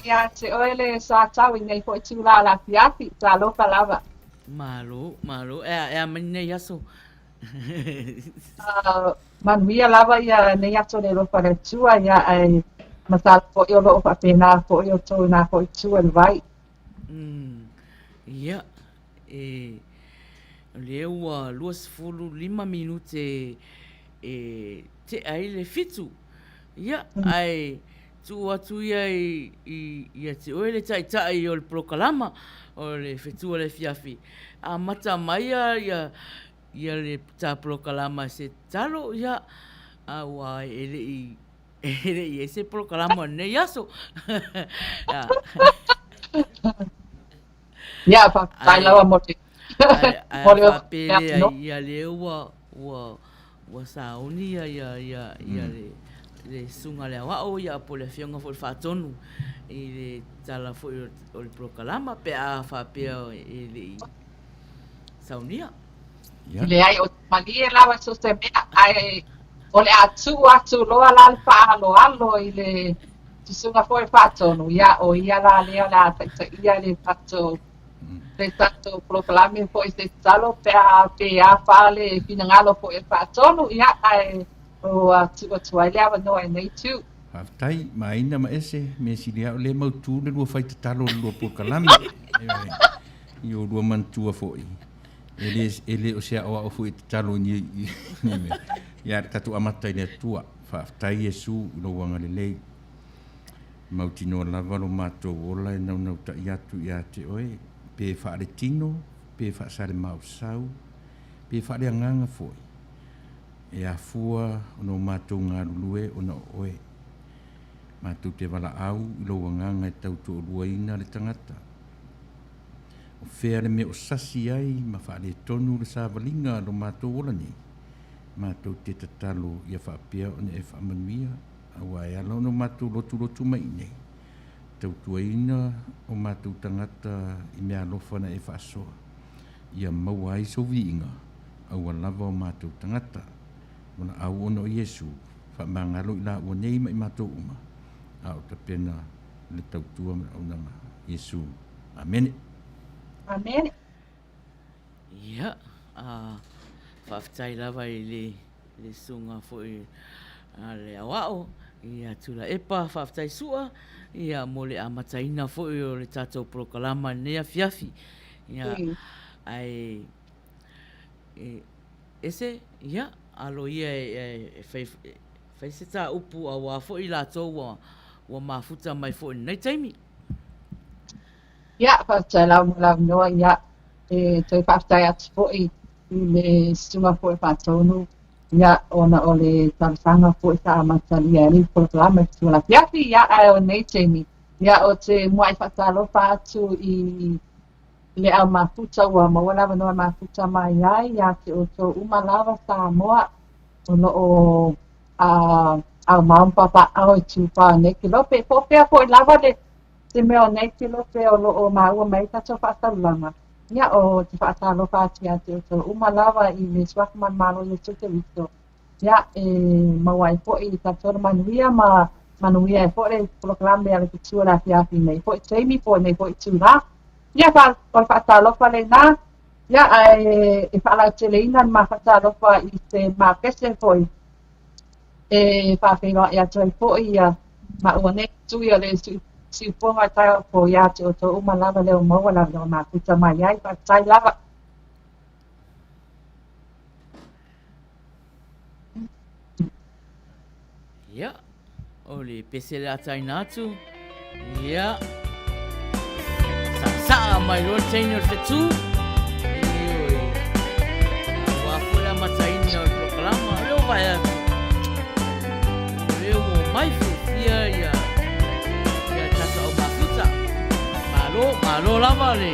Ia te oe le Sa Tau i nei foi itulā o le afiafi. Talofa lava. Malo, malo. E a, e a mai nei aso? Manuia lava ia nei aso i le alofa o le Atua, ia ae masalo foi o lo o faapena foi outou i na foi itu o le vai. Ia, e, o lea ua 25 minute e tea ai le 7. Ia, ae tuu atu ia i, i, ia te oe le taitai o le polokalama o le fetu o le afiafi. Amata mai ia, ia, ia le ta polokalama se tatalo, ia, a ua e le i, e le i ai se polokalama o lenei aso. Ia, faafetai lava mo le Ae, ae faapelea ia lea ua, ua, Ua sauni ia ia ia ia le le susuga le aoao ia po o le afioga foi le faatonu i le tala foi o le polokalama pe a faapea e le i saunia. Ia. Leai, o te malie lava so se mea, ae o le a tuu atu loa la le faaaloalo i le susuga foi faatonu, ia o ia la lea o le a taitaia le tatou le tatou polokalame foi se tatalo pe a pe a fa le finagalo foi e faatonu, ia ae ua tuu atu ai le avanoa i lenei itu. Faafetai, Maina ma Ese, mea sili lava o lea e mautu le lua fai tatalo i le lua polokalame. Ioe, i o lua manatua foi, e le, e le o se aoao foi e tatalo i ni, i ni mea. Ia, tatou amata i le Atua. Faafetai Iesu i lou agalelei. Mautinoa lava lo matou ola e naunautai atu ia te oe, pe faaletino, pe faasalemausau, pe faaleagaga foi, e afua ona o matou galulue ona o oe. Matou te valaau i lou agaga e tau toaluaina le tagata. O fea le mea o sasi ai ma faaletonu le savaliga lo matou ola nei? Matou te tatalo ia faapea ona e faamanuia. Aua e ala ona o matou lotulotu mai i inei, tautuaina o matou tagata i mea alofa na e faasoa, ia maua ai sou viiga, aua lava o matou tagata. Valaau ona o Iesu, faamagalo i laua nei ma i matou uma, a o tapena le tautua ma le auaunaga. Iesu. Amene. Amene. Ia, a, faafetai lava i le le susuga foi a le aoao ia Tuilaepa, faafetai Sua ia mo le amataina foi o le tatou polokalama i lenei afiafi. Ia, ae e, ese, ia, alo ia e, e, e fai, e fai se tā upu auā foi i latou ua, ua mafuta mai foi i lenei taimi. Ia, faafetai lava mo le avanoa, ia, e toe faafetai atu foi i le susuga foi faatonu, ia, ona o le talosaga foi sa amatalia ai le polokalama i tua afiafi, ia, ae o nei taimi, ia, ou te muai faatalofa atu i le au mafuta ua maua le avanoa e mafuta mai ai ia te outou uma lava Samoa o lo o aumau ma papaaao i Tupā nei Kelope. Po o fea foi lava le te mea o nei Kelope o lo o maua mai ai tatou faasalalauga. Ia, ou te faatalofa atu ia te outou uma lava i le Suafa Manumalo o Iesu Keriso. Ia, e maua ai foi i tatou le manuia ma manuia ai foi le polokalame a le Fetu o le afiafi nei foi taimi po o nei foi itulā. Ia, o le faatalofa lenā. Ia, ae e faalauteleina le ma faatalofa i se mapese foi e faafeiloai atu ai foi ia maua nei tui o le siufofoga o taeao fou ia te outou uma lava lea ua maua le avanoa mafuta mai ai. Faafetai lava. Ia, o le pese le ataina atu. Ia, saasaa mai loa le teine o le fetu. Ioe, aua foi le amataina o le polokalama. O lea ua vaai atu, o lea ua omai fiafia ia, ia tatou au mafuta. Malo, malo lava le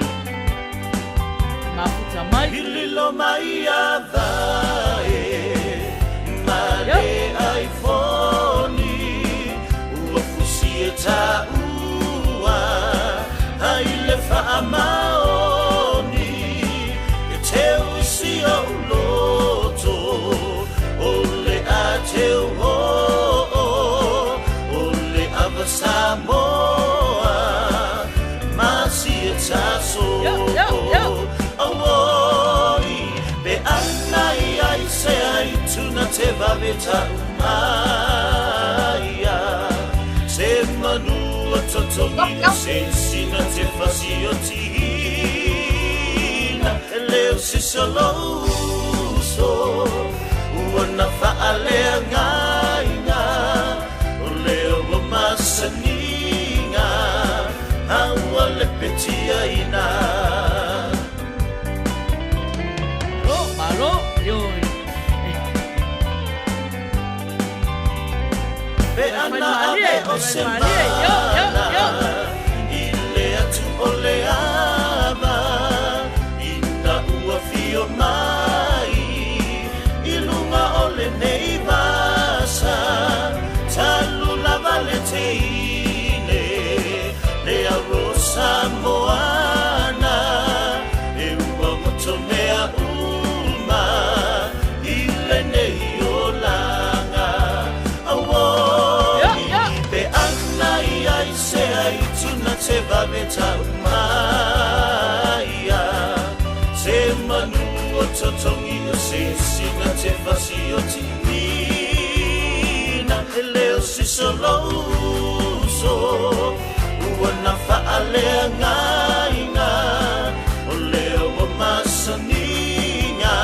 mafuta mai. Lilo mai a vae ma le iPhone ua fusi e taua ai le faamaoni e teu i si ou loto o le a teu o o le ava Samoa. vave tau mai a Se manu o totongi o se sina te fasi o tihina E leo se solouso Ua na faaleagaina O leo ua masaniga A ua lepetiaina. Malo, malo, ioe. Pe ana ave o se mana i le atu o le ava ina ua fio mai i luga o lenei vasa talu lava le teine le aro Samoana e ua goto mea uma i lenei olaga. Auoi, pe ana ia i se aituna te vave tau mai a se manu o totongi o se sina te fasi o tihina e leo sisolouso ua na faaleagaina o lea ua masaniga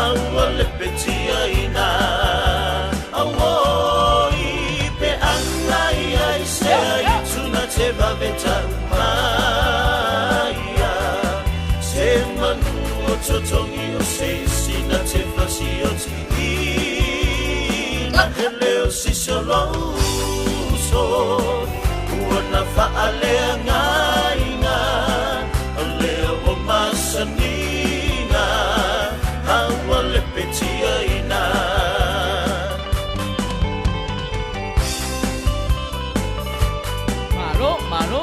a ua lepetiaina. Auoi, pe ana ia i se aituna te vave tau mai a se manu o totongi o se sina te fasi o tihina he leo sisolouso ua na faaleagaina o lea ua masaniga a ua lepetiaina. Malo, malo.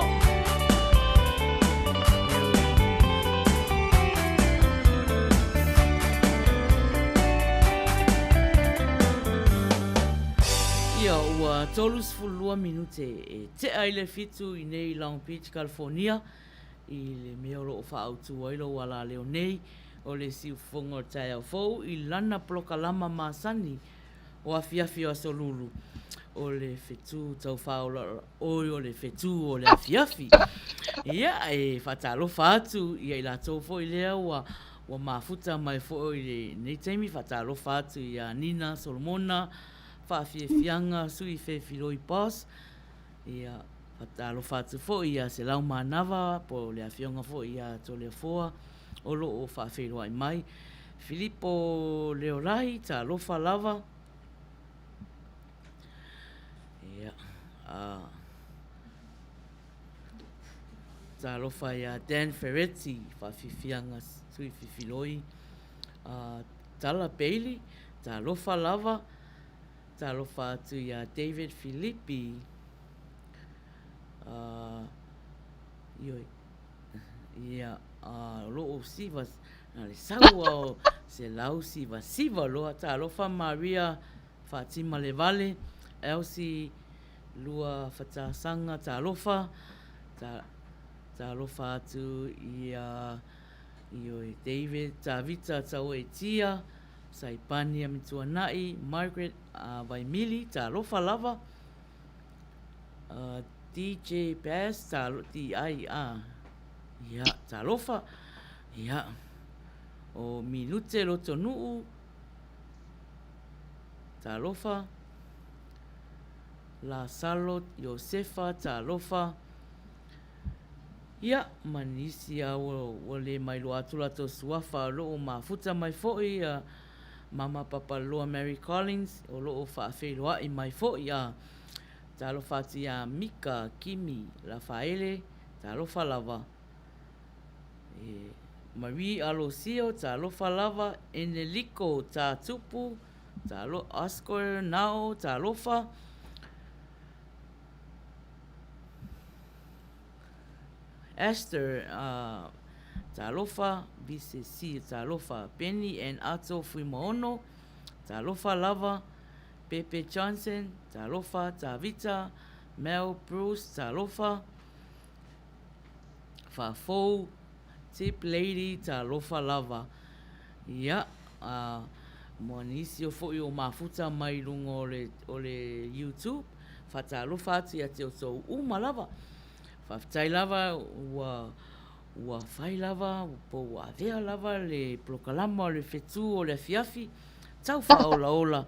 Ia, ua 32 minute e tea i le fitu i nei Long Beach, California, i le mea o lo o faaautu ai lou alaleo nei, o le siufofoga o le taeao fou i lana polokalama masani o afiafi o Aso Lulu, o le fetu taufaola, oi o le fetu o le afiafi. Ia, e faatalofa atu ia i latou foi lea ua ua mafuta mai foi i lenei taimi, faatalofa atu ia Nina Solomona, Faafiafiaga Sui Fefiloi Boss, ia, faatalofa atu foi ia Selau Manava po o le afioga foi ia Toleafoa o lo o faafeiloai mai. Filipo Leolahi, talofa lava. Ia, a, talofa ia Dan Ferretti, faafiafiaga Sui Fefiloi, a, Tala Bailey, talofa lava. Talofa atu iā David Filipi, a, ioe, ia, a, o lo o siva, na le sau a o se lau siva siva loa. Talofa Maria Fatima Levale, Elsie Lua Fatasaga, talofa, ta, talofa atu ia, ioe, David Tavita Tauetia, Saipani Amituanai, Margaret Vaimili, talofa lava, DJ Bass, talo, DI, a, ia, talofa, ia, o Minute Lotonuu, talofa, Lasalo Iosefa, talofa, Ia, ma nisi a ua, ua le mailoa atu latou suafa o lo o mafuta mai foi a Mama Papaloa Mary Collins o lo o faafeiloai mai foi a Talofa atu iā Mika Kimi Lafaele, talofa lava. E Marie Alosio, talofa lava. Eneliko Tātupu, talo, Oscar Nao, talofa. Esther, uh, talofa, BCC, talofa, Benny and Ato Fuimaono, talofa lava, Pepe Johnson, talofa, Tavita, Mel Bruce, talofa, Fafou, Tip Lady, talofa lava. Ia, uh, Ma nisi o foi o mafuta mai i luga o le, o le YouTube. Faatalofa atu ia te outou uma lava. Faafetai lava ua, ua fai lava po ua avea lava le polokalama o le fetu o le afiafi tau faaolaola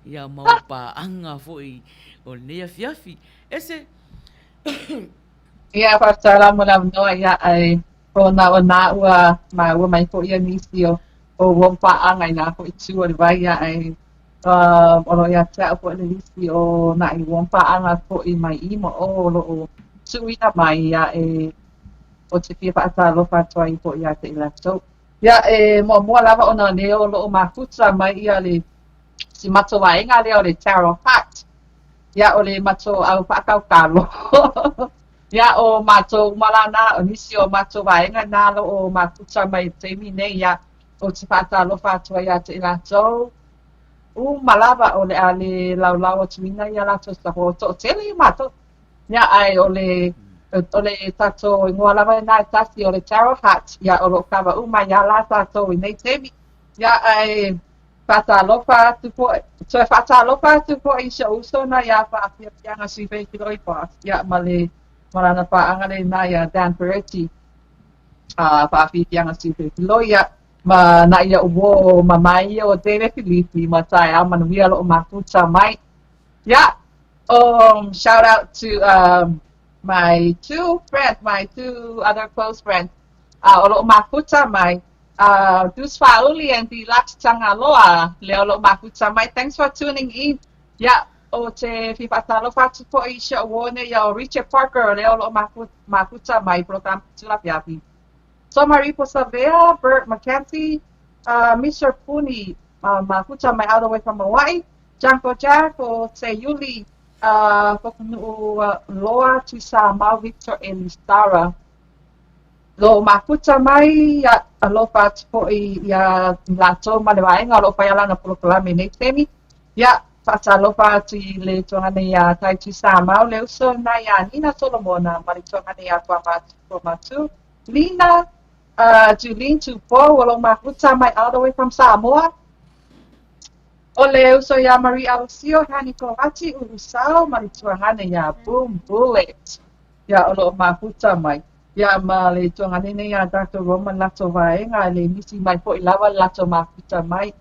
ia mau paaga foi o lenei afiafi. Ese! Ia, faafetai lava mo le avanoa, ia, ae ona o nā ua māua mai foi ia nisi o o uo paaga i nā foi itu o le vai, ia, ae o lo o ia te a'u foi le lisi o naʻi uo paaga foi mai i ma ʻō o lo o tuuina mai, ia, e ou te fia faatalofa atu ai foi ia te i latou. Ia, e muamua lava ona o lea o lo o mafuta mai ia le si matou vaega lea o le Tarot Heart. Ia, o le matou au faakaukalo. Ia, o matou uma la nā, o nisi o matou vaega nā lo o mafuta mai i le taimi nei, ia, ou te faatalofa atu ai ia te i latou uma lava o le a le laulau atuina ia latou sahoa toʻatele ia matou. Ia, ae o le, o le tatou igoa lava lena e tasi o le Tarot Heart, ia, o lo o kava uma ia la tatou i nei taimi. Ia, ae Faatalofa atu foi, toe faatalofa atu foi i si ou uso na iā Faafiafiaga Sivei Boss, ia ma le ma lana paaga lena iā Dan Peretti, a Faafiafiaga Sivei ia ma na ia uo ma mai ia o David Filipi ma taeao manuia lo o mafuta mai. Ia, shout out to my two friends, my two other close friends, o lo o mafuta mai Deuce Faauli and Deluxe Tagaloa, lea o lo o mafuta mai. Thanks for tuning in. Ia, ou te fia faatalofa atu foi i si ou uo nei o Richard Parker, lea o lo o mafuta mai polokalame Tulafiafi. Tomaripo Savea, Bert McKenzie, Mr. Puni, mafuta mai all the way from Hawaii. Jungle Jack, o te Yuli, Fokunuu Loa, Tuisamau, Victor Elistara. Lo mafuta mai, ia, alofa atu foi iā latou ma le vaega o lo o fai lana polokalame i nei taimi. Ia, faatalofa atu i le tuagana iā Taitu Samau, le uso na iā Nina Solomona ma le tuagana iā Tuamatu, Lina, Julene Tupou o lo o mafuta mai all the way from Samoa. O le uso iā Marie Alosio, Hani Kohati, Ulusau ma le tuagana iā Boom Bullet. Ia, o lo o mafuta mai. Ia, ma le tuagane nei a Doctor Roma le latou vaega, e le misi mai foi lava le latou mafuta mai.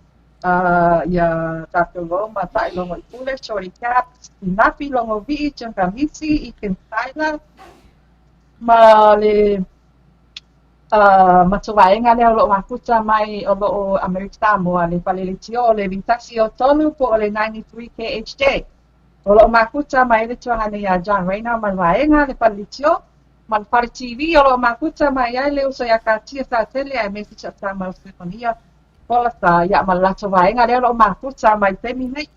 Ia Doctor Roma, Taʻilogo i Pule, Shorty Caps, Nafi Logoviʻi, Jim Kamisi, Ethan Tyler, ma le matou vaega lea o lo o mafuta mai o lo o Amerika Samoa, le fale leitio o le 503 po o le 93 KHJ. O lo o mafuta mai le tuagane iā John Rayner ma le vaega, le fale leitio, ma le fale TV o lo o mafuta mai ai le uso iā Katia Satele ae message a Mau Stephania Polata ia ma le latou vaega lea o lo o mafuta mai taimi nei.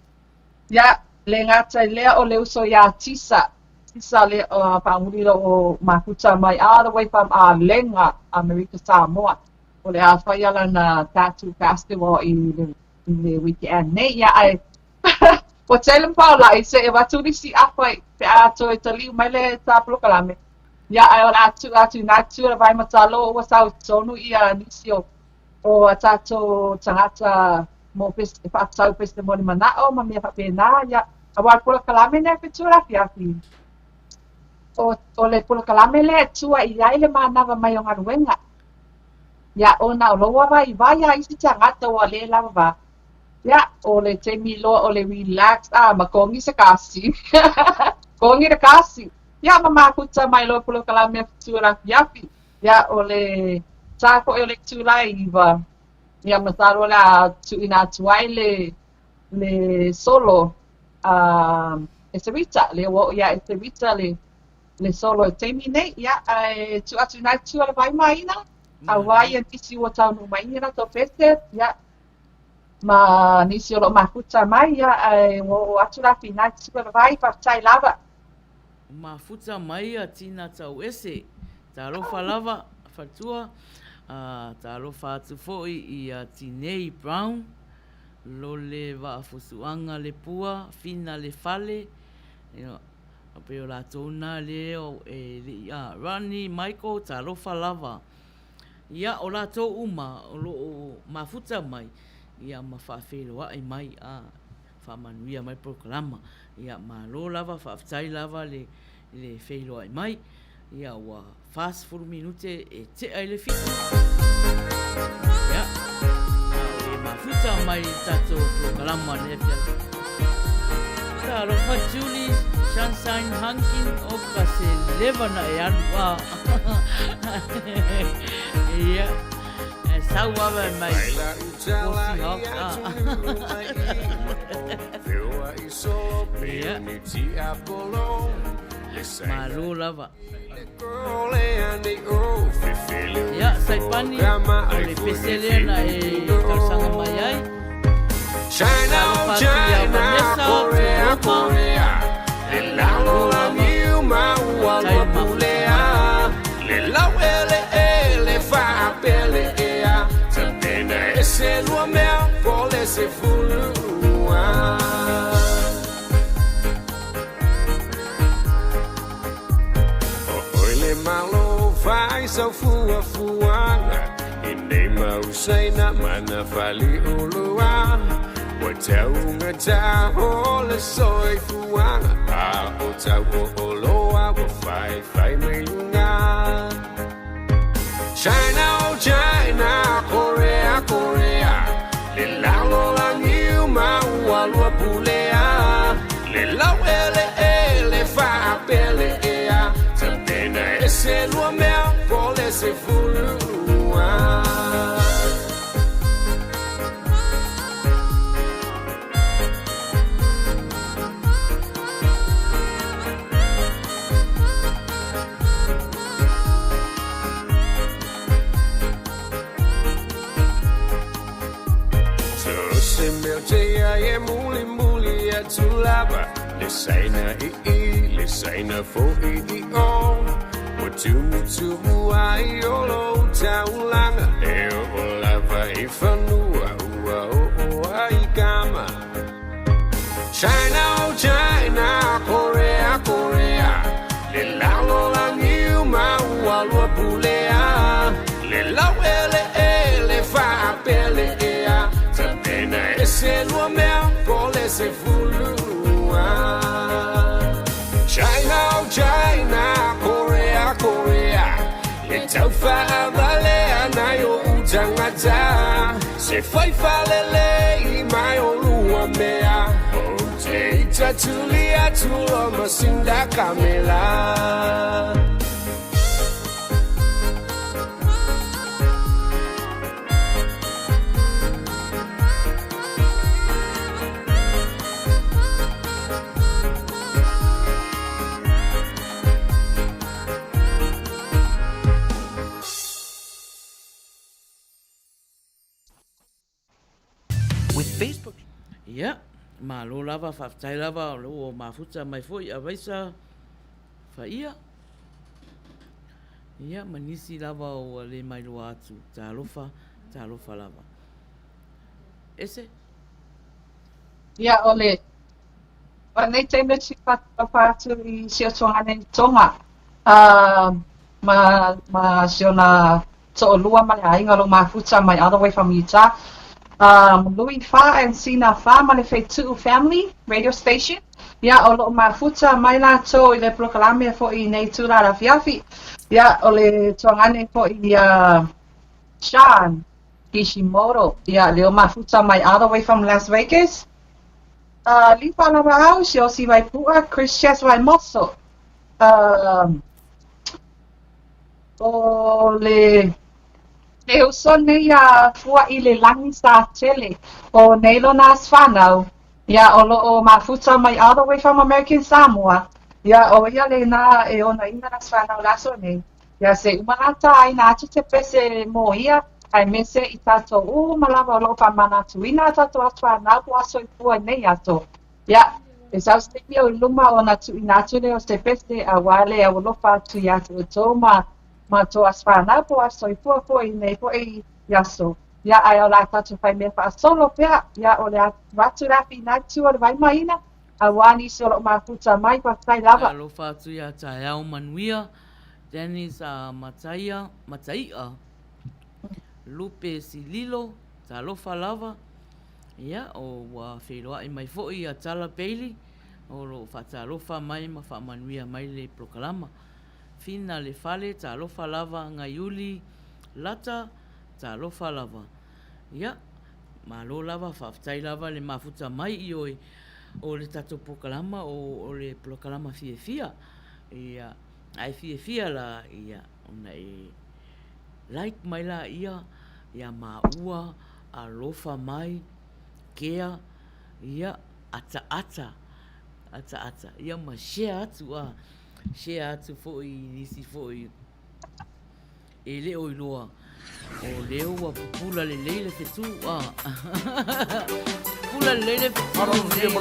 Ia, le gata i lea o le uso iā Tisa, Tisa le Faamuli o lo o mafuta mai all the way from Alega, Amerika Samoa. O le a fai lana tattoo festival i le, i le weekend nei. Ia, ae Ua tele ma paolaʻi se e avatu nisi afa pe a toe taliu mai le tā polokalame. Ia, ae o le a tuu atu i nā itu o le vai masalo ua sau tonu ia nisi o o a tātou tagata mo pese, e faatatau pese mo le manaʻo ma mea faapena, ia, auā le polokalame lea fetu o le afiafi. O, o le polokalame lea e tua i ai le manava mai o galuega. Ia, ona o lou vaivai a isi tagata ua le lava va. Ia, o le taimi loa o le relax, a ma kongi se kasi. Kongi le kasi. Ia, ma mafuta mai loa polokalame a fetu o le afiafi. Ia, o le tā foi o le itula e 9. Ia, masalo o le a tuuina atu ai le, le solo a Eserita, le ua oo iā Eserita le, le solo i taimi nei. Ia, ae tuu atu i nā itu o le vai maina, auā ia nisi ua taunuu mai i latou pese, ia, ma nisi o lo o mafuta mai, ia, ae ua oo atu la fina i o le vai, faafetai lava. Mafuta mai a Tina Tauese. Talofa lava, Fatua. Talofa atu foi i a Tinei Brown, Lole Vaafusuaga Lepua, Fina Lefale, ia, pei o latou na lea e le i, a, Rodney Michael, talofa lava. Ia, o latou uma o lo o mafuta mai. ia ma faafeiloai mai a faamanuia mai polokalama. Ia malo lava, faafetai lava le le feiloai mai. Ia ua 40 minute e tea i le 7. Ia, a o le mafuta mai i tatou polokalama nei afiafi. Talofa Julie Sunshine Hunkin o ka se leva na e alu a. Ia, e sau ava e mai. Kosi hok a. Ia. Malo lava. Ia, Saipani, o le pese lea na e talosaga mai ai. Talofa atu ia Vanessa, Tulofa. Malo lava. Tai mafuta Ia, malo lava, faafetai lava o lea ua mafuta mai foi Avaisa Faia. Ia, ma nisi lava ua le mailoa atu. Talofa, talofa lava. Ese? Ia, o le o lenei taimi ou te faatalofa atu i si ou tuagane i Tonga, ma, ma si ona to'olua ma le aiga o lo o mafuta mai all the way from Utah. Louis Fa and Sina Fa ma le Feitu'u family radio station. Ia, o lo o mafuta mai latou i le polokalame foi i nei itula afiafi. Ia, o le tuagane foi ia Sean Kishimoto, ia, lea o mafuta mai all the way from Las Vegas. Lifa Lavaau, Siaosi Vaipua, Chris Chas Vaimoso. O le le uso nei a Fuailelagi Satele, o nei lona aso fanau, ia, o lo o mafuta mai all the way from American Samoa, ia, o ia lena e onaina aso fanau i le aso nei, ia, se uma lata aina atu se pese mo ia, aemaise i tatou uma lava o lo o faamanatuina a tatou aso fanau po o aso soifua i nei aso. Ia, e sau se taimi o i luma ona tuuina atu lea o se pese auā le aualofa atu iā te outou ma ma tou aso fanau po o aso soifua foi i nei foi aso. Ia, ae o le a tatou fai mea faasolo pea, ia, o le a avatu le afi i itu o le vaimaiina, auā nisi o lo o mafuta mai, faafetai lava. Alofa atu ia taeao manuia, Dennis a Mataia, Matai'a, Lupe Sililo, talofa lava. Ia, o ua feiloai mai foi ia Tala Bailey, o lo o faatalofa mai ma faamanuia mai le polokalama. Fina le fale, talofa lava, Gaiuli Lata, talofa lava. Ia, malo lava, faafetai lava le mafuta mai ioe o le tatou polokalama o le polokalama fiafia. Ia, a e fiafia la, ia, ona e like mai laia ia maua, alofa mai, kea, ia, ataata, ataata, ia ma share atu, a, share atu foi i nisi foi e le o iloa o lea ua pupula lelei le fetu, a, pupula lelei le fetu nei i le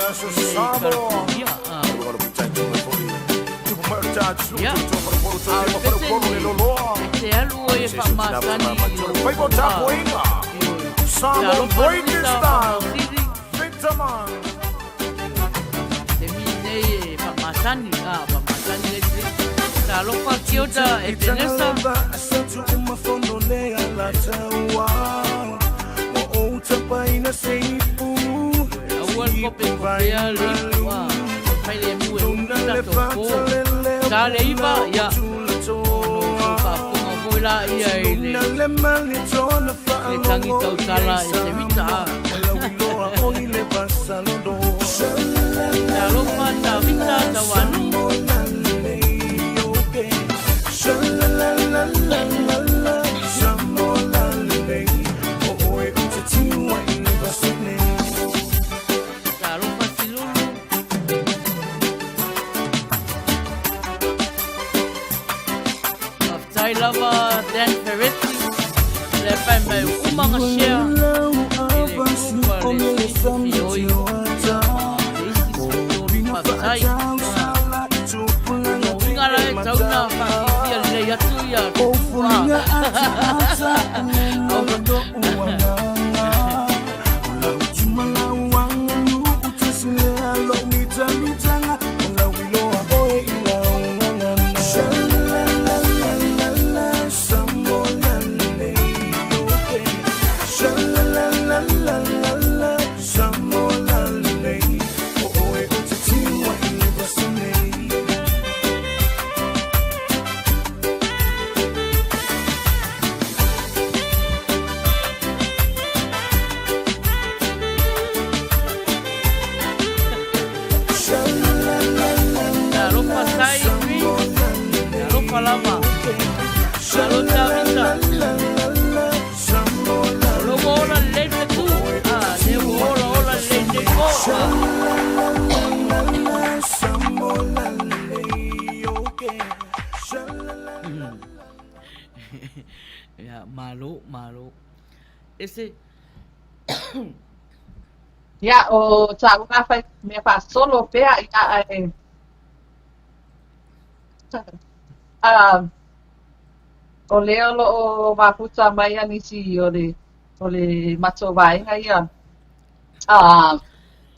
atunuu, i California, a. Ia, a o le pese nei, e te alu oe e faamasani i lou a, ioe, talofa Luisa Faamausili, taimi lenei e faamasani, a, faamasani le isi. Talofa Kiota Epenesa. Aua le kopekopea le ipu, a, fai le mu e umi tatou po. Sa le iva, ia, ono tou faafofoga foi laia i le, le tangi tautala e se mita, a. Talofa Tavita Tauanu. Talofa Silulu. Faafetai lava Dan Ferretti le fai mai uma nga share i le group a le Sui Fioi ia ma le isi sui tolu. Faafetai. Lona uiga la e tau na faafiafia lelei atu ia te tu a. Talofa Sai Green, talofa lava. Malo Tavita. O lou ua ola lelei le fetu. Ah, lea ua ola ola lelei nei po. Ia, malo, malo. Ese. Ia, o tāu ngā whai mea whāsolo pea i a e. O lea o loo mafuta mai a nisi o le o le matou vaega ia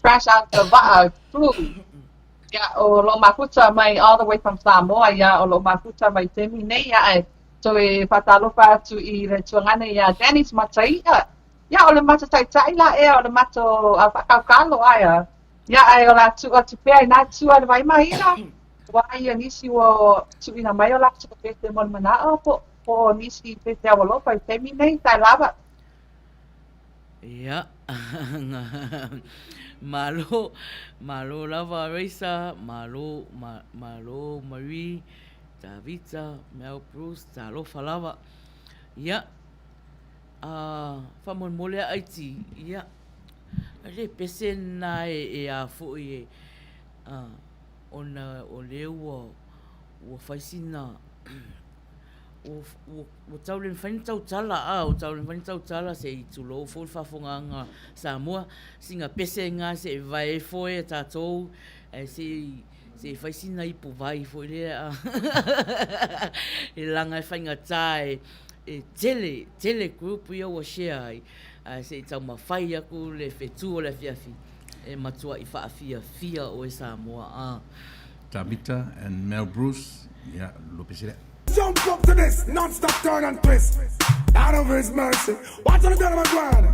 Fresh out the Vaa crew ia o loo mafuta mai all the way from Samoa ia o loo mafuta mai taimi nei ia ae toe faatalofa atu i le tuagana ia Dennis Mataia ia o le matou taitai la ea o le matou faakaukalo aia ia ae o le a tuu atu pea i na tua le vai mahina Ua ia nisi ua tuuina mai o latou pese mo le manao po o nisi pese aualofa i taimi nei, tae lava. Ia, malo, malo lava Raisa, malo, malo Marie, Tavita, Mel Bruce, talofa lava. Ia, a, faamolemole a iti, ia, le pese na e, e a foi e, a, ona o lea ua ua fai sina ua ua tau le mafai ona tautala a ua tau le mafai ona tautala se i tulou foi le faafofogaaga Samoa sina pese lena se i vae ifo e tatou ae se i se i fai sina ipu vai foi lea e laga e faigata e e tele tele group ia ua share ai ae se i taumafai atu le fetu o le afiafi E matuaʻi faafiafia oe Samoa a. Tabitha and Mel Bruce, ia, lua pese lea. Jump up to this, non-stop turn and twist. Out of his mercy. Watch on the turn of my ground.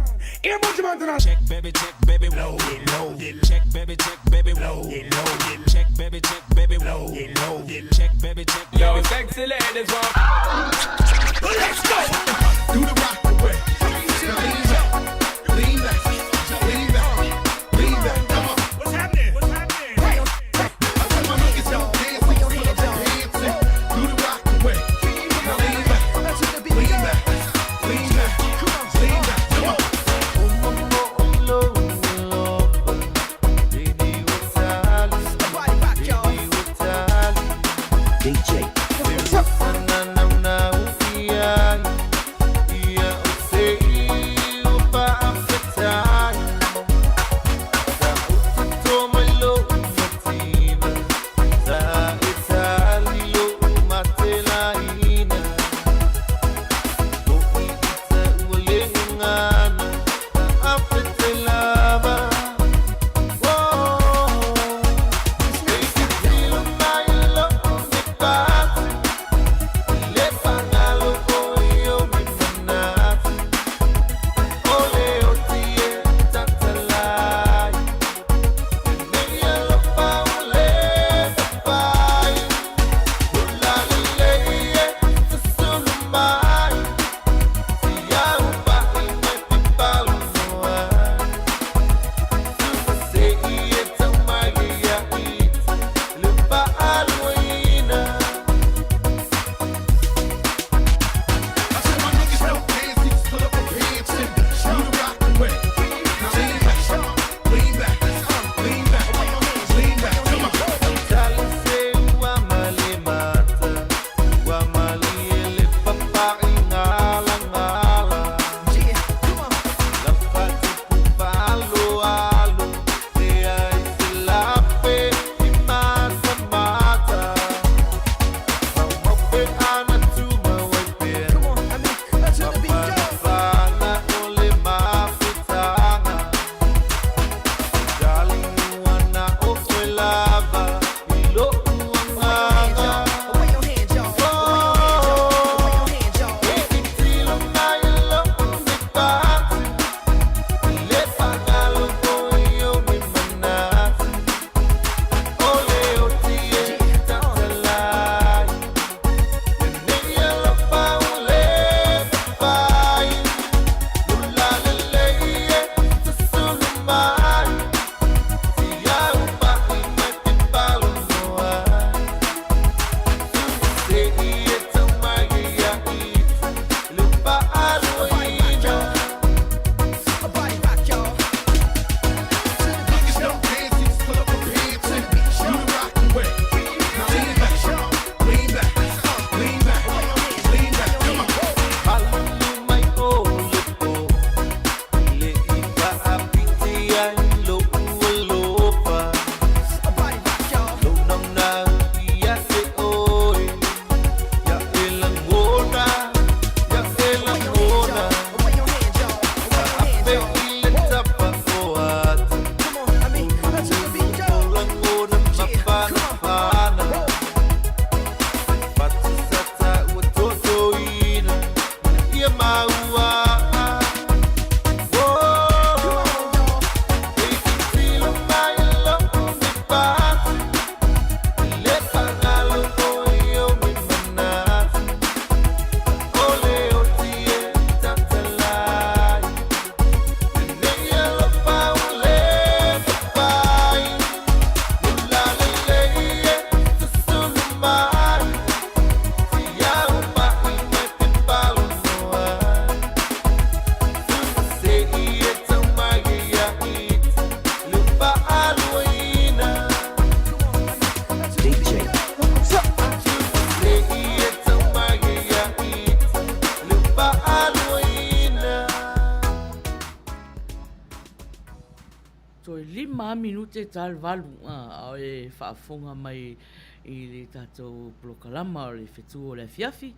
Toe 5 minute tal valu a e faafofoga mai i le tatou polokalama o le fetu o le afiafi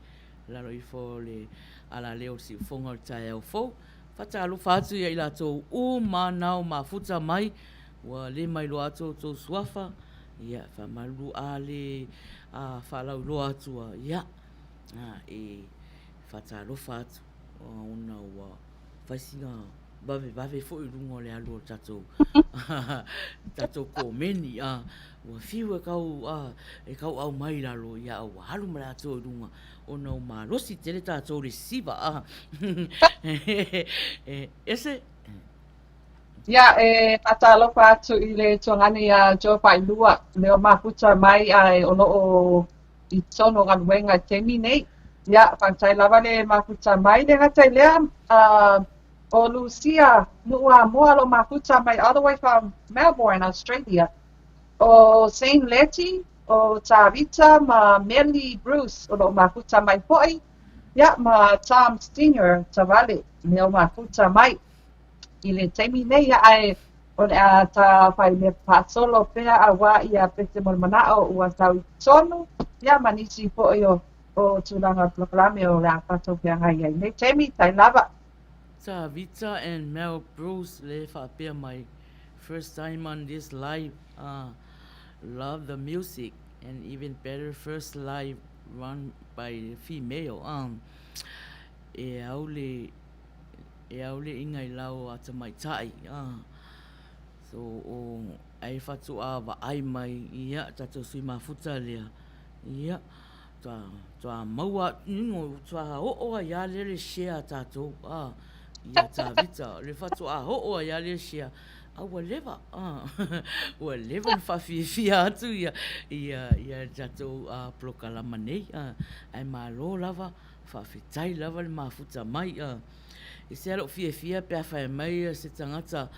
lalo ifo o le alaleo o le siufofoga o le taeao fou. Faatalofa atu ia i latou uma nao mafuta mai ua le mailoa atu outou suafa, ia faamalulu a le faalauiloa atu ia e faatalofa atu ona ua fai sina. vavevave foi i luga o le alu o le tatou tatou komeni a ua fiu e kau a e kauʻau mai i lalo ia a ua alu ma le atoa i luga ona ua malosi tele tatou i le sisiva a ese. Ia, e faatalofa atu i le tuagane iā Joe Failua, lea o mafuta mai ae o lo o i totonu o galuega i le taimi nei. Ia, faafetai lava le mafuta mai. Le gata i lea, o Lucia Nuuamoa o lo o mafuta mai all the way from Melbourne, Australia. O Zane Leti, o Tavita ma Meli Bruce o lo o mafuta mai foi, ia, ma Tom Senior Tavale lea o mafuta mai i le taimi nei, ae o le a ta fai mea faasolo pea auā ia pese mo le manao ua sau i totonu, ia ma nisi foi o o tulaga o le polokalame o le a tatou feagai ai nei taimi, tai lava. Tavita and Mel Bruce le faapea mai first time on this live ah love the music and even better first live run by female ah e au le e au le inga i lau a tamaitai ah so o ai faatoa vaai mai ia tatou sui mafuta lea ia tua tua maua ino tua oo ai a lea le share a tatou ah ia Tavita le faatoa oo ai a lea share a ua leva ah ua leva na faafiafia atu ia ia ia tatou polokalama nei ah ae malo lava Faafetai lava le mafuta mai. E ese lava lou fiafia pe a fai mai se tagata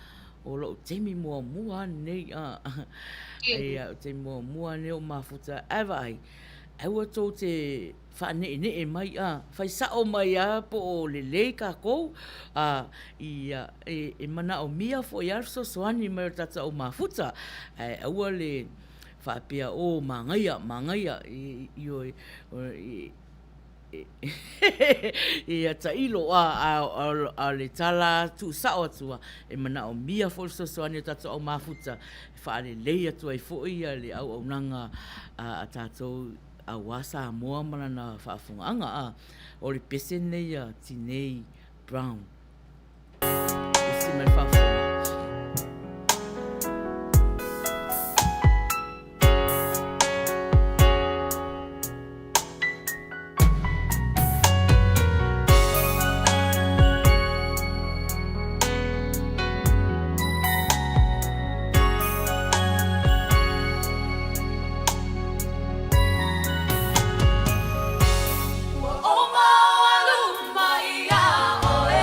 o lou taimi muamua lenei. Ia, o taimi muamua lenei o mafuta. Ae vaai, aua tou te faaneenee mai, fai sao mai lava po o lelei tatou. Ia, e manaomia foi lava le fesoasoani mai o le tatou au mafuta. Ae aua le faapea, oh manaia, manaia, ioe. Ia tailo, a o le tala tuusao atu a, e manaomia foi le fesoasoani a tatou au mafuta e faalelei atu ai foi le auaunaga a tatou aua Samoa ma lana faafofogaaga. A o le pese lenei a Tinei Brown. Isi mai faafofoga. Ua oma alu mai iā ʻoe.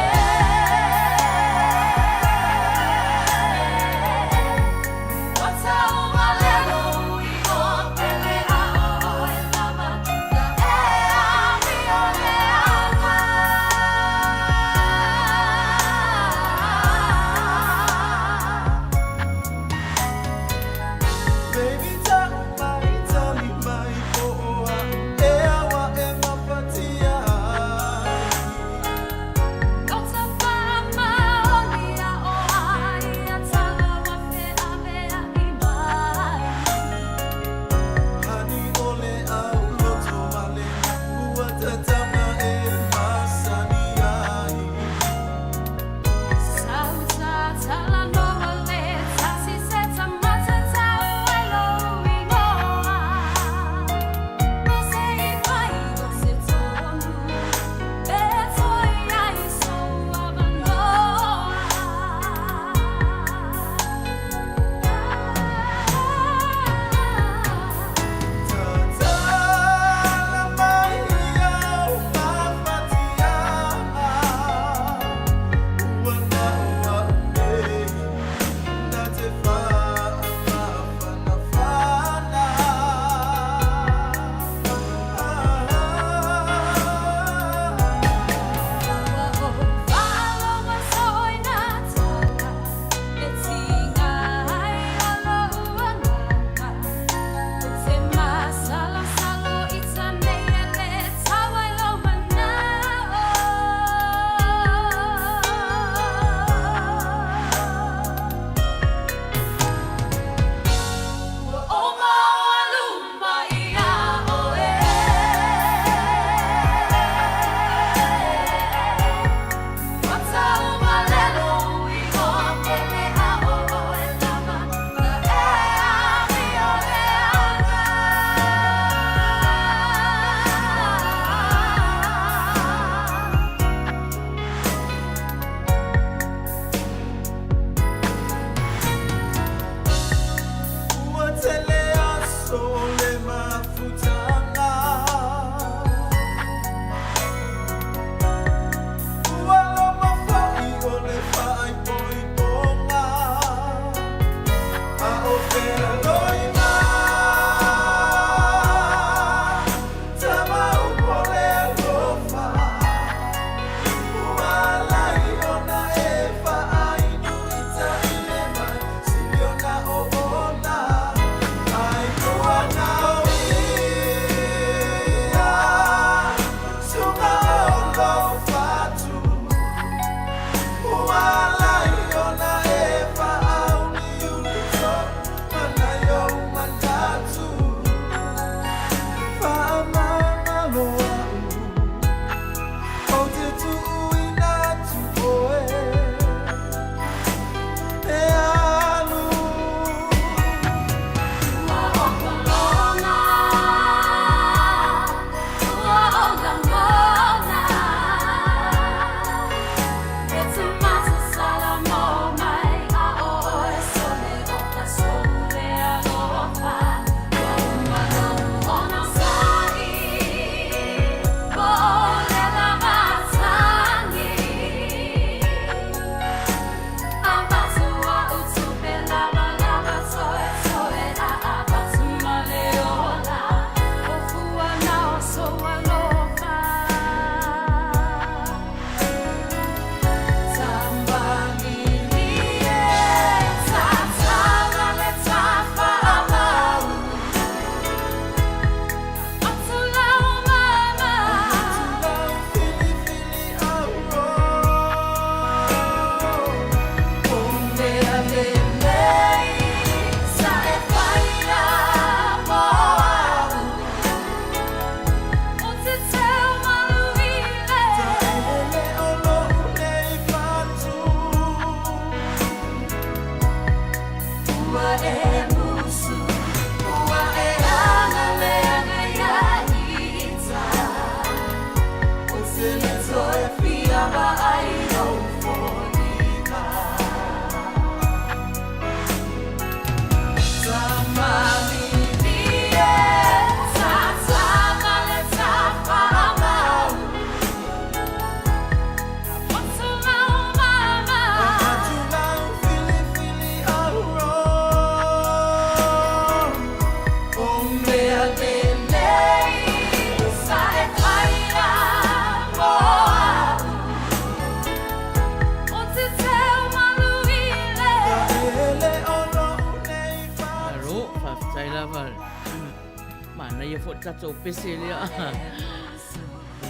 tatou pese lea.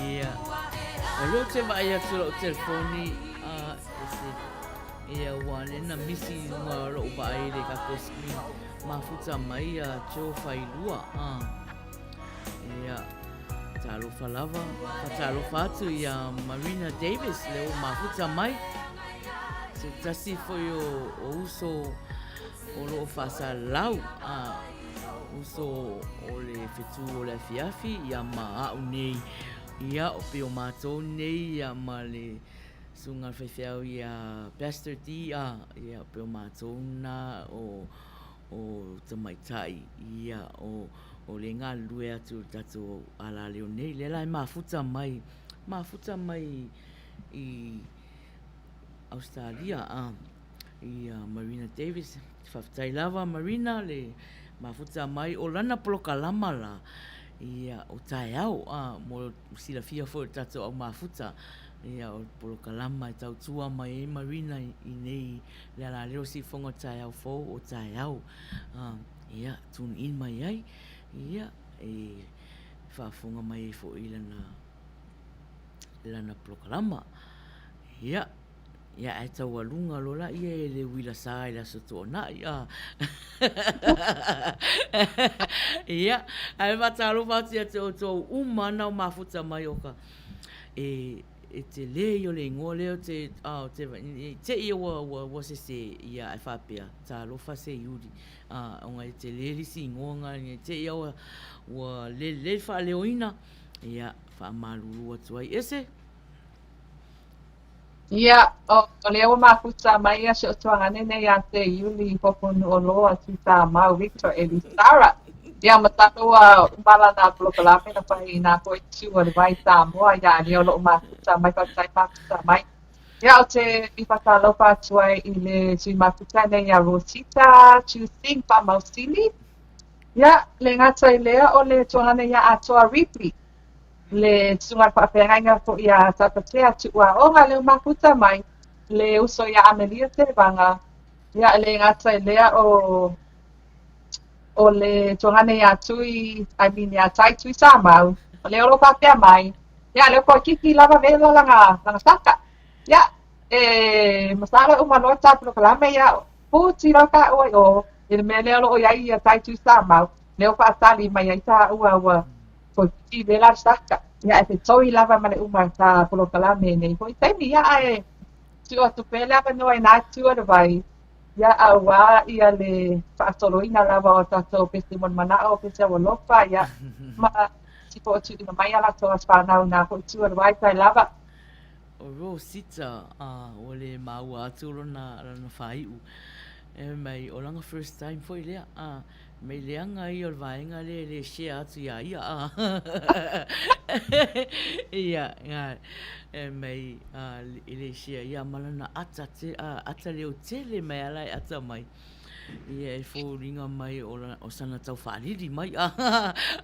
Ia. O lea ou te vaai atu i lou telefoni, a, ese, ia, ua lena misi i luga o lou vaai i le tatou screen. Mafuta mai ia Joe Failua, a. Ia, talofa lava, faatalofa atu ia Marina Davis, lea ua mafuta mai. Se tasi foi o, o uso o lo o faasalalau, a, uso o le fetu o le afiafi, ia ma au nei, ia, o pei o matou nei, ia ma le susuga i le faifeau ia Pastor D, a, ia, pei o matou na o, o tamaitai, ia, o, o le galulue atu i le tatou alaleo nei. Lea la e mafuta mai, mafuta mai i Ausetalia, a, i Marina Davis. Faafetai lava Marina le mafuta mai o lana polokalama la, ia, o taeao, a, mo silafia foi e le tatou au mafuta, ia, o le polokalama e tautua mai ai Marina i nei le alaleo siufofoga o taeao fou o taeao. A, ia, tune in mai ai, ia, e faafofoga mai ai foi i lana, lana polokalama. Ia, ia ae taualuga loa la ia e le uila sa i le Aso Toonai, a. Ia, ae faatalofa atu ia te outou uma na o mafuta mai o ka, e, e tele ia o le igoa lea o te, a, o te, i te i ua, ua, ua sese, ia ae faapea, talofa se iuli, a, ona e tele le isi igoa na, i te i ua, ua le lelei le faaleoina, ia, faamalulu atu ai. Ese. Ia, o lea ua mafuta mai ia si ou tuagane nei ia te Iuli Hoponuoloa Tuisamau Victor Elisara. Ia masalo ua uma lana polokalame na fai i nā foi tiu o le Vai Samoa ia lea o lo o mafuta mai faafetai mafuta mai. Ia ou te fia faatalofa atu ai i le sui mafuta nei ia Rosita Chusing Faamausili. Ia, le gata i lea o le tuagane ia Atoa Ripley. Le susuga i le faafeagaiga foi ia Taupatea Tuuaoga lea ua mafuta mai, le uso ia Amelia Tevaga, ia e le gata i lea o o le tuagane ia Tui, I mean ia Tai Tuisamau, o lea o lo o faapea mai, ia lea toeitiiti lava vela lana, lana saka. Ia, e masalo e uma loa ta polokalame ia, puti loa tāua i o, i le mea lea o lo o i ai ia Tai Tuisamau, lea ua faatali mai ai tāua ua Toeitiiti vela le saka. Ia e fetoi lava ma le uma o ta polokalame nei foi taimi. Ia ae tuu atu pea le avanoa i nā itu o le vai, ia auā ia le faasoloina lava o tatou pese molimanaʻo, pese aualofa, ia ma si foi o tuuina mai a latou aso fanau i nā foi itu o le vai tae lava. O Rosita, a, ua le maua atu lona, lona faaiu. E mai, o lana first time foi lea, a, Mei leaga ia o le vaega lea e le share atu iā ia a. Ia, ngā, e mei, a, e le share ia ma lana ata te, a, ata leo tele mai ala e ata mai. Ia, e foliga mai o, la, o sana tau faalili mai a.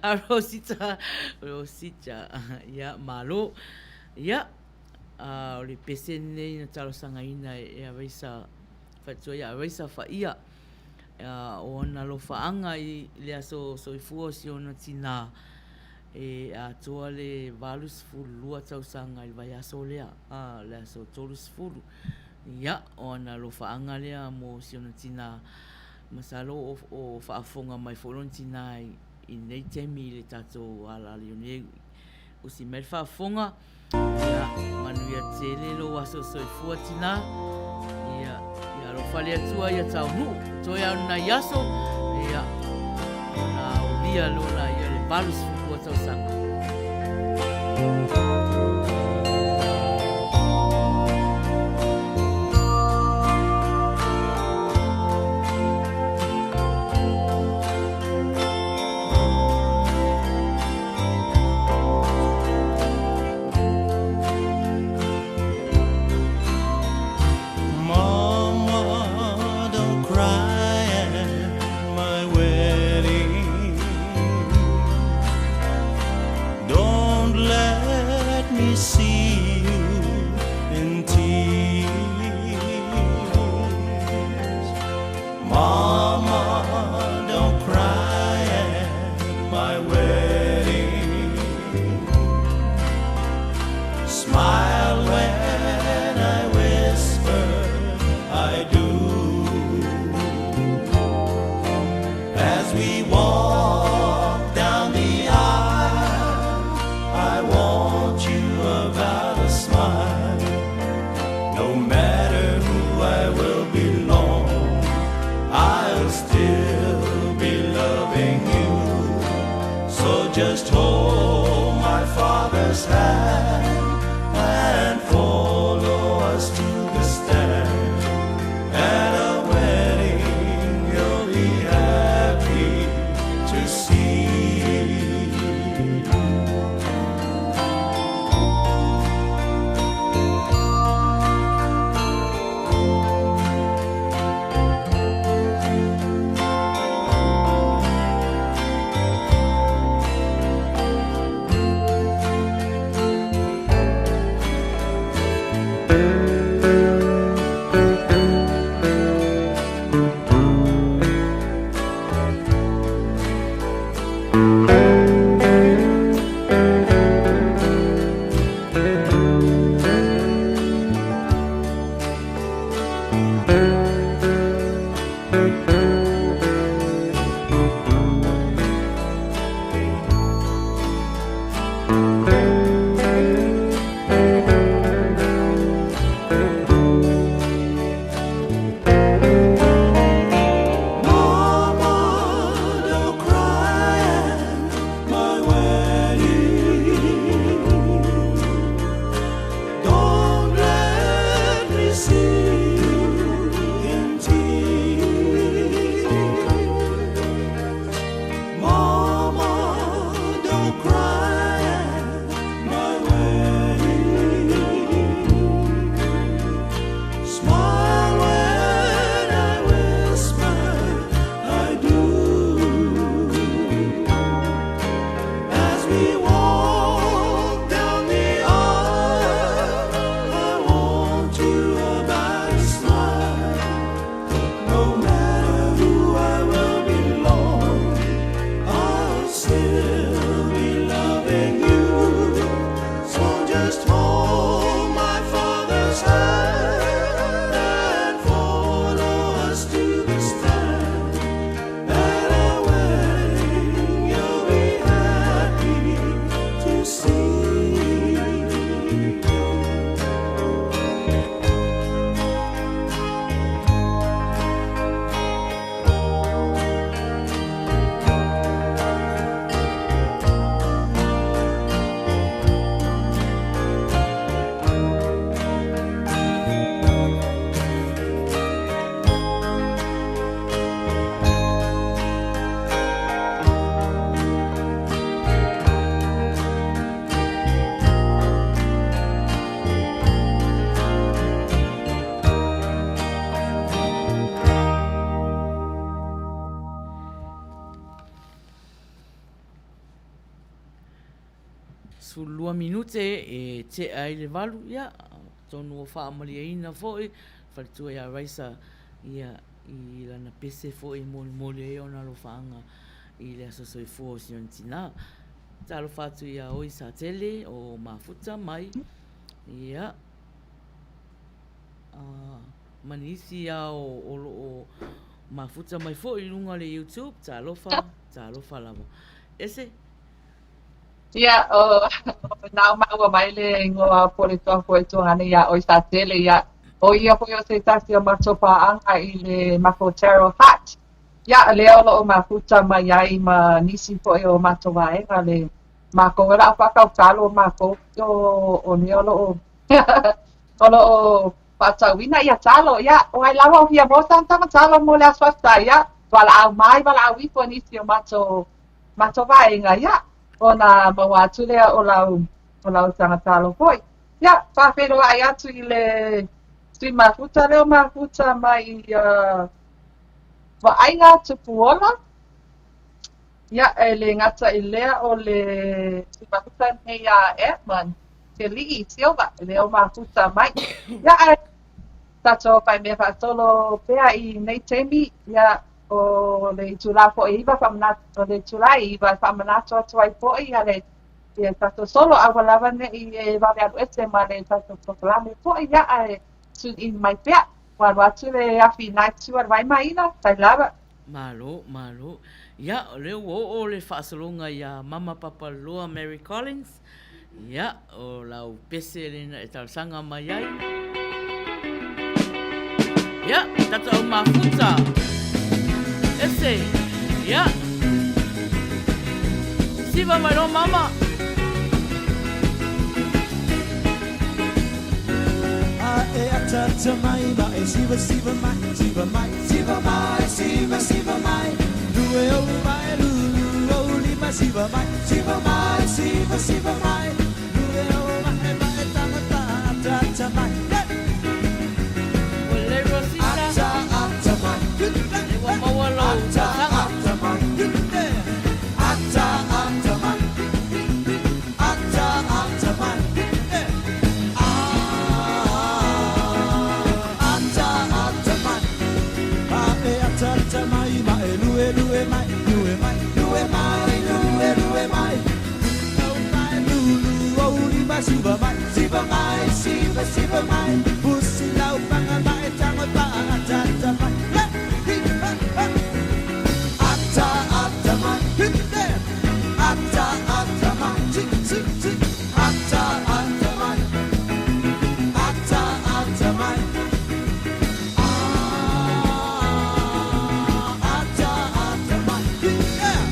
A Rosita, Rosita, ia, malo. Ia, a, o le pese lenei na talosagaina e Araisa, Faitoa ia Araisa Faia. O ona alofaaga i le aso soifua o si ona tinā, e atoa le 82 tausaga i le vaiaso lea, a, le aso 30. Ia, o ana alofaaga lea mo si ona tinā, masalo o, o faafofoga mai foi lona tinā i, i lenei taimi i le tatou alaleo nei. Usi mai le faafofoga. Ia, manuia tele lou aso soifua tinā. Ia, ia alofa le Atua ia Taunuu. Toe au nai aso, ia, ona aulia loa la ia le 82 tausaga. Mama, don't cry at my wedding. Don't let No matter who I will belong, I'll still be loving you. So just hold my father's hand and follow us to the stand. At a wedding, you'll be happy to see. Mama, don't cry at my wedding. Don't let me see you in tears. Mama, don't cry at my wedding. Smile when I whisper I do. As we walk down the aisle, I want you about a smile. No matter who I will belong, I'll still be loving you. So just hold my father's hand and follow us to the stand. At our wedding, you'll be happy to see. 12 minute e tea ai le valu, ia, atonu ua faamalieina foi le faletua ia Raisa, ia, i lana pese foi e molimoli ai ona alofaaga i le aso soifua o si ona tinā. Talofa atu iā oi Satele o Mafuta mai, ia, ma nisi a o lo o mafuta mai foi i luga o le YouTube, talofa, talofa lava. Ese? Ia, o, nā o maua mai le ingoa po le toa foi tuagane iā oi Satele, ia, o ia foi o se tasi o matou paaga i le matou Tarot Heart. Ia, lea o lo o mafuta mai ai ma nisi foi o matou vaega le makou e laʻa faakaukalo o makou o, o lea o lo o o lo o faatauina ia talo, ia, o ai lava o fia maua sana tama talo mo le aso faafetai, ia, valaau mai, valaau ifo nisi o matou matou vaega, ia, ona maua atu lea o lau o lau taga talo foi. Ia, faafeiloai atu i le sui mafuta lea o mafuta mai ia Vaaiga Tupuola. Ia, e le gata i lea o le sui mafuta nei ia Edmund Keli'i Silva, lea o mafuta mai. Ia, ae tatou faimea faasolo pea i nei taimi, ia, o le itulā foi e iva faamanatu, o le itulā e iva e faamanatu atu ai foi ia le ia tatou solo aua lava neʻi e vave alu ese ma le tatou polokalame foi, ia, ae tune in mai pea. Ua alu atu le afi night ua le vaimaiina, tai lava. Malo, malo. Ia, o lea ua oo le faasologa iā Mama Papaloloa Mary Collins. Ia, o lau pese lena e talosaga mai ai. Ia, tatou au mafuta. Ese. Ia. Siva mai loa mama. A e ataata mai ma e siva siva mai siva mai siva mai siva siva mai lue ou mai lulu ou lima siva mai siva mai siva siva mai lue ou mai ma e tangata ataata mai Ua lei Rosita. Ata ata mai E ua maua lou ata tausaga. ata mai ata ata mai ata ata mai ata ata mai a e ata ata mai ma e lue lue mai lue mai lue mai lue lue mai au mai lulu au lima siva mai siva mai siva siva mai pusi lau panga mai tango pa ata ata mai hi ha ha ata ata mai ata ata mai ti ti ti ata ata mai ata ata mai ata ata mai yeah.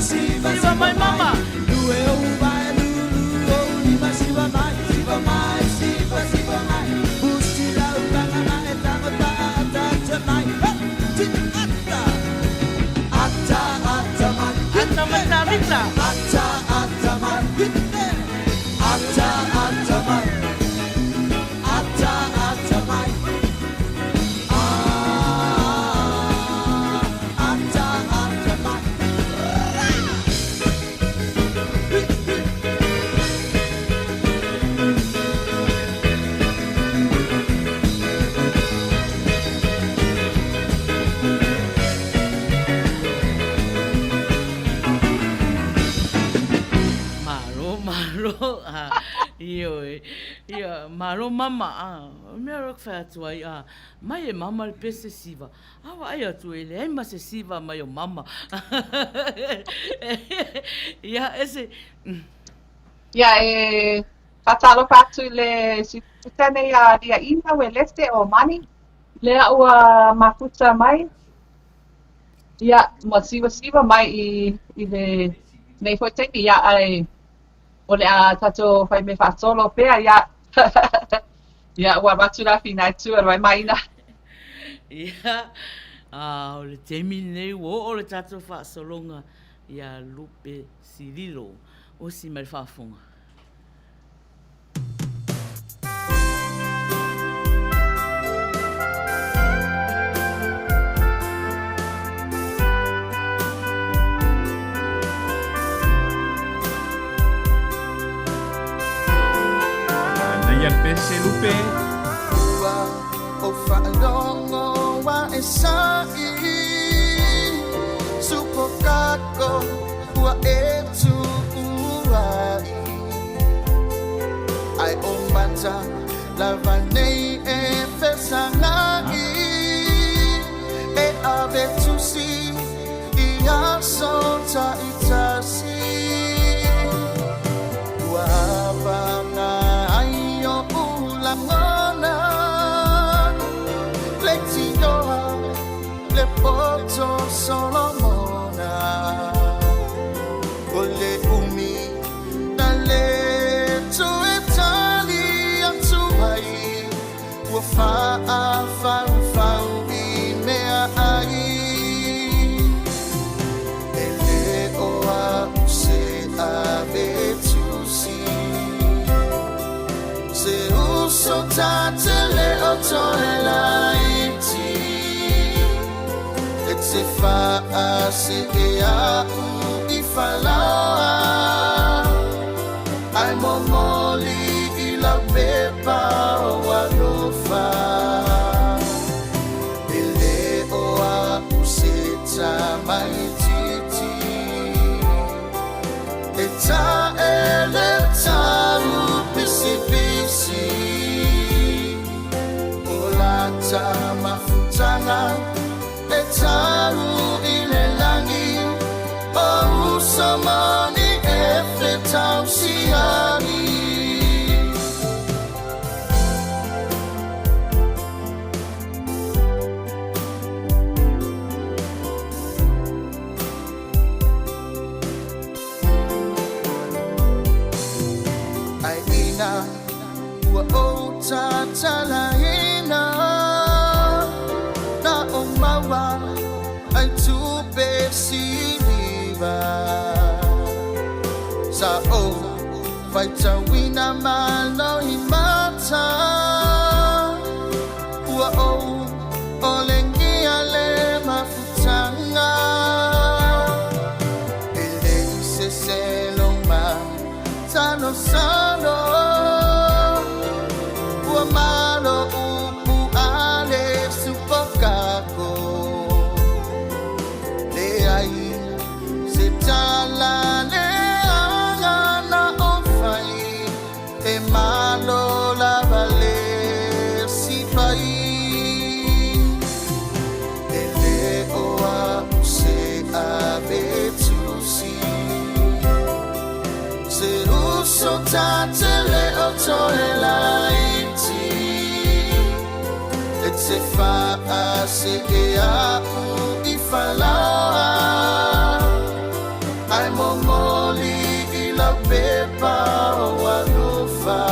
Siva mai mama. Ata matamita. Ata ata mai ata ata mai ata ata mai ata ata mai. Malo, malo, a, ioe, ia, malo mama, a, o le mea loa ke fai atu ai, a, mai e mama le pese siva, a vaai atu e leai ma se siva mai o mama. Ia, e se. Ia, e faatalofa atu i le sifuta nei a Liaina Uelese o Mani, lea ua mafuta mai, ia, ua sivasiva mai i, i le nei foi taimi, ia, ae o le a tatou fai mea faasolo pea, ia, ia, ua avatu la fina e tua, mai maina. Ia, a, o le taimi lenei ua oo le tatou faasologa ia Lupe Sililo. Osi mai le faafofoga. Manaia le pese Lupe. O faalogo a e sa'i Supokako ua e tu'u ai Ae o mata lava nei e fesaga'i E ave tusi i aso ta'itasi Ua apaga ai o'u lagona Leitioa le poto Solomona O le umi na lē toe tali atu ai Ua faʻafaufau i meaʻai E lē o a'u se ave tusi Se uso ta te le o toe laiti E te faaseʻe aʻu i falaoa Ae momoli i lau pepa o alofa E lē o a'u se tamaitiiti E taʻele taupisipisi O lata mafutaga e tau i le lagi O uso moni e fetausiagi Ae ina ua ou tatalaina Na o maua ai tupe siliva Sa ou faitauina maloimata Ua ou olegia le mafutaga E leʻi se selo masalosalo Ua malo upu a le supokako Leai se tala leaga na ou fai E malo lava le sipai E lē o a'u se ave tusi Se uso ta te le o toe laiti E te faaseʻe aʻu i falaoa Ae momoli i lau pepa o alofa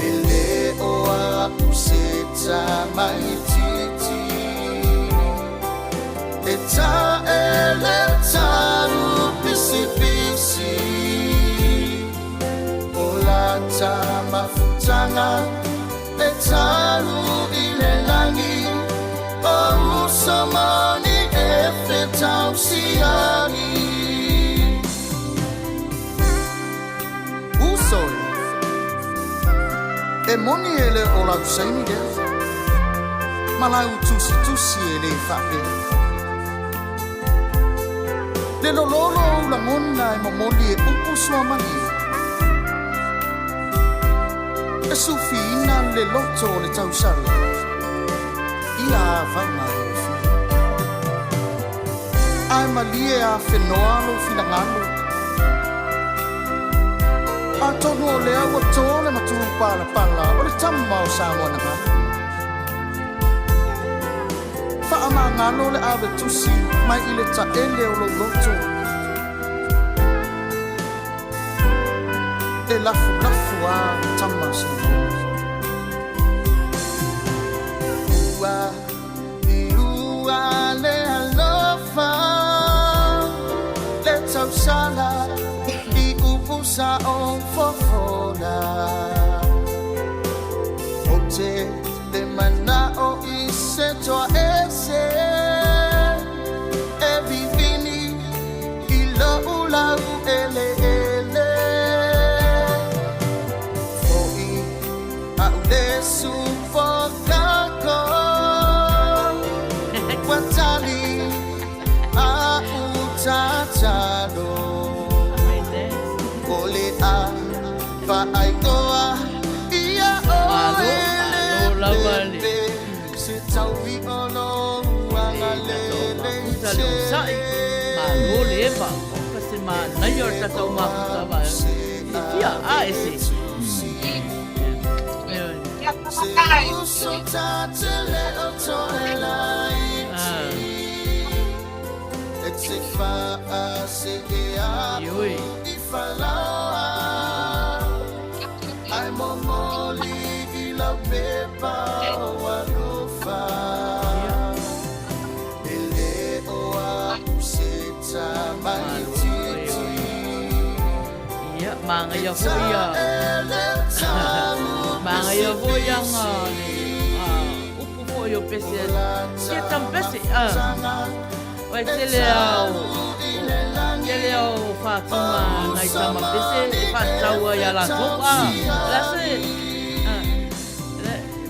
E lē o a'u se tamaitiiti E taʻele taupisipisi O lata mafutaga e tau i le lagi O uso moni e fetausiagi Uso e, e moni e le o lau saini lea, ma lau tusitusi e lē faapea. Le lololo o ou lagona e momoli e upu suamalie. E sufiina le loto o le tausala, ia avaga e ofia. Ae malie afenoa lou finagalo, atonu o lea ua to le matupalapala o le tama o Samoa na galo. Faamagalo le ave tusi mai i le taele o lou loto. E lafulafu a tama Solomona. Ua liua le alofa Le tausala i upu sa o fofola Ou te le mana'o i se toa ese E vivini i lo'u laueleele Fo'i Malo, malo lava le E tatou mafuta le onosai, malo le epa, oka se manaia o le tatou mafuta vae. Fiafia a ese. Ioe. Ia, manaia foi a manaia foi a ngā le upu foi o pese sia tam pese a Oi tele a o tele a o whātunga nai tama pese e whātau ai a lātou a la se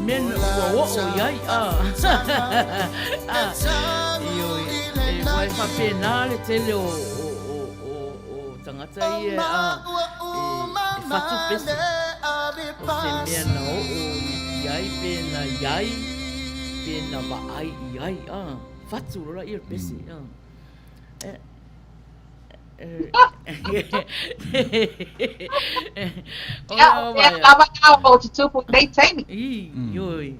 Men ua oo i ai, a. A, ioe, e wai whapena le tele o, o, o, o, o tangata ia, a, e, e whatu pese. O se mea na oo i ai, pena i ai, pena vaai i ai, a, whatu lola ia le pese, a. E, Ia, o mea lava na o te tupu i nei taimi. I, ioi.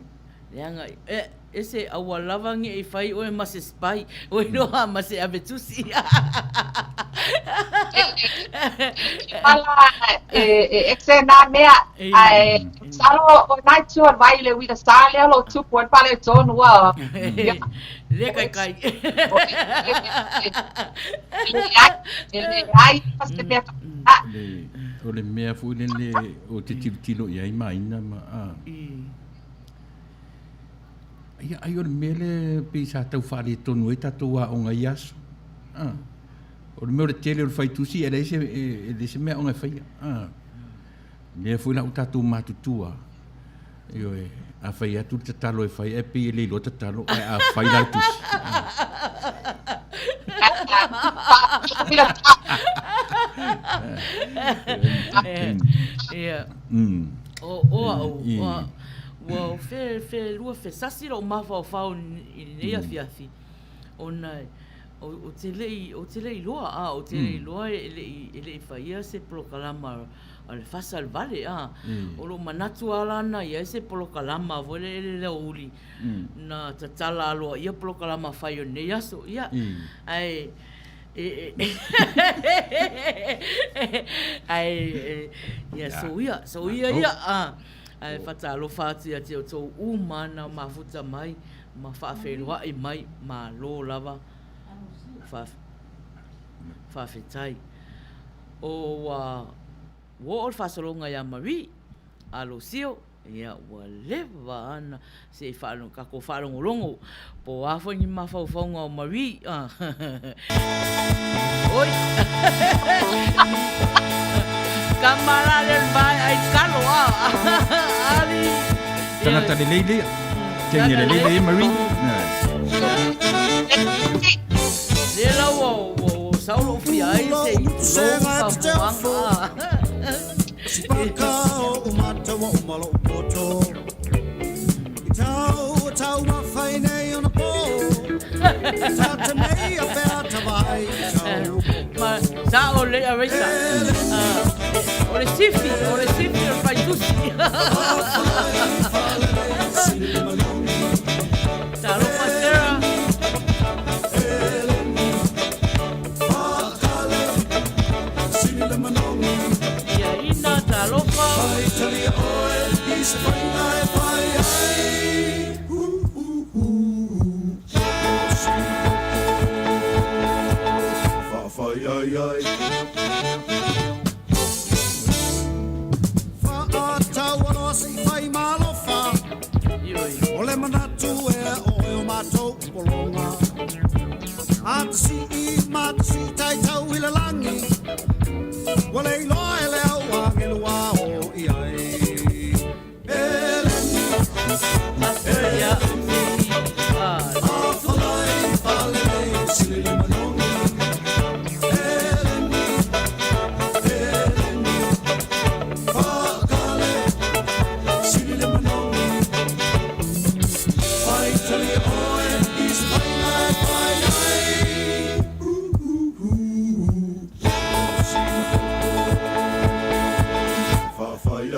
Leaga, e, e se aua lava nge i whai oe ma se spy, oe roa ma se ave tusi. Pala, e, e ese nā mea, ae, salo o nai tua vai le uila sa lea lo tupu ai pale tonu a. Le kai kai. E leai ma se mea a. O le mea foi lele o te tilotilo i ai maina ma a. Ia ai o le mea lea pei sa tau faaletonu ai tatou aoga i aso. A. O le mea o le tele o le faitusi e leai se, e leai se mea aoga e faia. A. Lea foi la ua tatou matutua, ioe, a fai atu le tatalo e fai, ae pei e le iloa tatalo, ae a fai la le tusi. Ia. O, o au, ua, ua fe, fe lua fe sasi lou mafaufau i lenei afiafi, ona ou te le i, ou te le i iloa, a, ou te le i iloa e le i, e le i faia se polokalama a le fasa le vale, a. O lou manatu lava la na i ai se polokalama foi lele i le aoauli na tatala aloaia polokalama fai o lenei aso, ia. Ae, e, ae, ia, soia, soia ia, a. Ae faatalofa atu ia te outou uma na mafuta mai ma faafeiloai mai, malo lava, faafetai. O ua oo le faasologa ia Marie Alosio, ia ua leva ana se i faalogo, tatou faalogologo po o a foi ni mafaufauga o Marie. Oi! Kama la le vai ai kalo a. Ali. Tangata lelei lea. Teine lelei lea Marie. Le la ua ua sau lou fia ai se i tulou faafofoga. Sipaka o umata wa umalo poto. I tau tau mawhai nei ona po. Ta te nei a pea ta vai tau. Ma sa o le a reisa. O le sifi, o le sifi o le faitusi. Talofa Sarah. Ia ina talofa.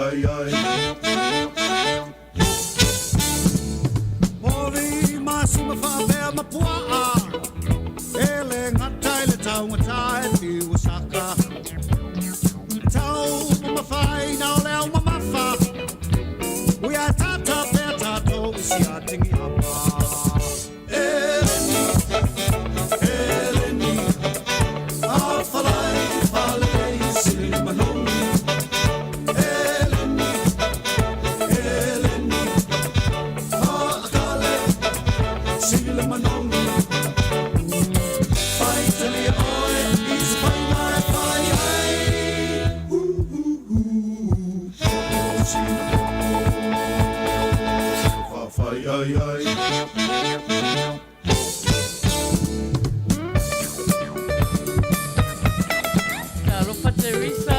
ai ai. Moli masima faapea ma puaa E le gata i le taugata e fiu saka E tau mamafaina o le au mamafa Ui ae tata pea tatou i siatigi apa Eleni, Eleni Afalai fale i sili manogi Eleni, Eleni Faakale, sili le manogi Faitalia oe i se faiga e fai ai Uhuhu, popo sina popo Faafai ai ai. Talofa Teresa.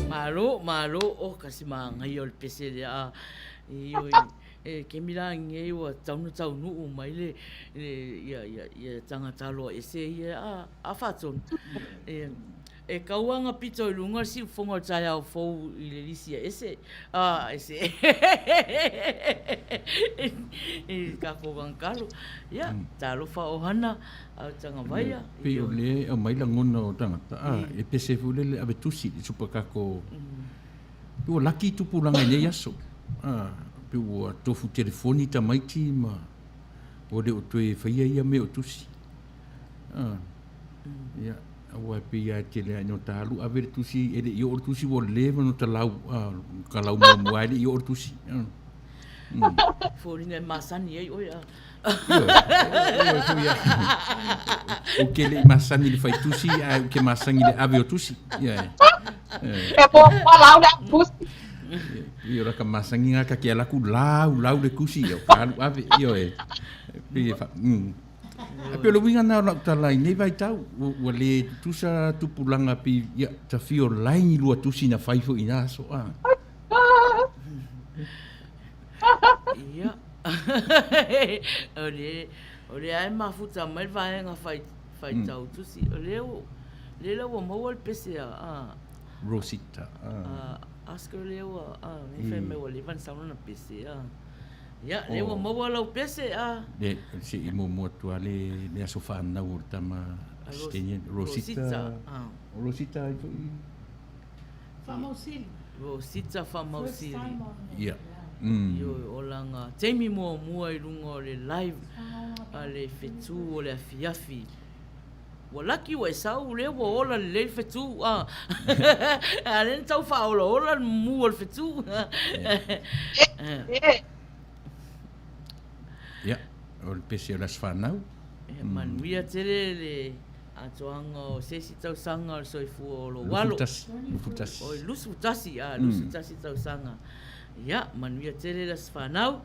Malo, malo, oh kasi magaia o le pese lea a ioe e kemi lagi ai ua tatau ona taunuu mai le le ia ia ia tagata aloa ese ia a a faatonu. E e kau aga pito i luga le siufofoga o le taeao fou i le lisi a ese a ese i le tatou gagakalo. Ia, talofa ohana a o Tagavaia. Pei o lea e aumai lagona o tagata a e pese foi lele ave tusi i le supakako Ua laki tupulaga i nei aso, a, pe ua tofu telefoni tamaiti ma ua le o toe faia ia mea o tusi. A, ia, aua e pei lava e tele lava ina ta alu ave le tusi, e le i oo le tusi ua leva ona ta lau, a, ka lau muamua e le i oo le tusi. A. Mm. Foliga e masani ai oe a. Ioe, foi a. Ou te le i masani i le fai tusi, ae ou te masani i le ave o tusi. Ioe. E po lau le tusi. Io la ka masani ngā ka ke ala ku lau lau le tusi o ka alu ave. Ioe. Pe fa. E pe o le uiga na o lau tala i nei vaitau, ua le tutusa tupulaga pi ia ta fio laini lua tusi na fai foi i na aso a. Ia. O le o lea e mafuta mai le vaega fai faitau tusi. O lea ua lea la ua maua le pese a a Rosita. A Oscar lea ua a nei fai mai ua leva ona sau lana pese a. Ia, lea ua maua lau pese a. Le se i muamua atu lava le le aso fanau o le tama Stenian Rosita. Rosita. Rosita ai foi. Faamausili. Rosita Faamausili. First time on Ia. Ioe, o lana taimi muamua i luga o le live a le fetu o le afiafi. Ua laki ua e sau, lea ua ola lelei le fetu, a. A lea na tau faaolaola le mumu o le fetu. Ia, o le pese o le aso fanau. E manuia tele le atoaga o se isi tausaga o le soifua o lou alo. 21. Oi, 21, a, 21 tausaga. Ia, manuia tele le aso fanau.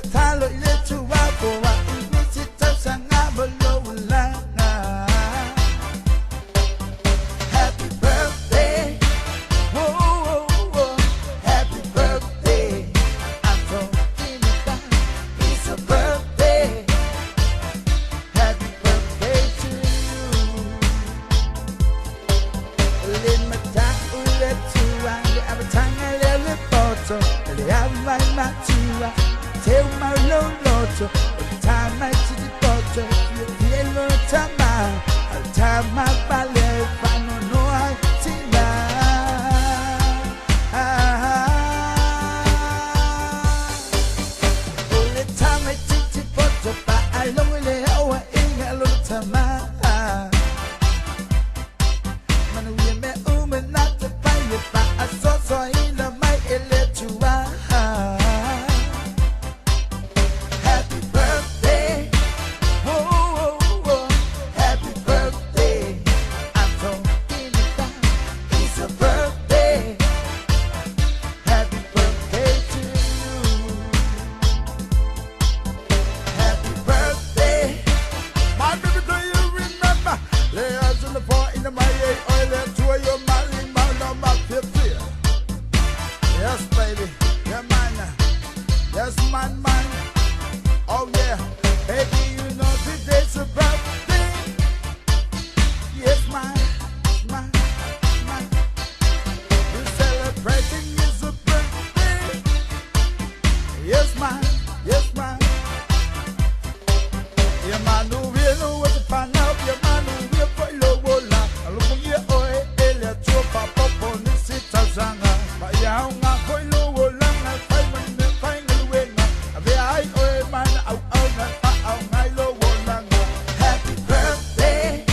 tatalo i le Atua foai nisi tausaga mo lou olaga. Happy birthday, oh, oh, oh, happy birthday. I'm talking about it's a birthday. Happy birthday to you. Le mata'u le Atua, le amataga lea o le poto, le ava i matua, teu mau lou loto, o le tama i titi poto, e fiafia i lona tama, a o le tama pale e faanoanoa ai tina. O le tama i titi poto, faalogo i le auaiga a lona tama. Manuia mea uma na te pai e faasoasoaina mai e le Atua. Happy birthday, oh, oh, oh, happy birthday. I'm talking about it's a birthday. Happy birthday to you. Happy birthday. My baby, do you remember? Lay eyes on the floor in the my oil and to your mali mana ma fifty. Yes, baby, you're mine. Yes, mine, mine. Oh yeah, baby, you know today's a birthday. Yes, mine, mine, mine. We're celebrating is a birthday. Yes, mine, yes, mine. Ia manuia lou aso fanau, ia manuia foi lou ola. Alofagia oe e le Atua faaopoopo nisi tausaga. Faaiauga foi lou olaga e fai ma ni mea faigaluega. Avea ai oe ma na auauna e faaaoga ai lou olaga. Happy birthday,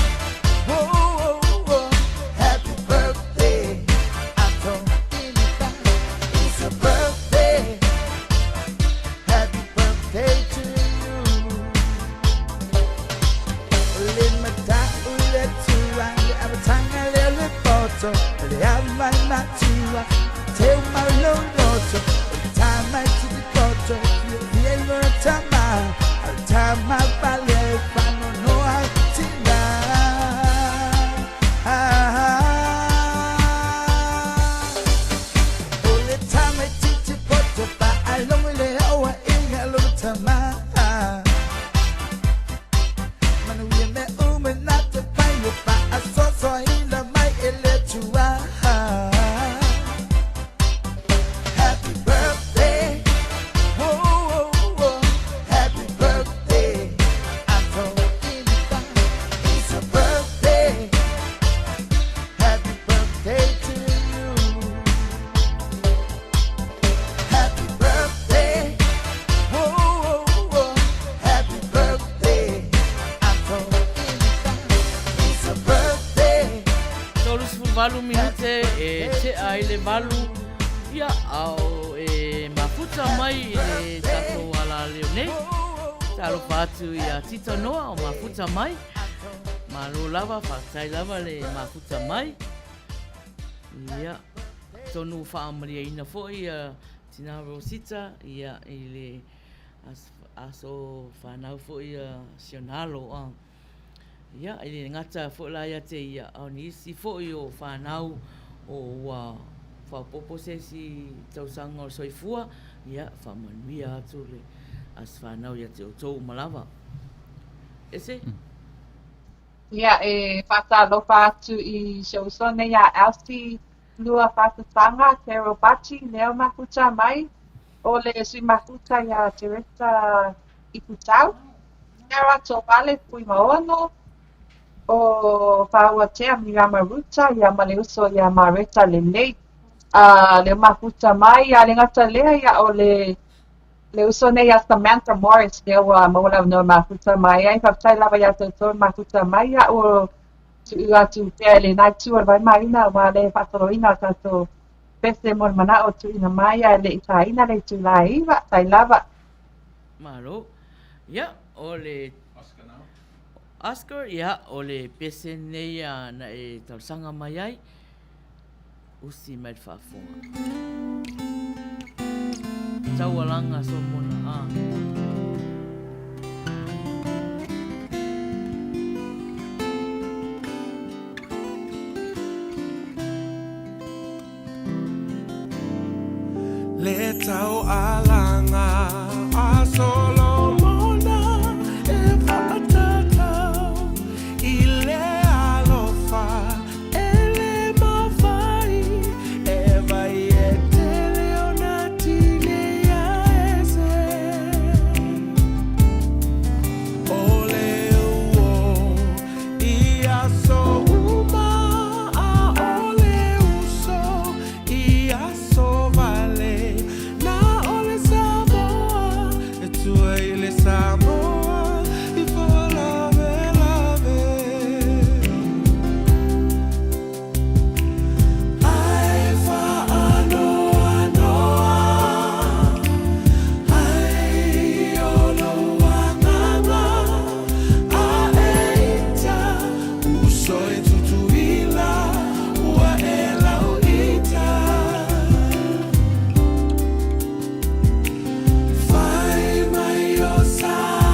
oh, oh, oh, happy birthday. I'm talking about it's a birthday. Happy birthday to you. Le mata'u le Atua, le amataga lea o le poto, le ava i matua, teu mau lou loto, o le tama i titi poto, e fiafia i lona tama, a o le tama pale e faanoanoa ai tina. O le tama i titi poto, faalogo i le auaiga a lona tama. Manuia mea uma na te pai e faasoasoaina mai e le Atua. Happy birthday, oh, oh, oh, happy birthday. I'm talking about it's a birthday. Happy birthday to you. Happy birthday, oh, oh, oh, happy birthday. I'm talking about it's a birthday. 38 minute e tea ai le valu, ia, a o e mafuta mai i le tatou alaleo nei. Talofa atu ia Tito Noa o mafuta mai. Malo lava, faafetai lava le mafuta mai. Ia, tonu faamaliaina foi ia Tina Rosita ia i le aso fanau foi ia si ona alo. Ia, e le gata foi la ia te ia, a o nisi foi o fanau o ua faaopoopo se isi tausaga o le soifua, ia, faamanuia atu le aso fanau ia te outou uma lava. Ese? Ia, e faatalofa atu i si ou uso nei ia Elsie Lua Faasasaga, Carol Bati, Leo Mafuta mai, o le sui mafuta ia Teresa Ikutau, Sarah Tovale Fuimaono, o Faauatea Mirama Ruta ia ma le uso ia Mareta Lelei, a Leo Mafuta mai, a le gata lea ia o le le uso nei ia Samantha Morris lea ua maua le avanoa e mafuta mai ai. Faafetai lava ia te outou e mafuta mai ia ua tuu atu pea i lena itu o le vaimaiina aua le faatoloina o tatou pese mo le manao tuuina mai ae le i taina le itula e 9. Tai lava. Malo. Ia, o le Oscar now. Oscar, ia, o le pese nei a na e talosaga mai ai, usi mai le faafofoga. Taualaga Solomona a. Le taualaga a Solomona e faatatau i le alofa e le mafai e vai e tele ona tineia ese. O le uo i aso uma a o le uso i aso vale na o le Samoa e tua i le Samoa i faalavelave. Ae faanoanoa ai o lou agaga a e ita uso i Tutuila ua e lauita. Fai mai o Samoa.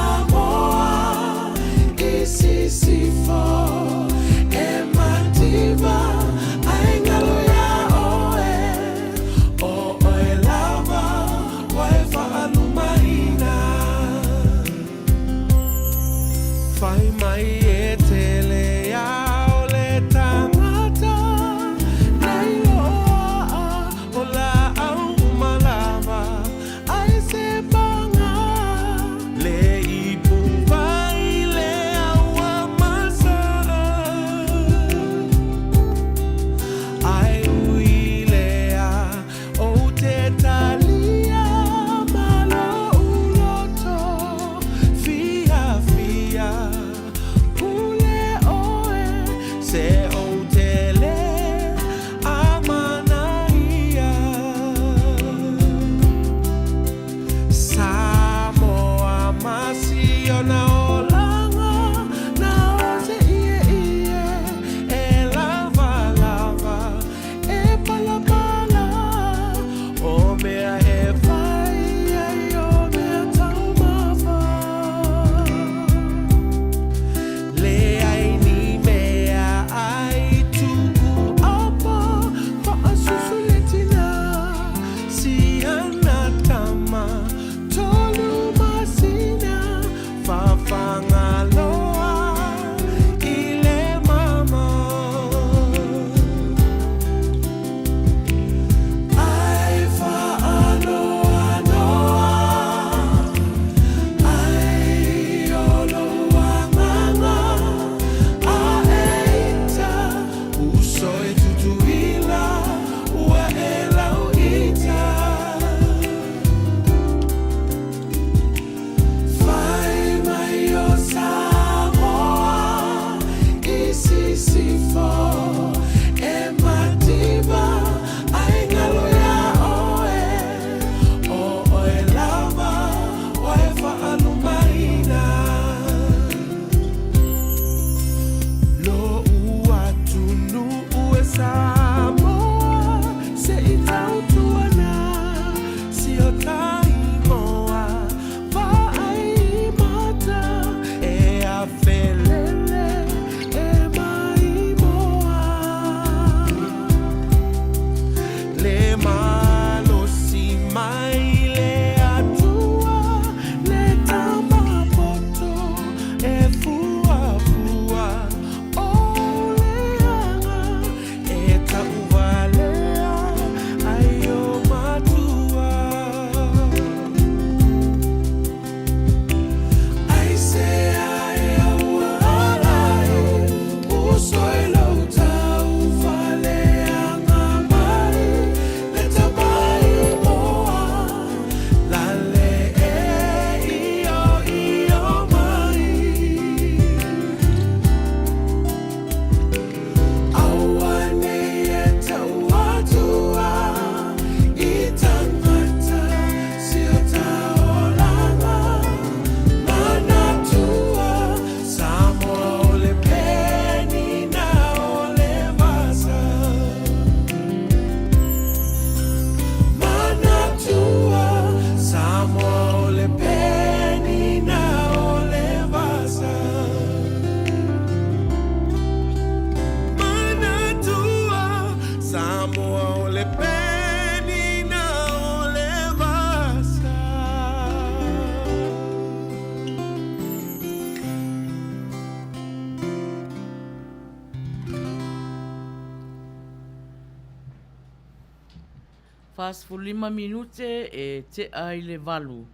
45 minute e tea i le valu.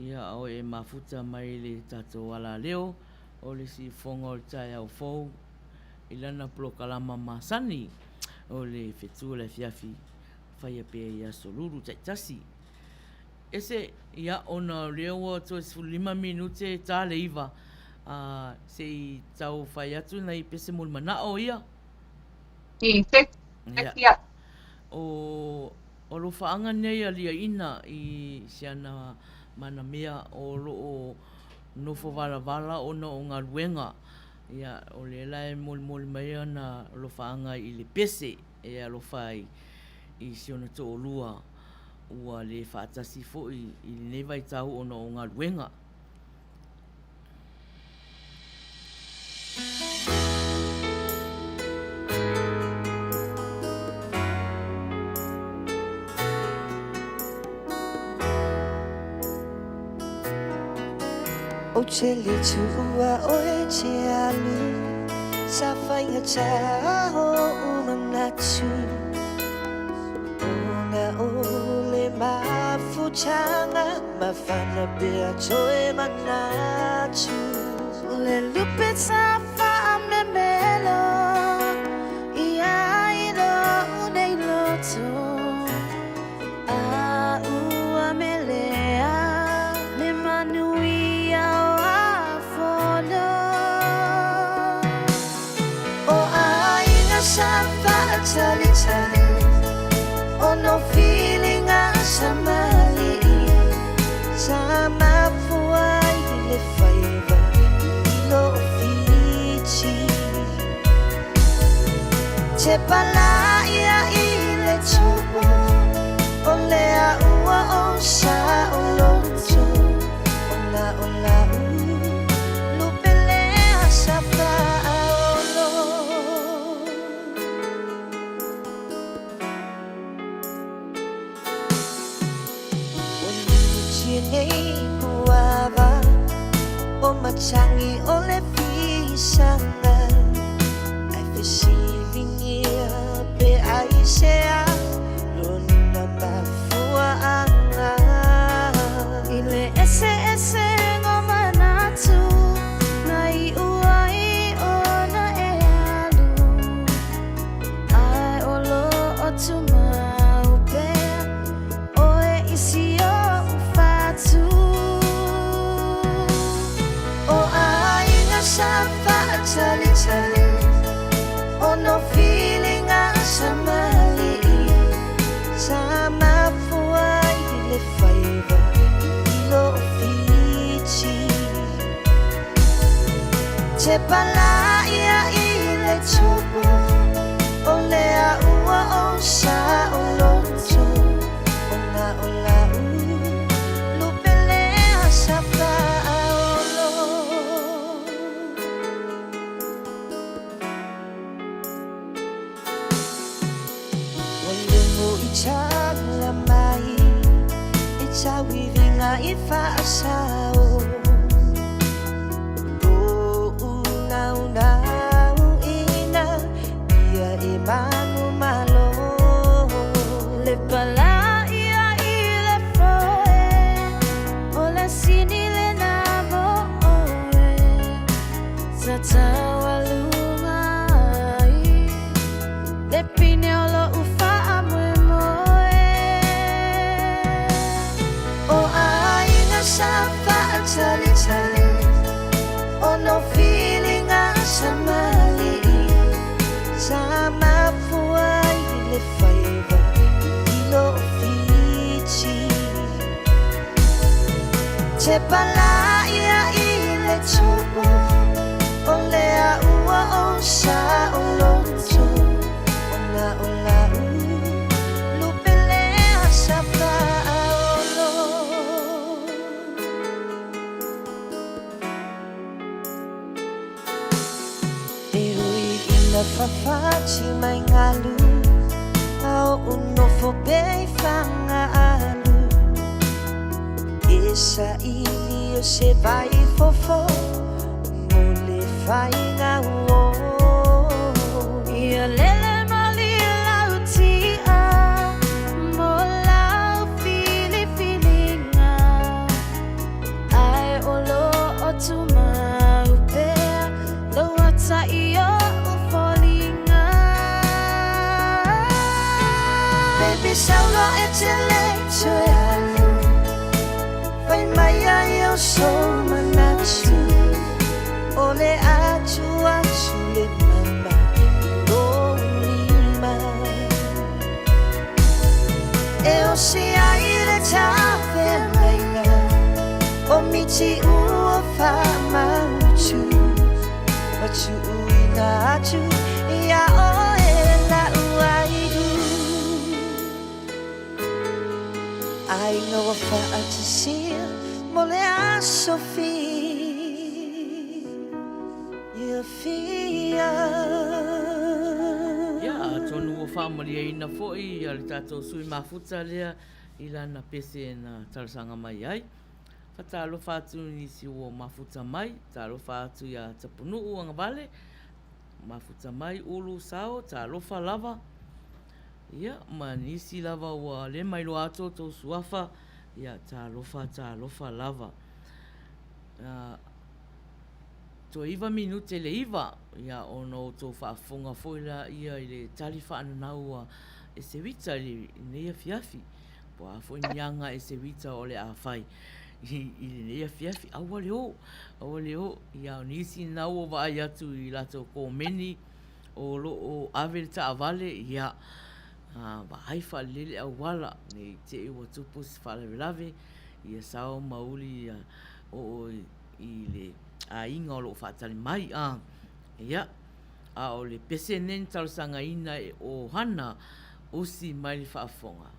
Ia, a o e mafuta mai le tatou alaleo o le siufofoga o le taeao fou i lana polokalama masani o le fetu o le afiafi faia pea i aso lulu taitasi. Ese, ia, ona o lea ua toe 15 minute e ta le iva, a, se i tau fai atu nai pese mulimanao ia. I te, ia. O alofaaga nei a Liaina i si ana manamea o lo o nofo valavala ona o galuega. Ia, o lea la e molimoli mai ana alofaaga i le pese e alofa ai i si ona toalua ua le faatasi foi i lenei vaitau ona o galuega. Ou te le tuua oe te alu Sa faigata oʻu manatu Ona o le mafutaga Mafana pea toe manatu. O le lupe sa faamemelo ia i lo'u nei loto A ua melea le manuia o Afono. O aiga sa faatalitali Ono filiga sa malii Sa mafua i le faiva i loo Fiti Te palaia i le tupu O le aua o sa o loto Ona o lau lupe lea sa faaolo. Ua nuti nei puava O matangi o le fisaga Ai fesiligia pe aisea Lona mafuaaga I le eseesega o manatu Na iu ai ona e alu Ae o loo tumau pea oe i si oʻu fatu. O aiga sa faatalitali Ono filiga sa malii Sa mafua i le faiva i loo Fiti Te palaia i le tupu O le aua o sa o loto Ona o lau lupe lea sa faaolo. Ua lumu i tala mai i tauiviga i faasao Lo'u naunauina ia e manumalo Le palaia i le foe o le sini lena mo oe Sa taualuga ai le pine o lo'u faamoemoe. O aiga sa faatalitali Ono filiga sa malii Sa mafua i le faiva i loo Fiti Te palaia i le tupu O le aua o sa o loto Ona o lau lupe lea sa faaolo. E ui ina fafati mai galu A oʻu nofo pea i Fagaalu E saili o se vai fofo mo le faiga uō Ia lele malie lau ti'a mo. te le toe alu Fai mai ai o sou manatu O le atu atu le mama i lou lima E osi ai le tafeagaiga O miti ua faamautu Ma tuuina atu ia oe la'u ailu Aiga ua faatasia mo le aso fiafia. Ia, atonu ua faamalieina foi le tatou sui mafuta lea i lana pese na talosaga mai ai. Faatalofa atu i nisi ua mafuta mai, talofa atu ia Tapunuu Agavale, mafuta mai Ulu Sao, talofa lava. Ia, ma nisi lava ua le mailoa atu outou suafa, ia talofa, talofa lava. Toe iva minute le iva, ia ona outou faafofoga foi laia i le tali faananau a Eseuita i lenei afiafi. Po o a foi ni aga Eseuita o le a fai i lenei afiafi. Aua le o, aua le o. Ia o nisi na ua vaai atu i latou komeni o lo o ave le taavale, ia, vaai faalelei le auala, ne i te i ua tupu se faalavelave, ia sao ma uli ia oo i le aiga o lo o faatali mai. A, ia, a o le pese nei na talosagaina e Ohana, usi mai le faafofoga.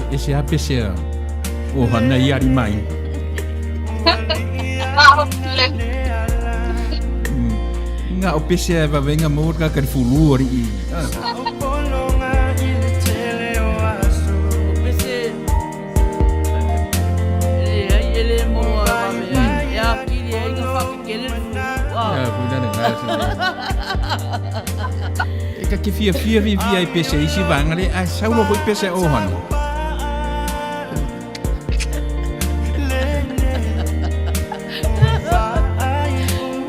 E se a pesea o hana i ari mai. Nga o pesea e vavenga mo ka ka fulu ori i. O pese leai e le maua vave ai. lena E ka te fiafia fiafia ai pese isi vaega le ae sau loa foi pese a Ohana.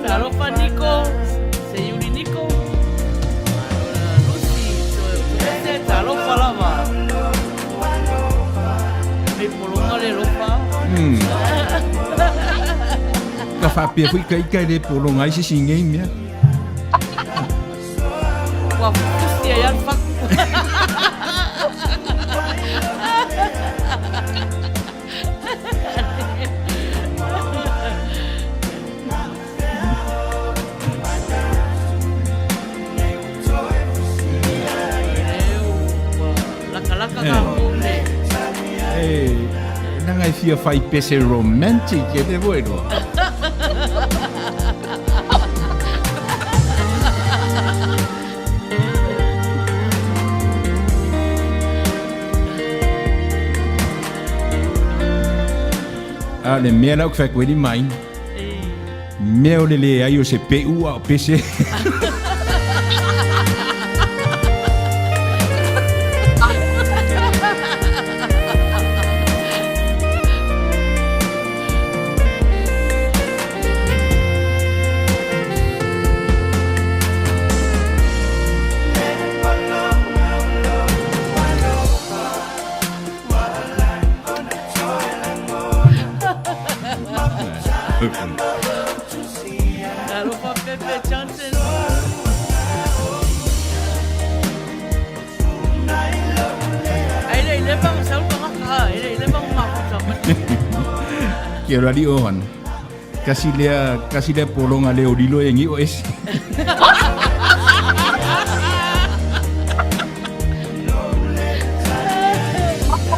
Talofa Niko, se Iuli Niko. Lucy, Toese, talofa lava. Mei polonga le lofa. Ka faapea foi ka ika e le pologa ai se isi i nei mea. Ua fusi ai le faku. Lakalaka ka le. Eh, leaga e fia fai pese romantic e le foi loa. A le mea la ou te fai atu ai le maina. Mea o le leai o se pe'u a o pese. Talofa Pepe Johnson. Ai le le bang sau ka ka e le le bang ma ko Ke ora li ohan. Kasi lea kasi lea polonga leo lilo e ngi o ese.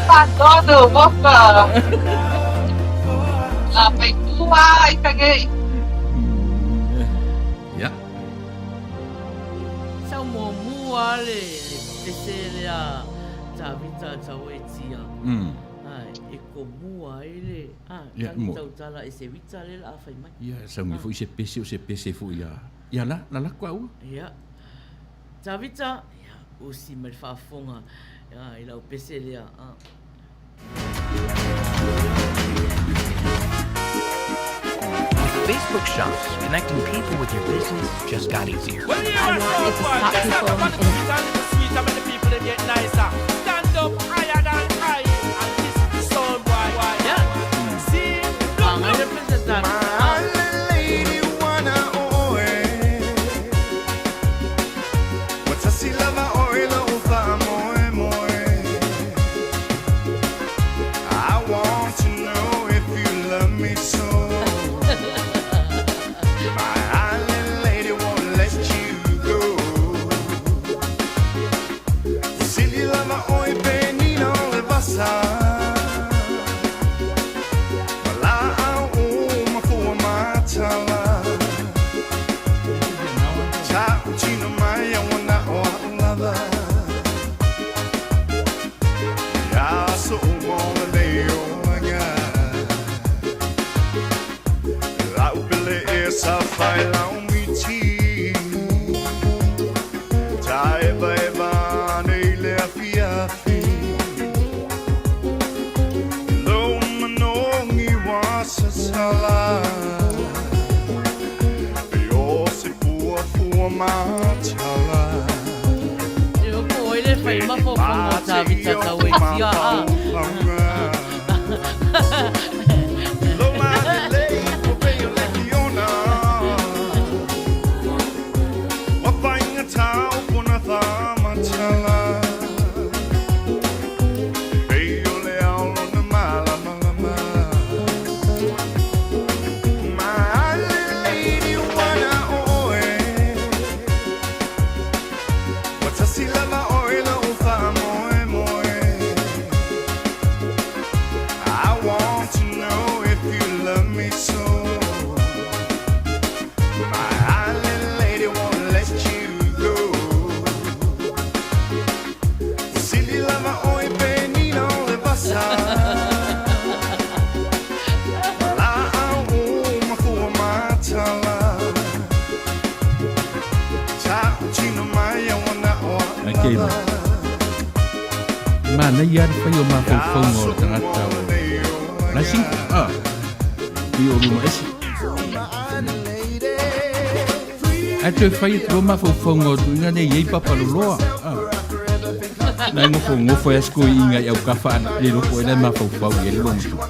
Fatonu, oka. La faitua i fagei. Ia. Sau muamua le pese lea Tavita Tauetia. Ai, e komua ai le a Ia, tangi mo. tautala e se vita le la a fai mai. Ia, sau mai foi se pese o se pese foi ia. Ia la, la lako au. Ia. Tavita, ia, usi mai le faafofoga i lau pese lea. A. With Facebook Shops, connecting people with your business just got easier. I want it to stop people in Ia. Agai le pese Tavita. I want to know if you love me so. My island lady won't let you go. Sili lava oi penina o le vasa. Wala au o mafua matala. Ta utino mai a wana o au lava. Ia so o le leo laga. Lau pele e sa fai lau miti. Ta eva eva nei le afiafi. Lo manongi wa sasala. E o se fua fua matala. E o ko oi le fai mafaufauga o Tavita Tauetia. A. I want to Keila. E manaia lava le fai o mafaufauga o le tagata o la e single. Ah. Pei o luma ese. Ae toe fai atu loa mafaufauga o tuuina nei i ai papaloloa. Ah. Na e nofonofo ai a si toeaina i autafa a le iloa po o ai la e mafaufau i ai le loomatua.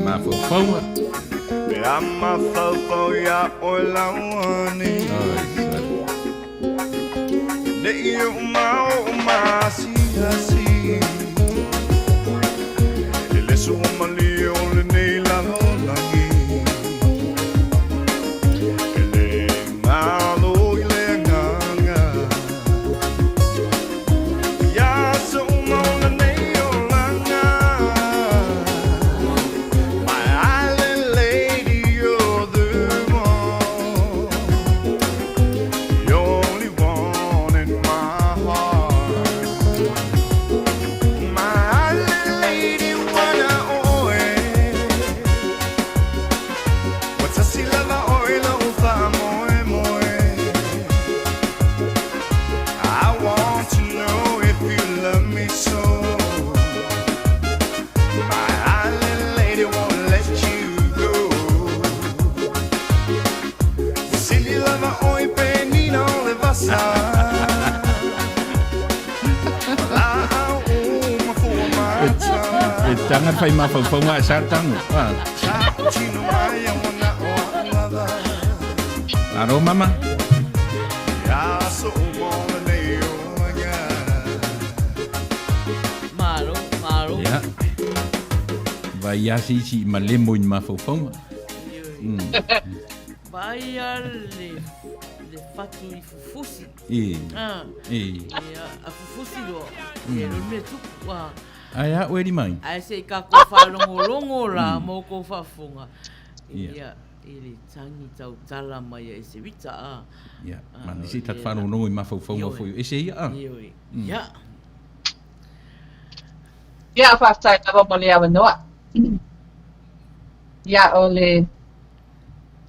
Mafaufauga. Pe a mafaufau ia oe lauani. Ne i o mao o masiasi. E le sua malie o lenei lalolagi. E le galo i le agaga. Ia so uma o lenei olaga. My island lady, you're the one. The only one in my heart. My island lady, wana oe. Ua tasi lava oe lo'u faamoemoe. I want to know if you love me so. My island lady won't let you go. Sili lava oe pe nina o le vasa. La'au uma fua E taga le fai mafaufauga ae sa le tago. Ah. Tino mai a wana o a'u lava. Malo mama. Ia so uma o lenei olaga. Malo, malo. Ia. Vai lava se isi i malemo i ni mafaufauga. Vaai a le, le fatu i fufusi. E. Ah. E. Ia, a fufusi loa. Ia, lo mea tupu. Ah. Ae a oe limai. Ae se i kākou faalogologo la ma oukou faafofoga. Ia, i le tagi tautala mai a Esewita, a. Ia, manaia se i tatou faalogologo i mafaufauga foi o Ese ia, a. Ioe. Ia. Ia, faafetai lava mo le avanoa. Ia, o le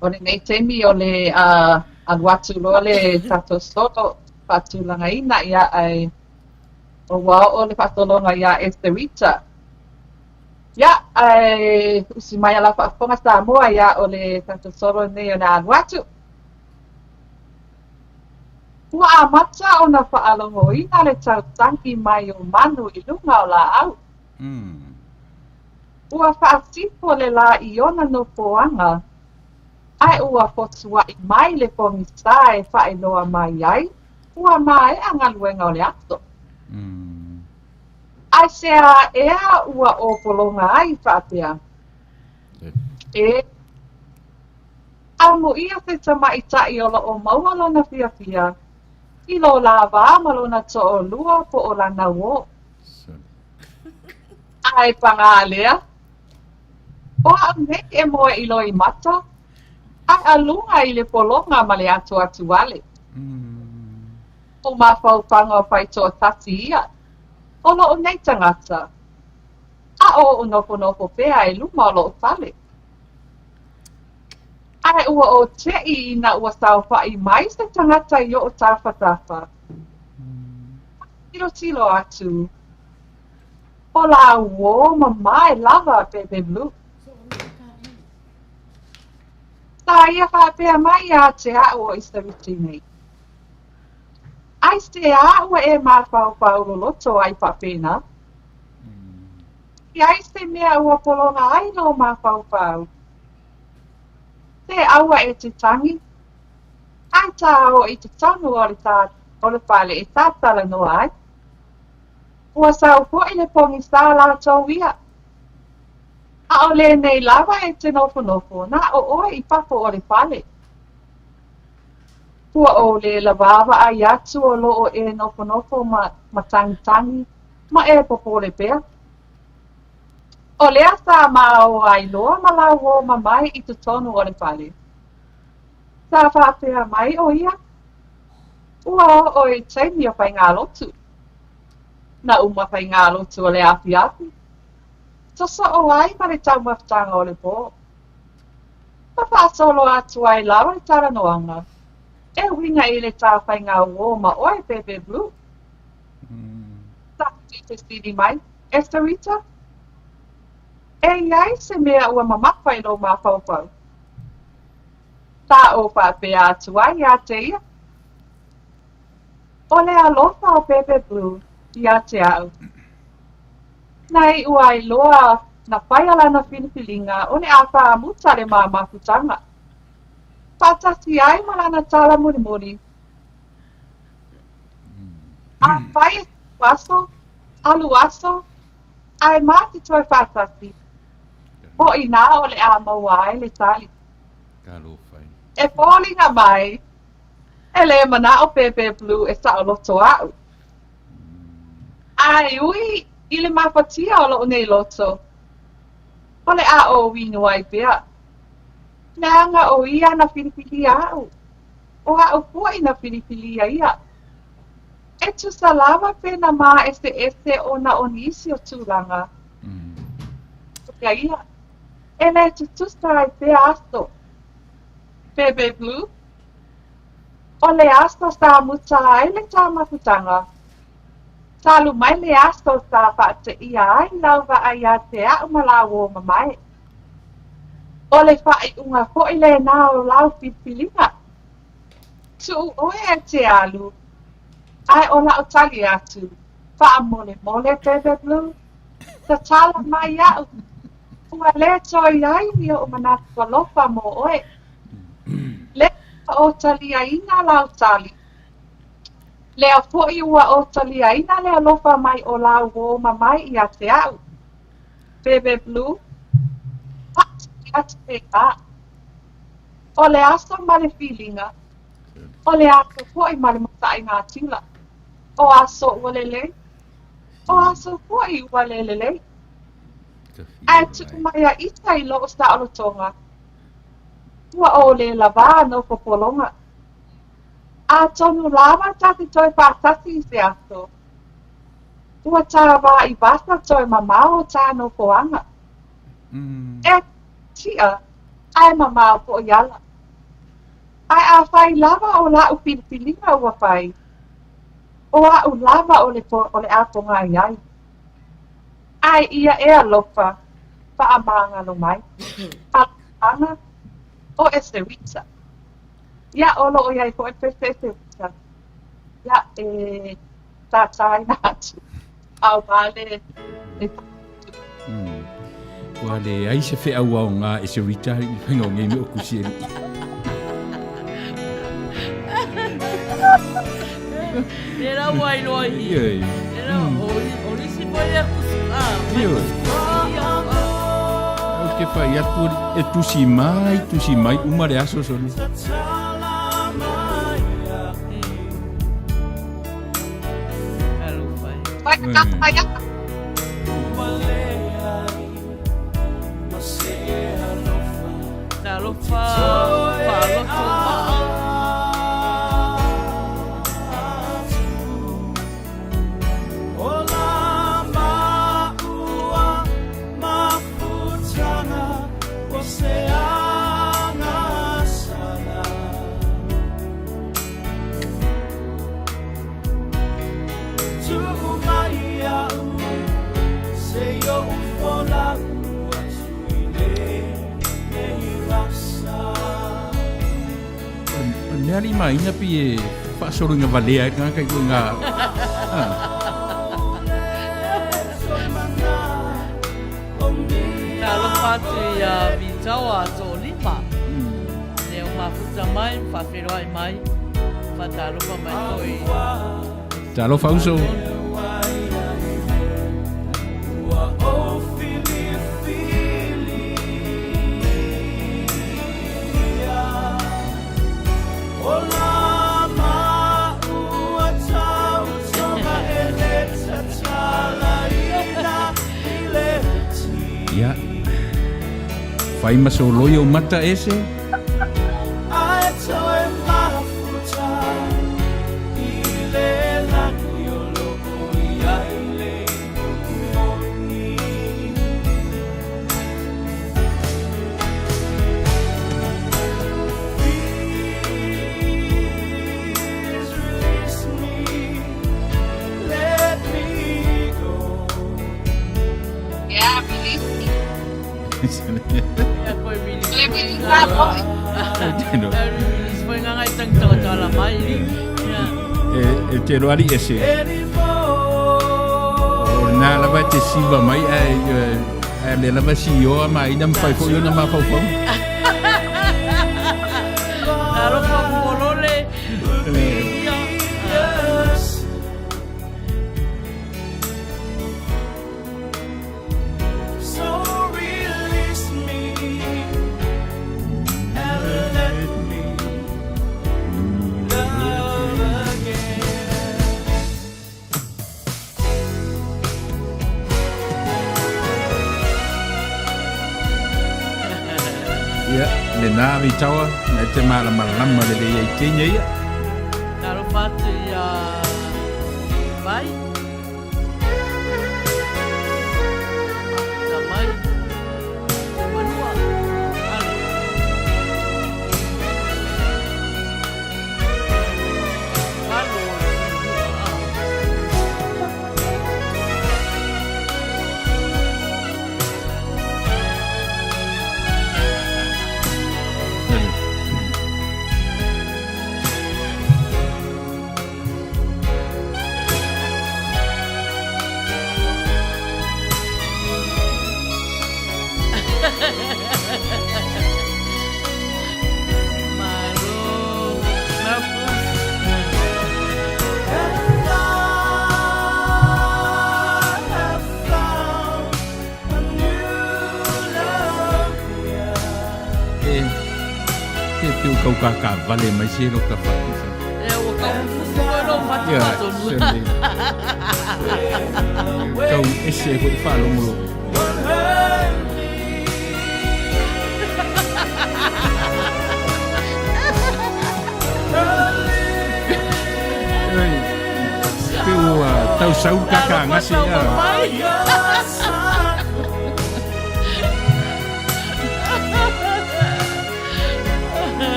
o lenei taimi o le alu atu loa le tatou solo faatulagaina, ia, ae ua oo le faasologa iā Esterita. Ia, ae usi mai a lau faafofoga Samoa, ia, o le tatou solo lenei o le a alu atu. Ua amata ona faalogoina le tautagi mai o manu i luga o lāʻau. Ua faasifo le lā i ona nofoaga, ae ua fotuaʻi mai le pogisa e faailoa mai ai ua maea galuega o le aso. Aisea ea ua ou pologa ai faapea? E amuia se tamaitai o lo o maua lona fiafia i lo la va ma lona toʻolua po o lana uō. Ae pagā lea, ʻo aʻu nei e moe i loimata, ae aluga i le pologa ma le atoatu wale. ʻO mafaufauga faitoatasi ia o loʻu nei tagata, a o oʻu nofonofo pea i luma o loʻu fale. Ae ua ou teʻi ina ua saofaʻi mai se tagata i oʻu tafatafa. Tilotilo atu, ʻo la uō mamae lava a Bebe Blue. Sa ia faapea mai iā te aʻu o Esteriti nei. Aisea ua e mafaufau loloto ai faapena? I ai se mea ua pologa ai lou mafaufau? Se aua e te tagi, ae ta o i totonu o le o le fale e ta talanoa ai. Ua sau foi le pogisa latou ia. A o lenei lava e te nofonofo, na o ʻoe i fafo o le fale. Ua ou le vaavaai atu o lo o e nofonofo ma matagitagi ma e popole pea. O lea sa ma o ai loa ma lau uō mai i totonu o le fale. Sa faapea mai ʻo ia, Ua oo i taimi o faigalotu. Na uma faigalotu o le afiafi, sosoo ai ma le taumafataga o le pō. Ma faasolo atu ai lava le talanoaga e uiga i le tā faigauō ma ʻoe Bebe Blue. Sa fesili mai, Esterita, E i ai se mea ua mamafa i lou mafaufau? Sa ou faapea atu ai iā te ia. O le alofa o Bebe Blue iā te aʻu. Na iʻu ai loa na whai lana filifiliga o le a faamuta le ma mafutaga. Faatasi ai ma lana tala mulimuli. Afai e tupu aso, alu aso, ae ma te toe faatasi, o inā o le a maua ai le tali. E foliga mai, e lē manaʻo Bebe Blue e saʻoloto aʻu. A e ui i le mafatia o loʻu nei loto, o le a ou inu ai pea. Leaga ʻo ia na filifilia aʻu, ʻo aʻu foʻi na filifilia ia. E tusa lava pe na māʻeseʻese ona o nisi o tulaga. ʻO ia, e lē tutusa ai pea aso. Bebe Blue, ʻO le aso sa muta ai le tā mafutaga. Talu mai le aso sa faateia ai lau vaa iā te aʻu ma lau uō mamae. ʻO le faaiuga foʻi lena o lau filifiliga. Tuʻu ʻoe e te alu, ae ʻo laʻu tali atu, faamolemole Bebe Blue, tatala mai iaʻu, ua lē toe i ai ni oʻu manatu alofa mō ʻoe. Lea ua ou taliaina lau tali. Lea foʻi ua ou taliaina le alofa mai o lau uō mamae iā te aʻu. Bebe Blue, Faatali atu pēlā. ʻO le aso ma le filiga, ʻo le aso foʻi ma le mataʻaigatila, ʻo aso ua lelei, ʻo aso foʻi ua lē lelei. Ae tuʻu mai a ita i loʻu saʻolotoga, ua ʻōlelawā nofo pologa. Atonu lava ta te toe faatasi i se aso. Ua tā wā i vasa toe mamao o tā nofoaga. E tia, ae mamao foʻi ala. Ae afai lava o laʻu filifiliga ua fai, ʻo aʻu lava o le o le a pogai ai. ʻAe ʻia e alofa, faamagalo mai. Alofaga, ʻo Eserita. Ia ʻo loʻo iai foʻi pese Eserita. Ia e tātāina atu. Ao male e Ua leai se feʻau aoga Eserita i faiga o nei mea o kusi e liʻi. Le la ua iloa i. Ioe. Le la o nisi foi lea kusi. Ah, mai Ioe. kusi ia. Ou te fai atu e tusi mai, tusi mai, uma le aso soli. Mai ka tātai aka. Talofa, faaloto maa. O le mea alii maina pei e faasolo ina valea ai le tagata i ituaiga a. Talofa atu ia Vitaoa Toolima. Lea ua mafuta mai, faafeiloai mai, faatalofa mai foi. Talofa uso. Ia. Fai ma soloi ou mata ese. Yeah, release me. E te roa ali ese. O lena lava e te siva mai ae ae lea lava e sioa ma ina mafai foi ona mafaufau. Talofa Fuolole. Ia, lena Vitaoa, na e te malamalama lelei ai teina ia. Talofa atu ia Vai. Mafuta mai. Te manua. Alo. E pe kau kakavale mai se lo ka whakisa. E ua kau fufu koe lo whatu whatonu. Kau ese koe whalongolo. Pe ua tau sau kaka ngasi.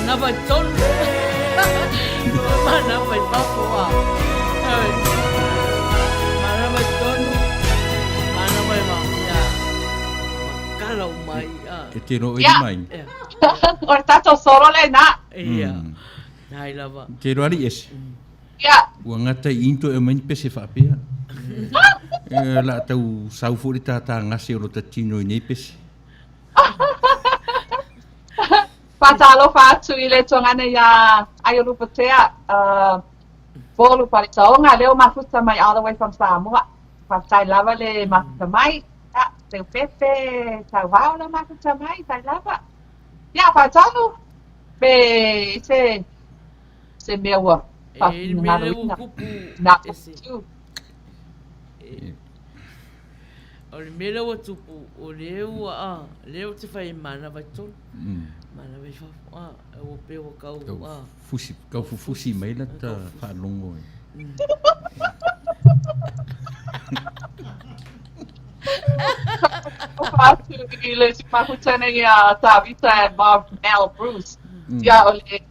Manava tonu. Manava i fafo a. Manava tonu. Manava i fafo. Ia. Makala o mai. E te roa i mai. O le tatou solo lena. Ia. Nai lava. Te roa ali ese. Ia. Ua gata i into e aumai ni pese faapea. E la tau sau foi le tātā gase o lota tino i nei pese. Faatalofa atu i le tuagana iā Aiolupotea, Polu Paletaoga, lea ua mafuta mai all the way from Samoa. Faafetai lava le mafuta mai. Ia, Teupepe, Tauvao le mafuta mai, faafetai lava. Ia, faatonu, pe se se mea ua faafinagaloina na tu. O le mea lea ua tupu, o lea ua, a, lea ou te fai manava i totonu, manava i fafo, a, ua pei ua kau, a. Fusi, kau fufusi mai la ta faalogo e. Atu i le si mafuta nei a Tavita and Bob Mel Bruce. Ia o le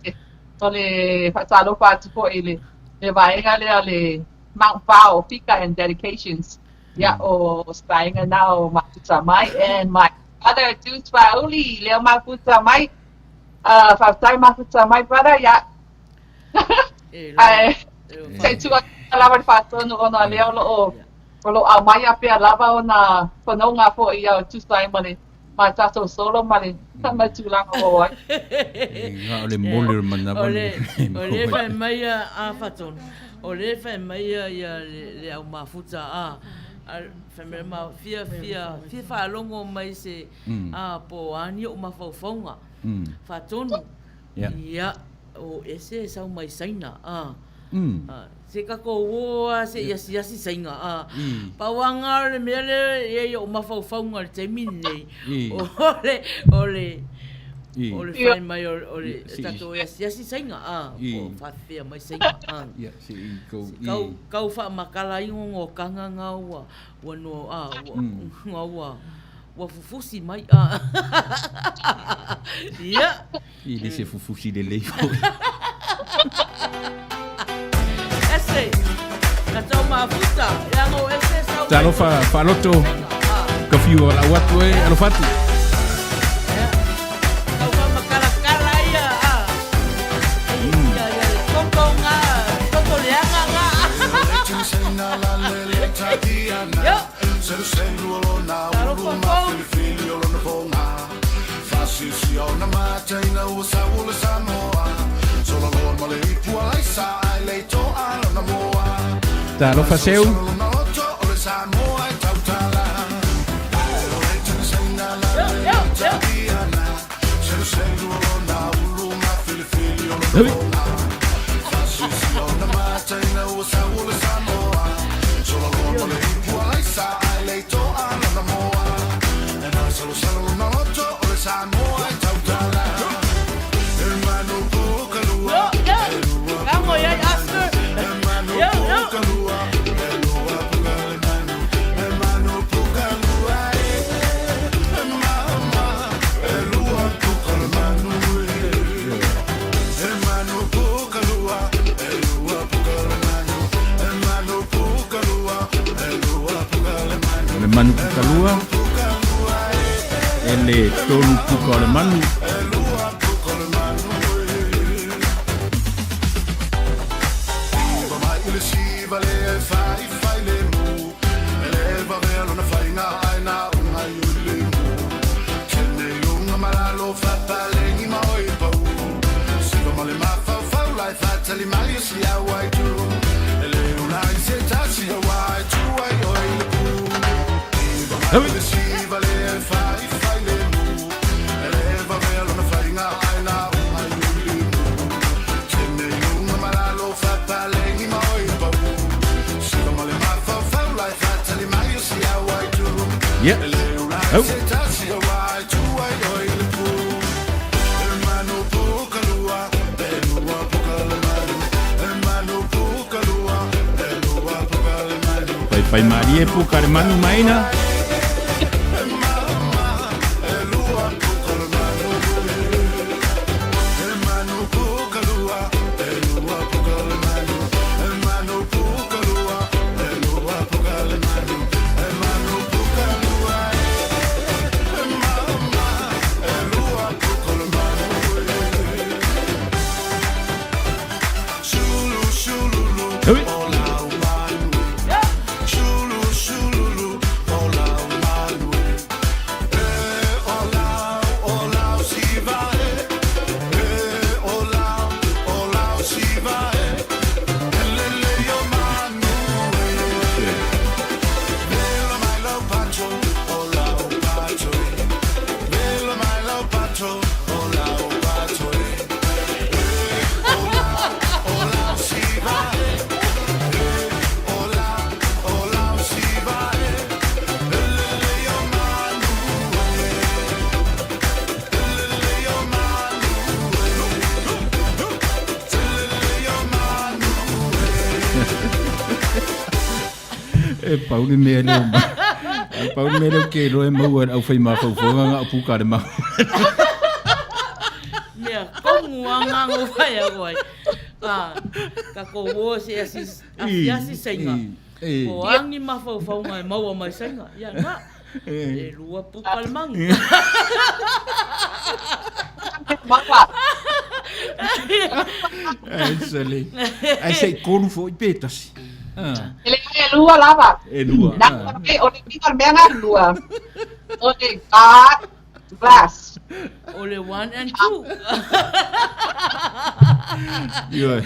o le faatalofa atu foi i le le vaega lea o le Mount Pao Fika and Dedications. Ia o se vaega na o mafuta mai and my other Deuce Faauli lea o mafuta mai. Faafetai mafuta mai brother ia. Ae se i tuu atu lava le faatonu ona lea o lo o o lo o aumaia pea lava ona fonoga foi ia e tusa ai ma le ma tatou solo ma le ma le tulaga ua oo ai. Na o le mole o le manawa. O le o le fai mai a Faatonu, o le fai mai ia le au mafuta a fai mai ma fia fia fia faalogo mai se a po o a ni ou mafaufauga. Faatonu. Ia, o ese e sau mai Saina, a. Se tatou o a se i asiasi Saina, a. Pau a nga o le mea lea e i ai ou mafaufauga i le taimi lenei, o le, o le, o le fai mai o le tatou e asiasi Saina, a, po o faafefea mai Saina, a. Kau, kau faamatala ai gogotaga nga ua, ua no, a, ua, ua, Ua fufusi mai a. Ia. E le se fufusi lelei foi. Ese. Ka tau mafuta. Ia ngo ese sau. Talofa faaloto. Ka fiu o lau atu e alofa atu. Tau whamakalakala ia. Ia ia le toto nga. Toto leaga nga. Yo. Talofa fou. Talofa seu. O le manu pukalua, e le tolu puka o le manu. Yeah. Oh. Pai malie puka le manu maina. E pau le mea lea o Ae pau le mea lea ou te iloa e maua e le aufai mafaufauga na o puka a le mau. Mea komu a ngā ngō whai a koe. Ka, ka ko wō se asi, asiasi seinga. Ko angi mafaufauga e maua mai seinga. Ia ngā, e lua puka le mangu. Maua. Ai sale. Ai sei kolu foi pe tasi. Ah. E le e lua lava. E lua. Na, e, o le pinga mea ngā lua. O le God bless. O le 1 and 2. Ioe.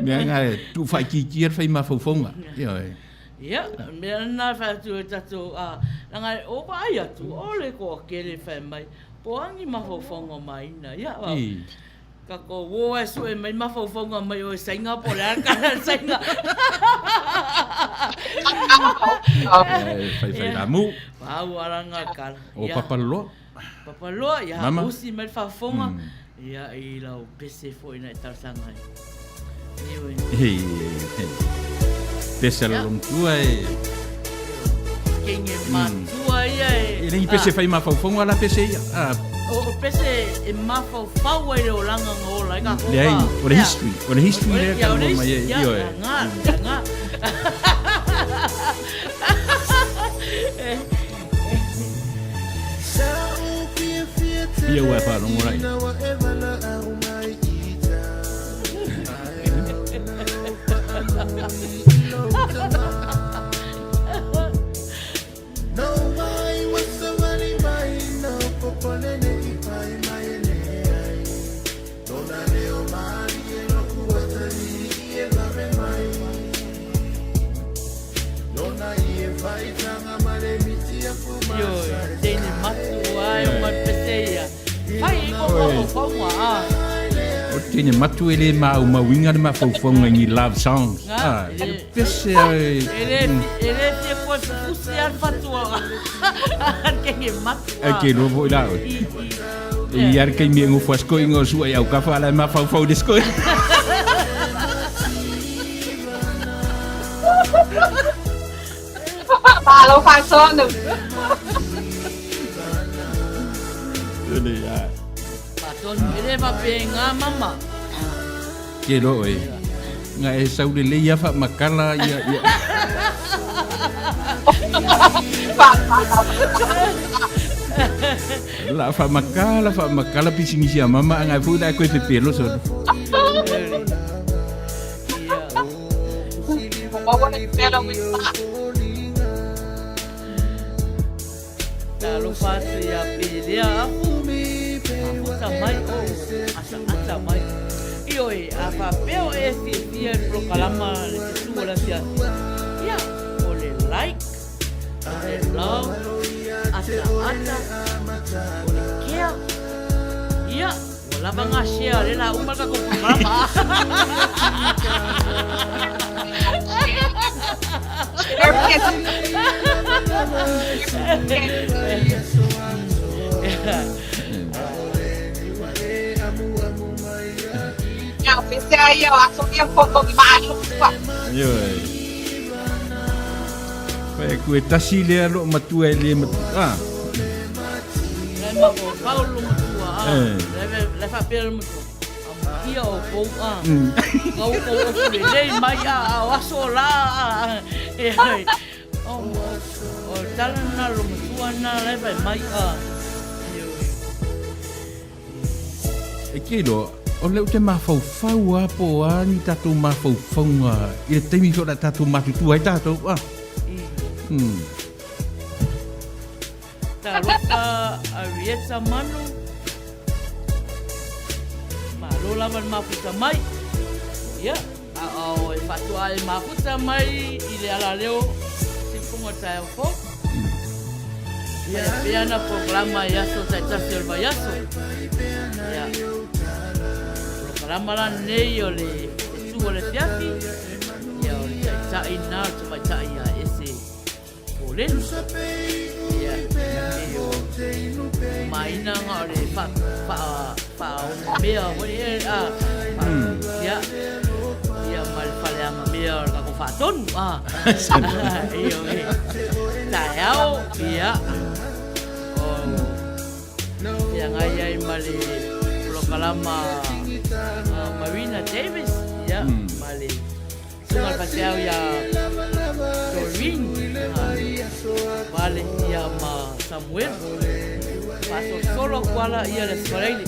Mea ngā e tu whaikīkia le whai mafaufauga. Ioe. Ia, mea nā whai atu e tatou, a, langa e o vaai atu, o le koa kele whai mai, po angi mafaufauga maina. Ia, I. Ka ko wo e sue mai mafaufauga mai o e sainga po le a kala sainga. Fai fai la mu. Pau aranga kala. O Papaloa. Papaloa, ia Mama. usi mai le faafofoga, ia i lau pese foi na e talosaga ai. Ioe. Hei, hei. Pese a le matua e. Kenge matua ia e. E le pese fai mafaufauga la pese ia. Ah. O pese e mafaufau ai le olaga nga ola ai ka hoka. Leai, o le history. O le history lea ka lua mai ai. Ioe. Nga, nga. Ia ua e faalogo lai. Ioe, teine matua e o mai pese ia. Fai i ko mafaufauga a. O teine matua e le maumauina le mafaufauga i ni love songs. Ah, e pese ai. E le e le fia koe fufusi a le fatua. Kenge matua. Ai ke loa foi la oe. E i a le taimi e nofo ai sikoiga o sua i aukafa a la e mafaufau i le sikoiga. Malo faatonu. Lelei a. Faatonu e le faapea i ngā mama. Ke loa oe. Nga e sau lelei a faamakala ia ia. La faamakala faamakala pisinisi a mama anga foi la koe pepelo solo. Talofa atu ia Pelea Afu, mafuta mai o asaata mai. Ioe, a faapea o e fiafia i le polokalama le fesu o le afiafi, ia, o le like, o le love, ataata, o le care, ia, ua lava ngā share le la uma le tatou polokalama. Ia, o pese ai o aso ia ko ki maalo kua. Ioe. Pai aku e tasi lea loo matua e le matua. Ah. Le mafaufau lo matua. Ah. Le le faapea le matua. Amutia o kou a. Kau kou o lelei mai a a o aso la a. E ai. O o tala na lo matua na le vai mai a. E ke iloa, o lea ou te mafaufau lava po o a ni tatou mafaufauga i le taimi foi o le a tatou matutua ai tatou, a. Mm. Talofa Arieta Manu. Malo lava le mafuta mai. Ia, a o e faatoa e mafuta mai i le alaleo siufoga taeao fou. Ia, e pea ana polokalama i aso taitasi o le vaiaso. Ia, polokalama la lenei o le fesu o le afiafi, ia o le taitai lena o le tamaitai ia Ese Poleni. Ia, e o maina nga o le fa, fa, faaono mea foi e, a, fa, ia, ia ma le faleaga mea o le tatou faatonu, a. Ioe. taeao, ia, o feagai ai ma le polokalama a Marina Davis, ia, ma le susuga i le faifeau ia Doreen Vale, ia, ma Samuel. Faasolosolo atu ala ia le Aso Faraile.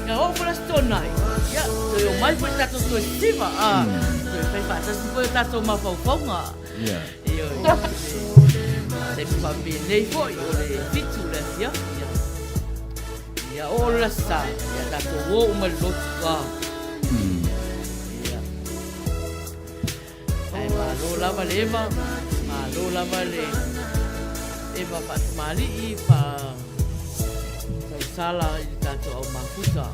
Ia oo foi le Aso Toonai, ia, toe omai foi le tatou toe siva, a, toe fai faatasi foi o tatou mafaufauga. Ia. Ioe, taimi faapenei foi o le 7 le afiafi, ia. Ia oo le Aso Sa, ia tatou o uma i le lotu, a. Ia. Ae malo lava le Eva, malo lava le Eva faatamalii, fa tausala i le tatou au mafuta.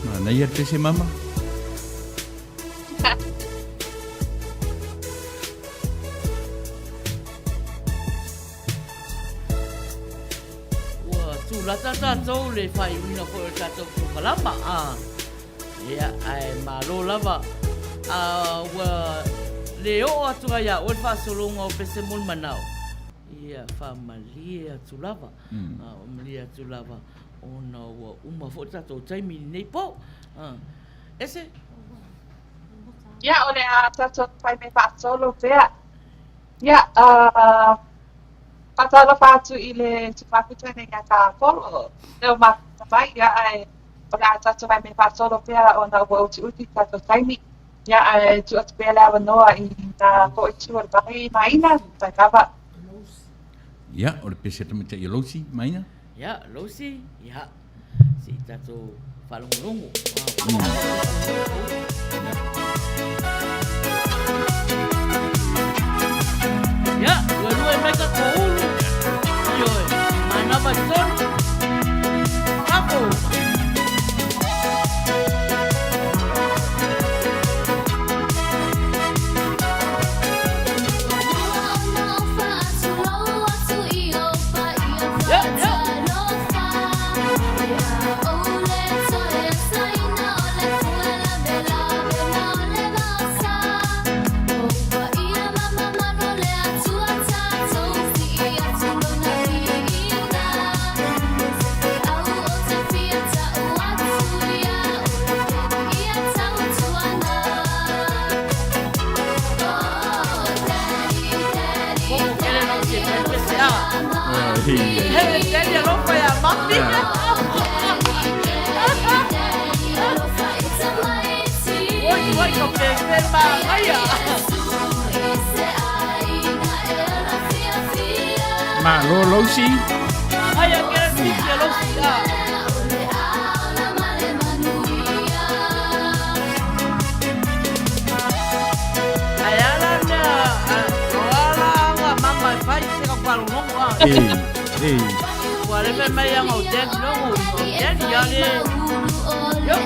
Manaia le pese mama. Ua tūlata tātou le whaiuina foi o le tātou polokalama, a. Ia, ae malo lava. A, ua le oo atu ai ia oe le faasologa o pese mo le manao. Ia, faamalie atu lava. A, faamalie atu lava ona ua uma foi le tatou taimi i lenei po. A, ese? Ia, o le a tatou fai mea faasolo pea. Ia, a, faatalofa atu i le tumafuta nei ia Kapolo. Leo mafuta mai, ia, ae o le a tatou fai mea faasolo pea ona ua utiuti tatou taimi. Ia, ae tuu atu pea le avanoa i nā toʻaitu o le vai maina, fai lava. Ia, o le pese a tamaitai o Lousi, Maina. Ia, Lousi, ia, se i tatou faalogologo. Ia, luelue mai ka ulu. Ioe, manava i tonu. Kapo! Ia, ia. Popo kele lau se fai pese a. He daddy alofa ia mami. Oi, oi, ka pepe magaia. Malo Lousi. Magaia kele sisi a Lousi a. Ai ala mea, o ala anga mama e fai se ka whalongongo a. E, e. Ua le mea mai anga o daddy longo, o daddy a le. Yo.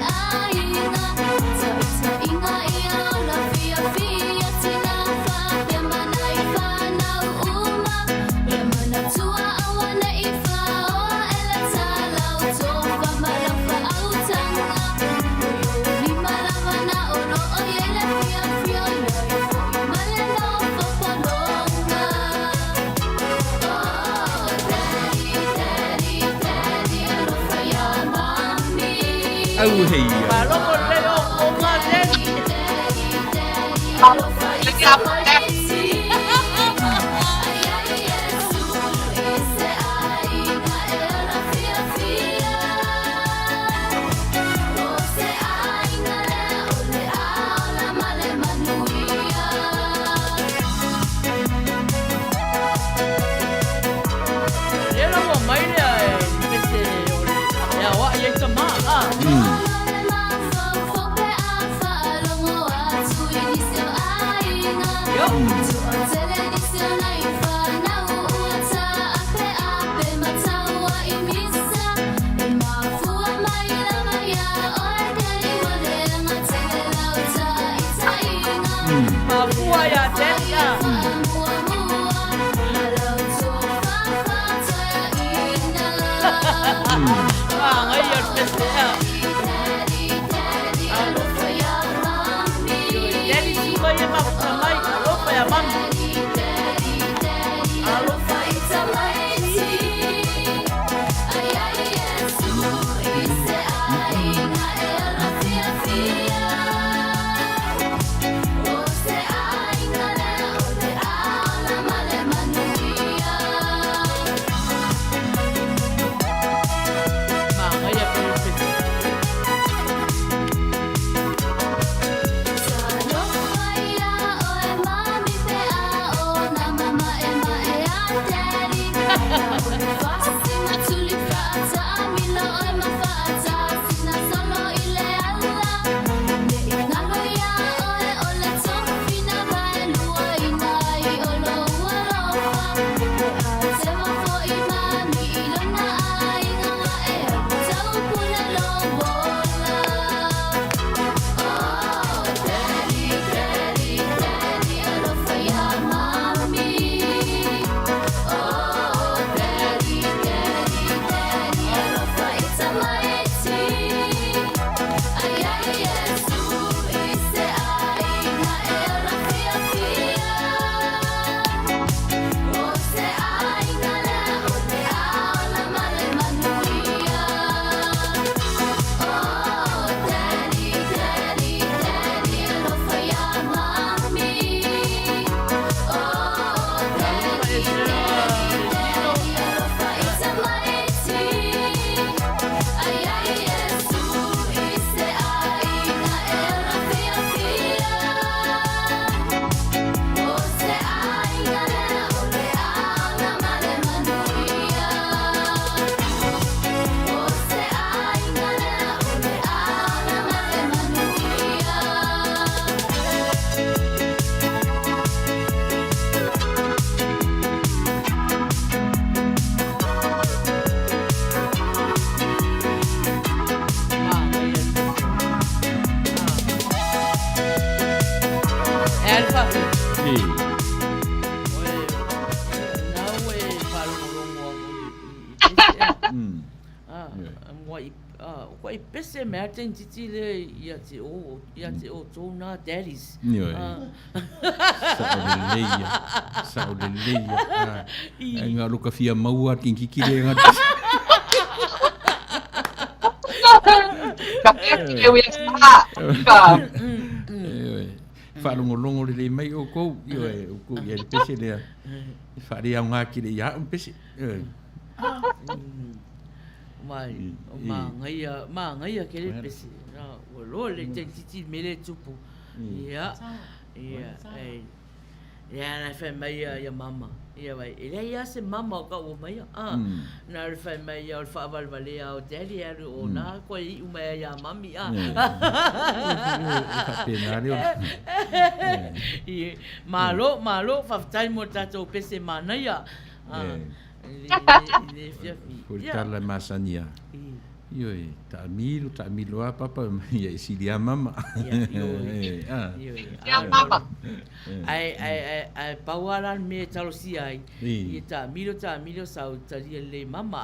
Au hei ia. Malogo lelei o o ngā daddy. Lea la ua mai lea e le pese o le e aoaʻi ai tamā, a. Yo. Mafua iā Daddy a. Māngai ia le pese a. Ioe, Daddy tu mai e mafuta mai, alofa iā mami. Alofa. E a le faafoe. Oe, na ua e faalogologo aku i pese ea. Ua i pese mea tengtiti le ia te o, ia te outou na daddies. Ioe. Sao lelei ia. Sao lelei ia. Ai ngā loka fia maua tengtiti le ngā. Ka pea ki le wea sa. Ka. Ioe. Whaalongolongo lelei mai oukou. Ioe, oukou ia le pese lea. Whaare au ngā kire ia au pese. Ioe. Mai, o māngaia, māngaia ke le pese. Ua loa le tengtiti me le tupu. Ia, ia, ei. Ia, na whai mai ia, ia mama. Ia vai, e leai a se mama o ka ua mai a. Na le whai mai ia o le whaavalevale a o daddy alu o nā koe i umai a ia mami a. Whapena reo. Ie, malo, malo, whawhetai mo tātou pese mānaia. Le fiafi. Ko le tala masani a. Ioe, taamilo, taamilo a papa, ia e sili a mama. Ioe, ioe. Ia mama. Ai, ai, ai, ai, pau a la le mea e talosia ai. Ia taamilo, taamilo, sau talia lelei mama.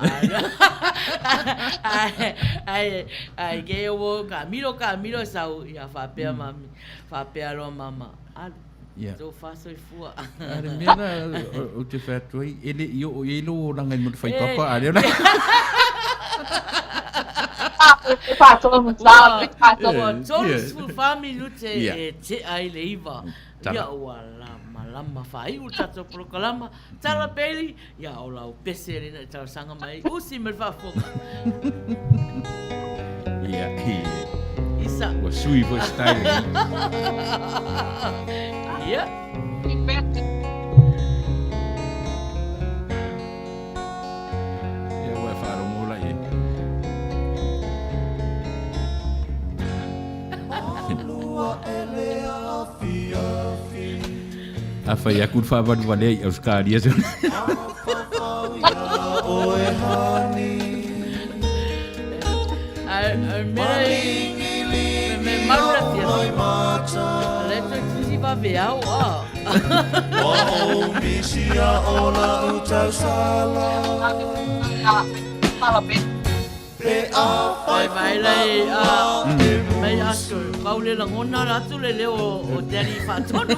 Ai, ai, ai, ke o kaamilo, kaamilo, sau, ia faapea mami, faapea loa mama. Alu. Ia. Tou faasoifua. A le mea la ou te fai atu ai, e le i oo i ai lou olaga i mo le faipapa, a lea la. Ua 34 minute e tea ai le 9. Ia ua lamalama faaiu le tatou polokalama. Tala Bailey, ia o lau pese lena e talosaga mai ai. Usi ma le faafofoga. Ia, Isa. Ua sui foi style. Ia. Ia ua e faalogo la i ai. A fai aku le faavalevalea i Ausetalia se. Ai mea e me malu la fia. Le toe titi vave ao a. Vai vai lai a mai aso kau le lagona la atu le leo o Daddy Faatonu.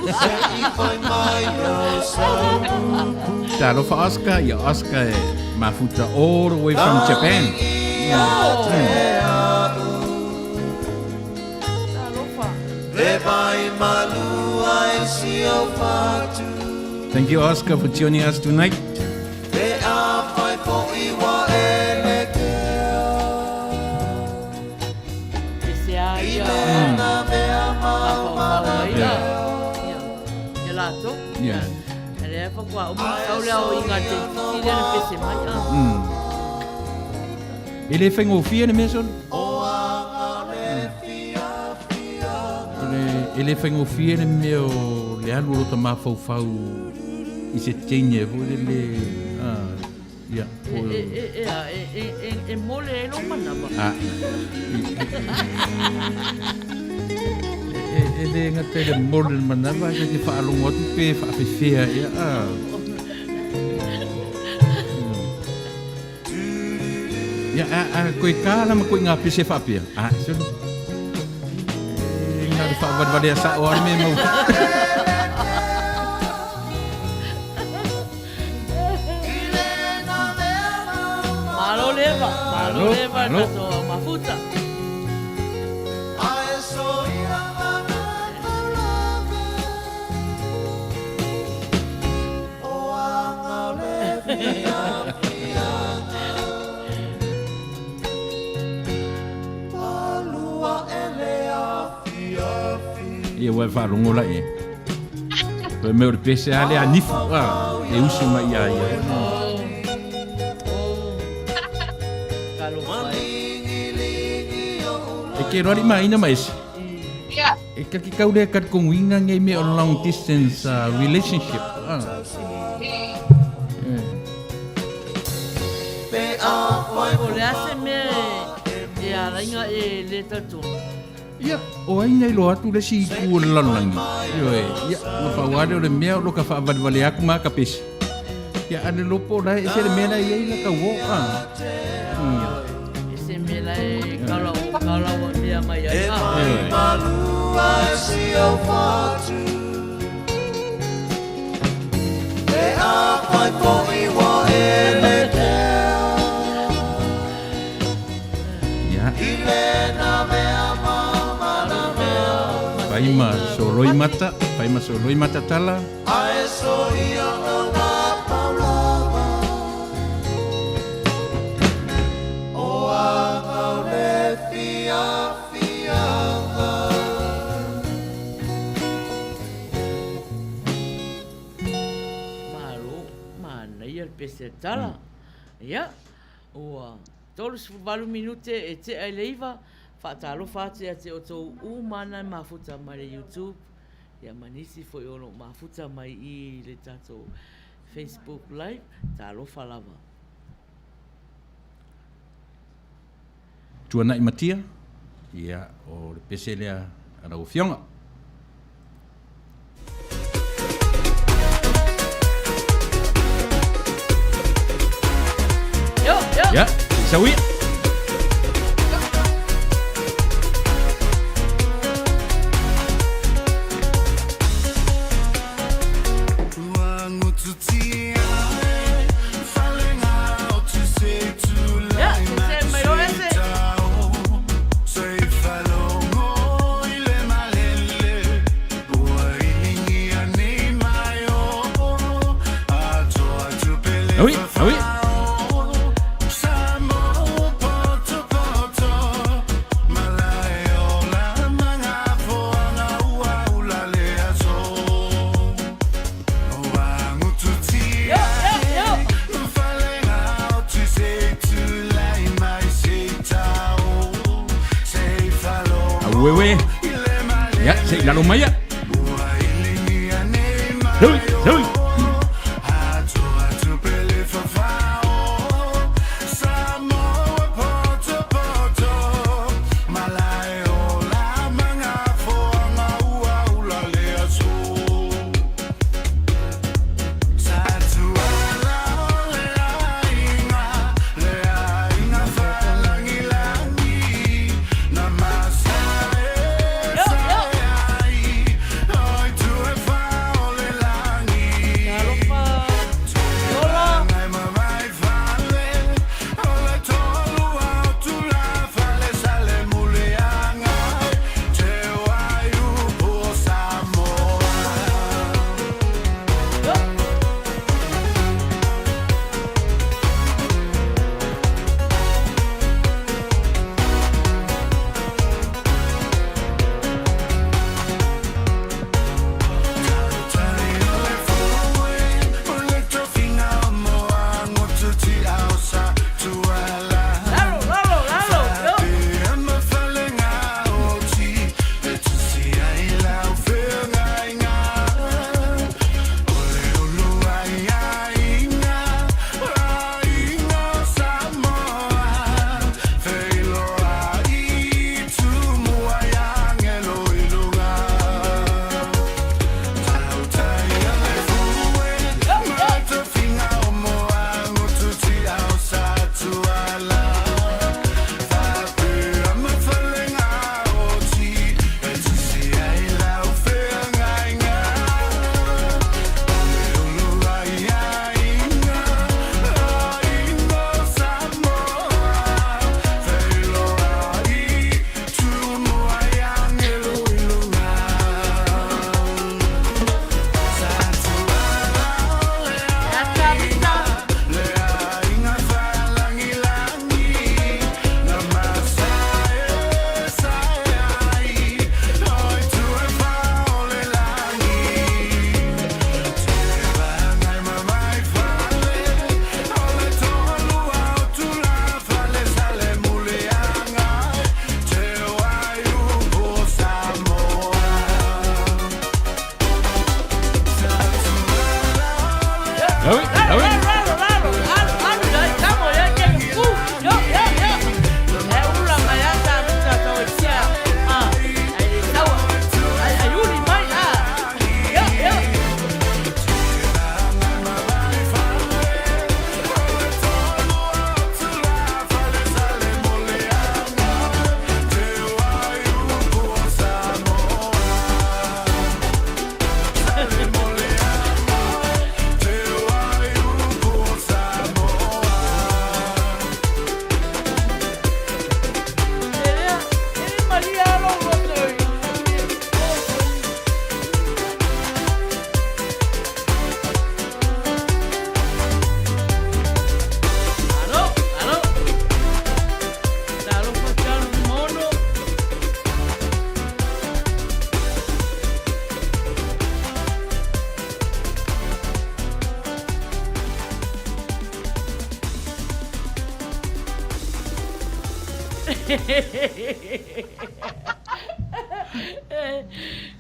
Talofa Oscar, ia Oscar e mafuta all the way from Japan. Oh. Talofa. Thank you Oscar for tuning us tonight. Pese a ia mafaufau ai ia ia latou. Yeah. E lea faatoa uma ona sau le aoaiga a le titi lea na pese mai a. E le faigofie le mea sona. E le faigofie le mea o le alu o lota mafaufau i se teine foi lele, ia, E, e, e, e, a, e, e, e, e mole ai lou manawa. A, e, e le gata i le mole le manawa, ae te faalogo atu pe faafefea ea, a. Ia, a, a, koe kā la ma koe ngā pese faapea. A, solo. E, ngā le whaavalevale a sao a le mea mau. Malo leva, malo leva Malo. tatou mafuta. Ia ua e faalogo la i ai. Fai mai o le pese lava lea a nifu, a, e usu mai ia ia. E ke roa ma ina ma ese. E kaki kau lea kali konguiga nei mea o long distance relationship. O le a se mea e alaiga e le talitonu. Ia, o ai na iloa atu le isi itu o le lalolagi? Ioe, ia, na pau lava lea o le mea o lo ka faavalevale atu ma ka pese. Ia, a le iloa po o la e ese le mea la e i ai la tauo, a. Ia. Ese mea la e kala, kala ua mea mai ai, a. Ioe. Ia. Fai ma soloi mata, fai ma soloi mata tala. Malo, manaia le pese tala. Ia, ua 38 minute e tea i le 9, faatalofa atu ia te outou uma na mafuta mai le YouTube, ia ma nisi foi o lo o mafuta mai i le tatou Facebook Live, talofa lava. Tuanai Matia, ia, o le pese lea a lau Afioga. Ia, sau ia. Ah oui, ah oui. Auē, ia, se i lalo mai ia. Hui, hui.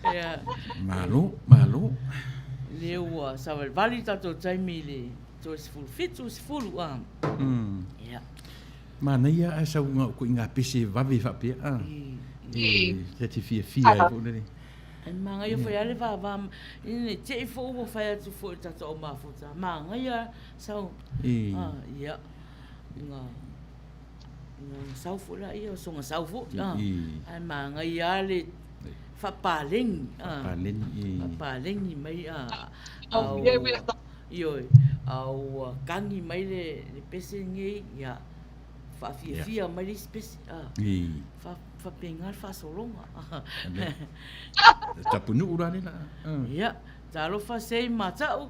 Ia. Malo, malo. Lea ua savalivali tatou taimi i le toe 17, 10 a. Ia. Manaia ae sau ngā ko i ngā pese vave faapea a. E, ta te fiafia ai foi lele. Ai manaia foi a le vava ina nei te i foi ua fai atu foi i le tatou au mafuta. Manaia sau. A, ia. Nga nga sau foi laia, o soga sau foi. A, ae manaia lava le faapaleni. A, Faapaleni. Faapaleni mai a. A ioe, a ua kagi mai le pese lenei, ia, faafiafia mai le isi pese. A, faapena le faasologa. Tapunuu la lela. Ia, talofa sei ma ta'u.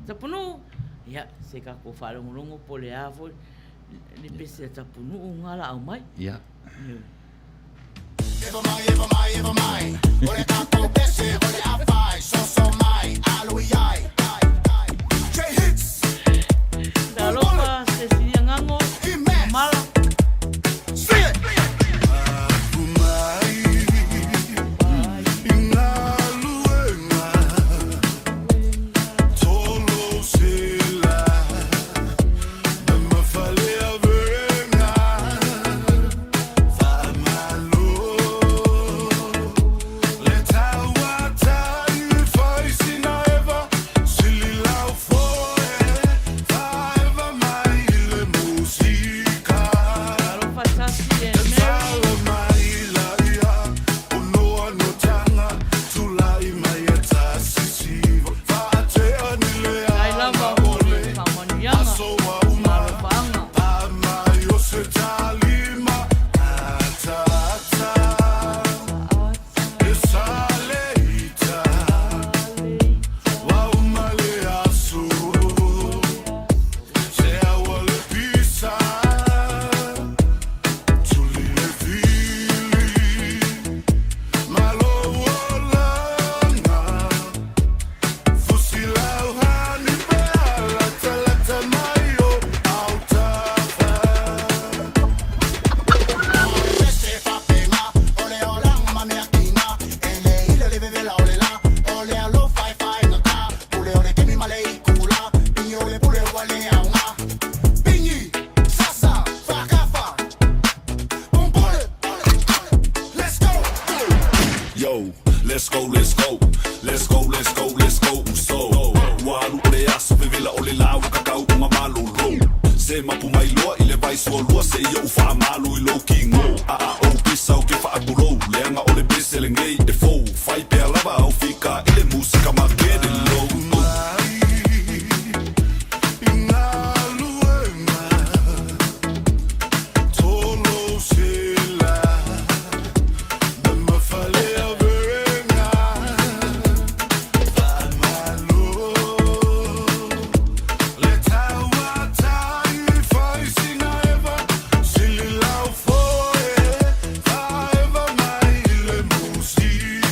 Tapunuu, ia, se tatou faalogologo po o le a foi le pese a Tapunuu nga la aumai. Ia. Ioe. Talofa Cecilia Gago, Mala. Talofa Tasi and Mary. Faafetai lava mo le faamanuiaga ma alofaaga.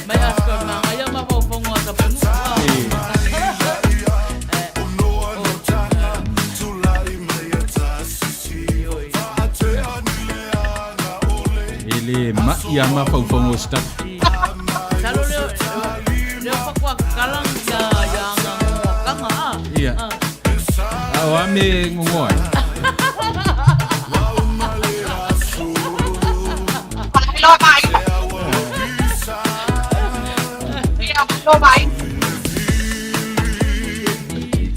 Mai Oscar Magaia mafaufauga o Tapunuu. E le ma'i a mafaufauga o se tala. Masalo lea lea faatoa tatala ia ia ana gogoakaga a. Ia. A o a mea e gogoa ai?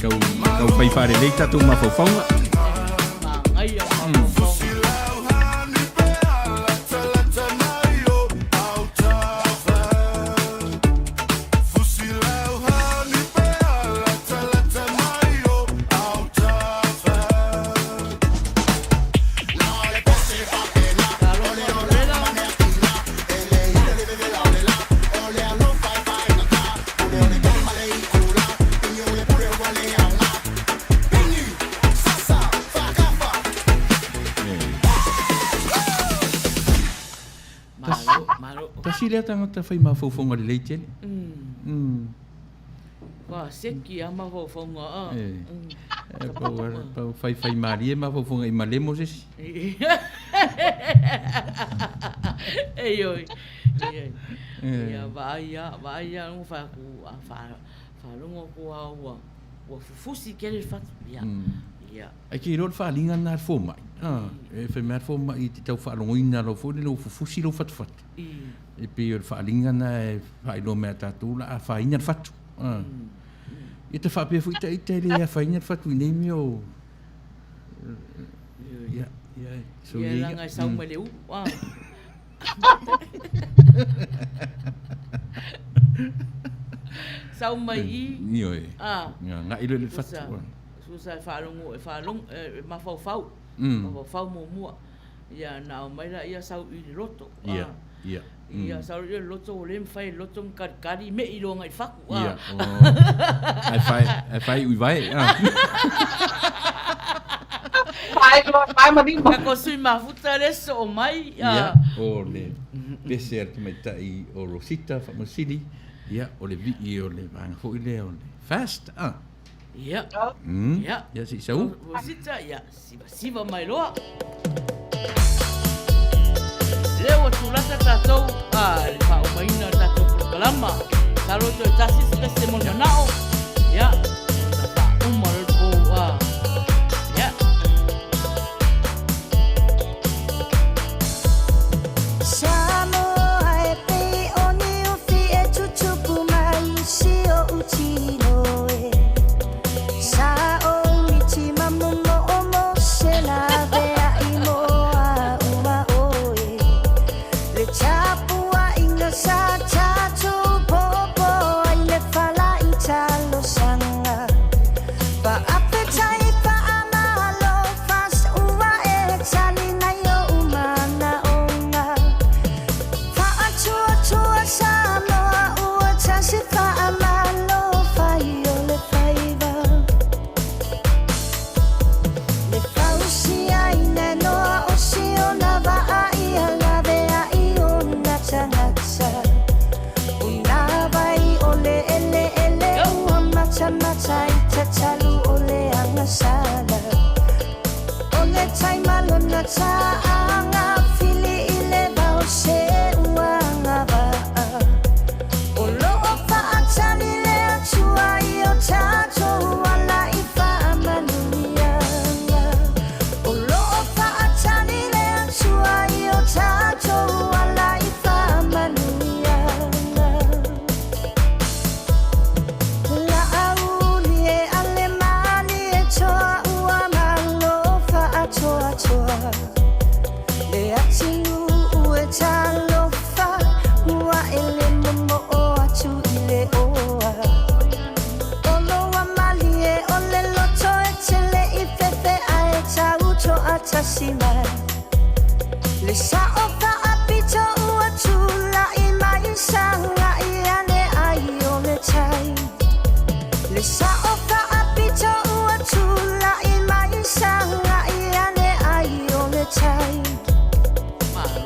Tau, tau fai whārelei tātou mafaufauga. Magaia mafaufauga. Talofa Lorela. Malo, malo. Tasi lea tagata fai mafaufauga lelei tele. Ua seki a mafaufauga a. E pau, pau faifai malie mafaufauga i malemo se isi. Ioe. Ia vaai lava, vaai lava ua fai atu, a faalogo atu lava ua ua fufusi tele le fatu. Ia. Ia. Ae te iloa le faaaliga lena a le fomai. E fai mai lava le fomai e te tau faalogoina lava foi lele ua fufusi lou fatufatu. E pei o le faaaliga lena e faailoa mai ia tatou o le a afaina le fatu. Ia ta faapea foi ita e le afaina le fatu i nei mea o ia ia so ia leaga e sau mai le ulu a. Sau mai i. Ioe. A. Ia ngai loa le fatu. Susa e faalogo e faalogo e mafaufau. Mafaufau muamua. Ia na aumai laia sau i le loto. Ia, ia. Ia sau i le loto ua le mafai e le loto ona kalikali me'i loa agai i fatu. Ia, oh. Ae fai, ae fai ui vae. Fai loa, fai ma lima. Kako sui mafuta le soo mai. Ia, o le pese a le tamaitai o Rosita Faamasili, ia, o le vii o le vaega foi lea o le fast. Ah. Ia. Ia. Ia, se i sau. Rosita, ia, sivasiva mai loa. Lea ua tulata tatou a le faaumaina o le tatou polokalama. Masalo toe tasi se pese mo le manao. Ia, ona faauma loa le pou a. Ia. Samoa e pei o ni ufi e tutupu mai i si oʻu tino e Sa o miti ma momo o mo se laveai mo a uma oe Le tapuaiga sa tatou popo ai le fala i talosaga Faafetai faamalo fast ua e tali nai ou manaoga Faatuatua Samoa ua tasi faamalo fai o le faiva Le fausiaina noa o siona vaa ia laveai ona tagata Una vai o le eleele ua matamata i tatalu o le agasala O le tai ma lona taaga fili i le vao se ua agavaa O loo faatali le Atua i o tatou ala i faamanuiaga O loo faatali le Atua i o tatou ala i faamanuiaga Laauli e ale malie toa ua malo faatoatoa Le atunuu e talofa ua e le momoo atu i le oa Olo ua malie o le loto e tele i fefe ae tau toatasi mai Le sao faapito ua tulai mai sagai ane ai o le tai Le sao faapito ua tulai mai sagai ane ai o le tai Malo,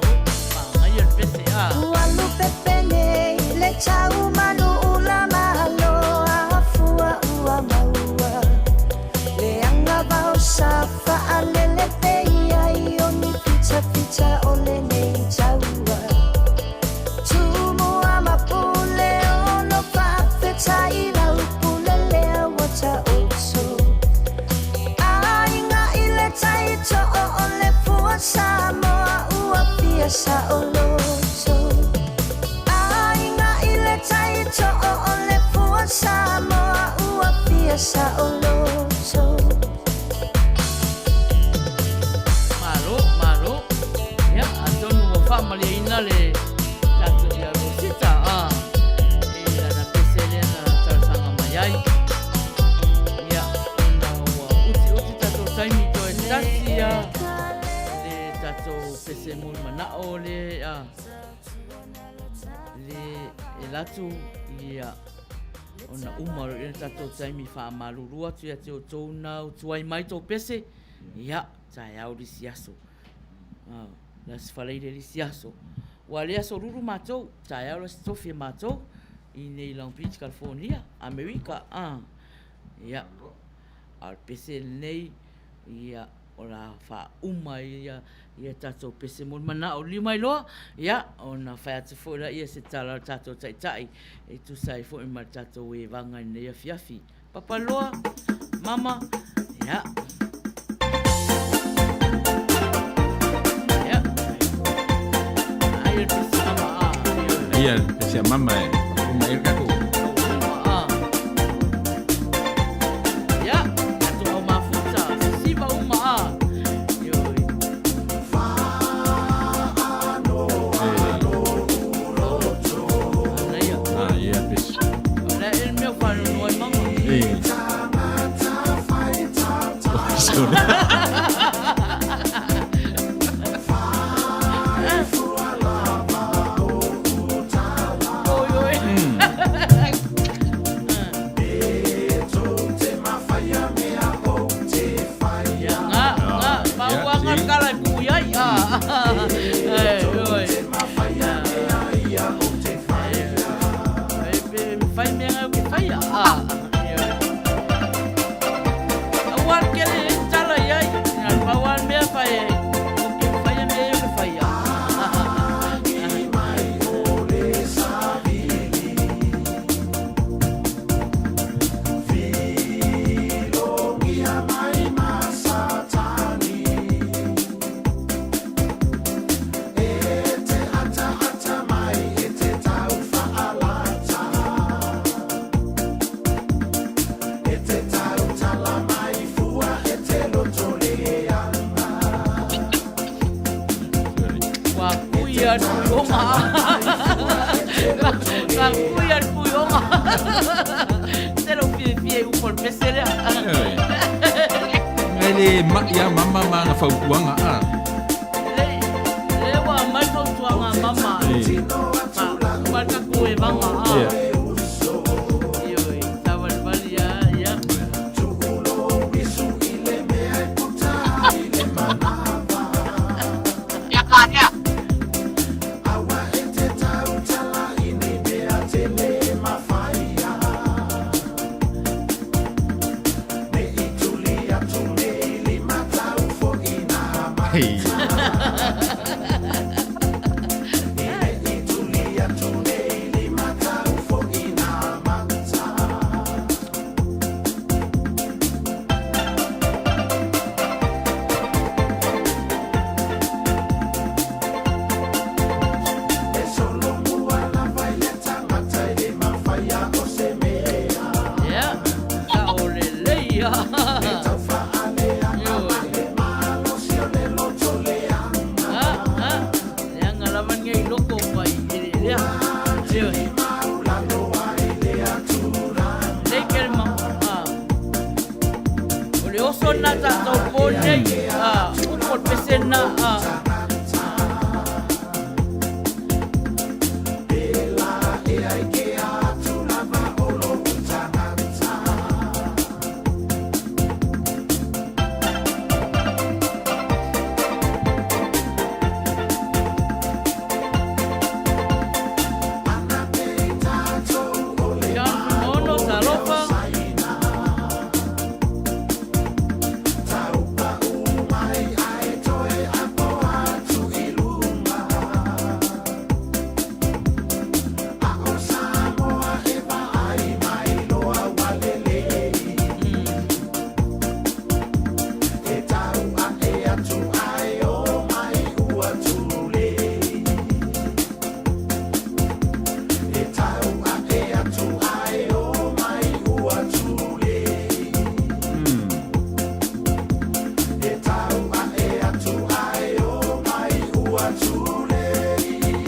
manaia le pese a. Ua lupe penei le tau manu ula malo afua ua maua Le agavao sa faalele pei ai o ni fitafita o lenei taua Tumua ma pule ono faafetai lau pule lea ua taoto Aiga i le tai too o le fua Samoa ua fia saoloto Aiga i le tai too o le fua Samoa ua fia saoloto Malo, malo. Ia, atonu ua faamalieina le tatou ia Rosita, a, i lana pese lea na talosaga mai ai. Ia, ona ua utiuti tatou taimi toe tasi a, le tatou pese muli manao le, a, le e alu atu, ia, Ona uma loa lea o le tatou taimi faamalulu atu ia te outou na utuai mai tou pese, ia, taeao le isi aso. Le Aso Faraile le isi aso. Ua le aso lulu matou, taeao le Aso Tofi e matou i nei Long Beach, California, Amerika. Ia. A o le pese lenei, ia, o le a faauma ai ia, ia tatou pese mo le manao lima iloa, ia, ona fai atu foi laia se tala a le tatou Taitai e tusa ai foi ma le tatou evaga i lenei afiafi. Papaloa, mama, ia. Ia. Ai, le pese mama, ah. Ia, le pese mama e. Uma e kako. Ah. Ia, tatou au mafuta, sisiva uma, ah. Ioe. Ah, ia, pese. E. Ua kui a le puioga. Ua kui a le puioga. Se lou fiafia i upu o le pese lea. E le mai a mama ma ana fautuaga a. Le ua aumai fautuaga a mama. Ma le tatou evaga a. Ioe, savalivali a, ia. Ia, sao lelei ia. Leaga lava nei loko pai eleelea. Ioe. Lei kele ma. O le oso na tatou po nei. Upu o le pese na. John Fumono, talofa.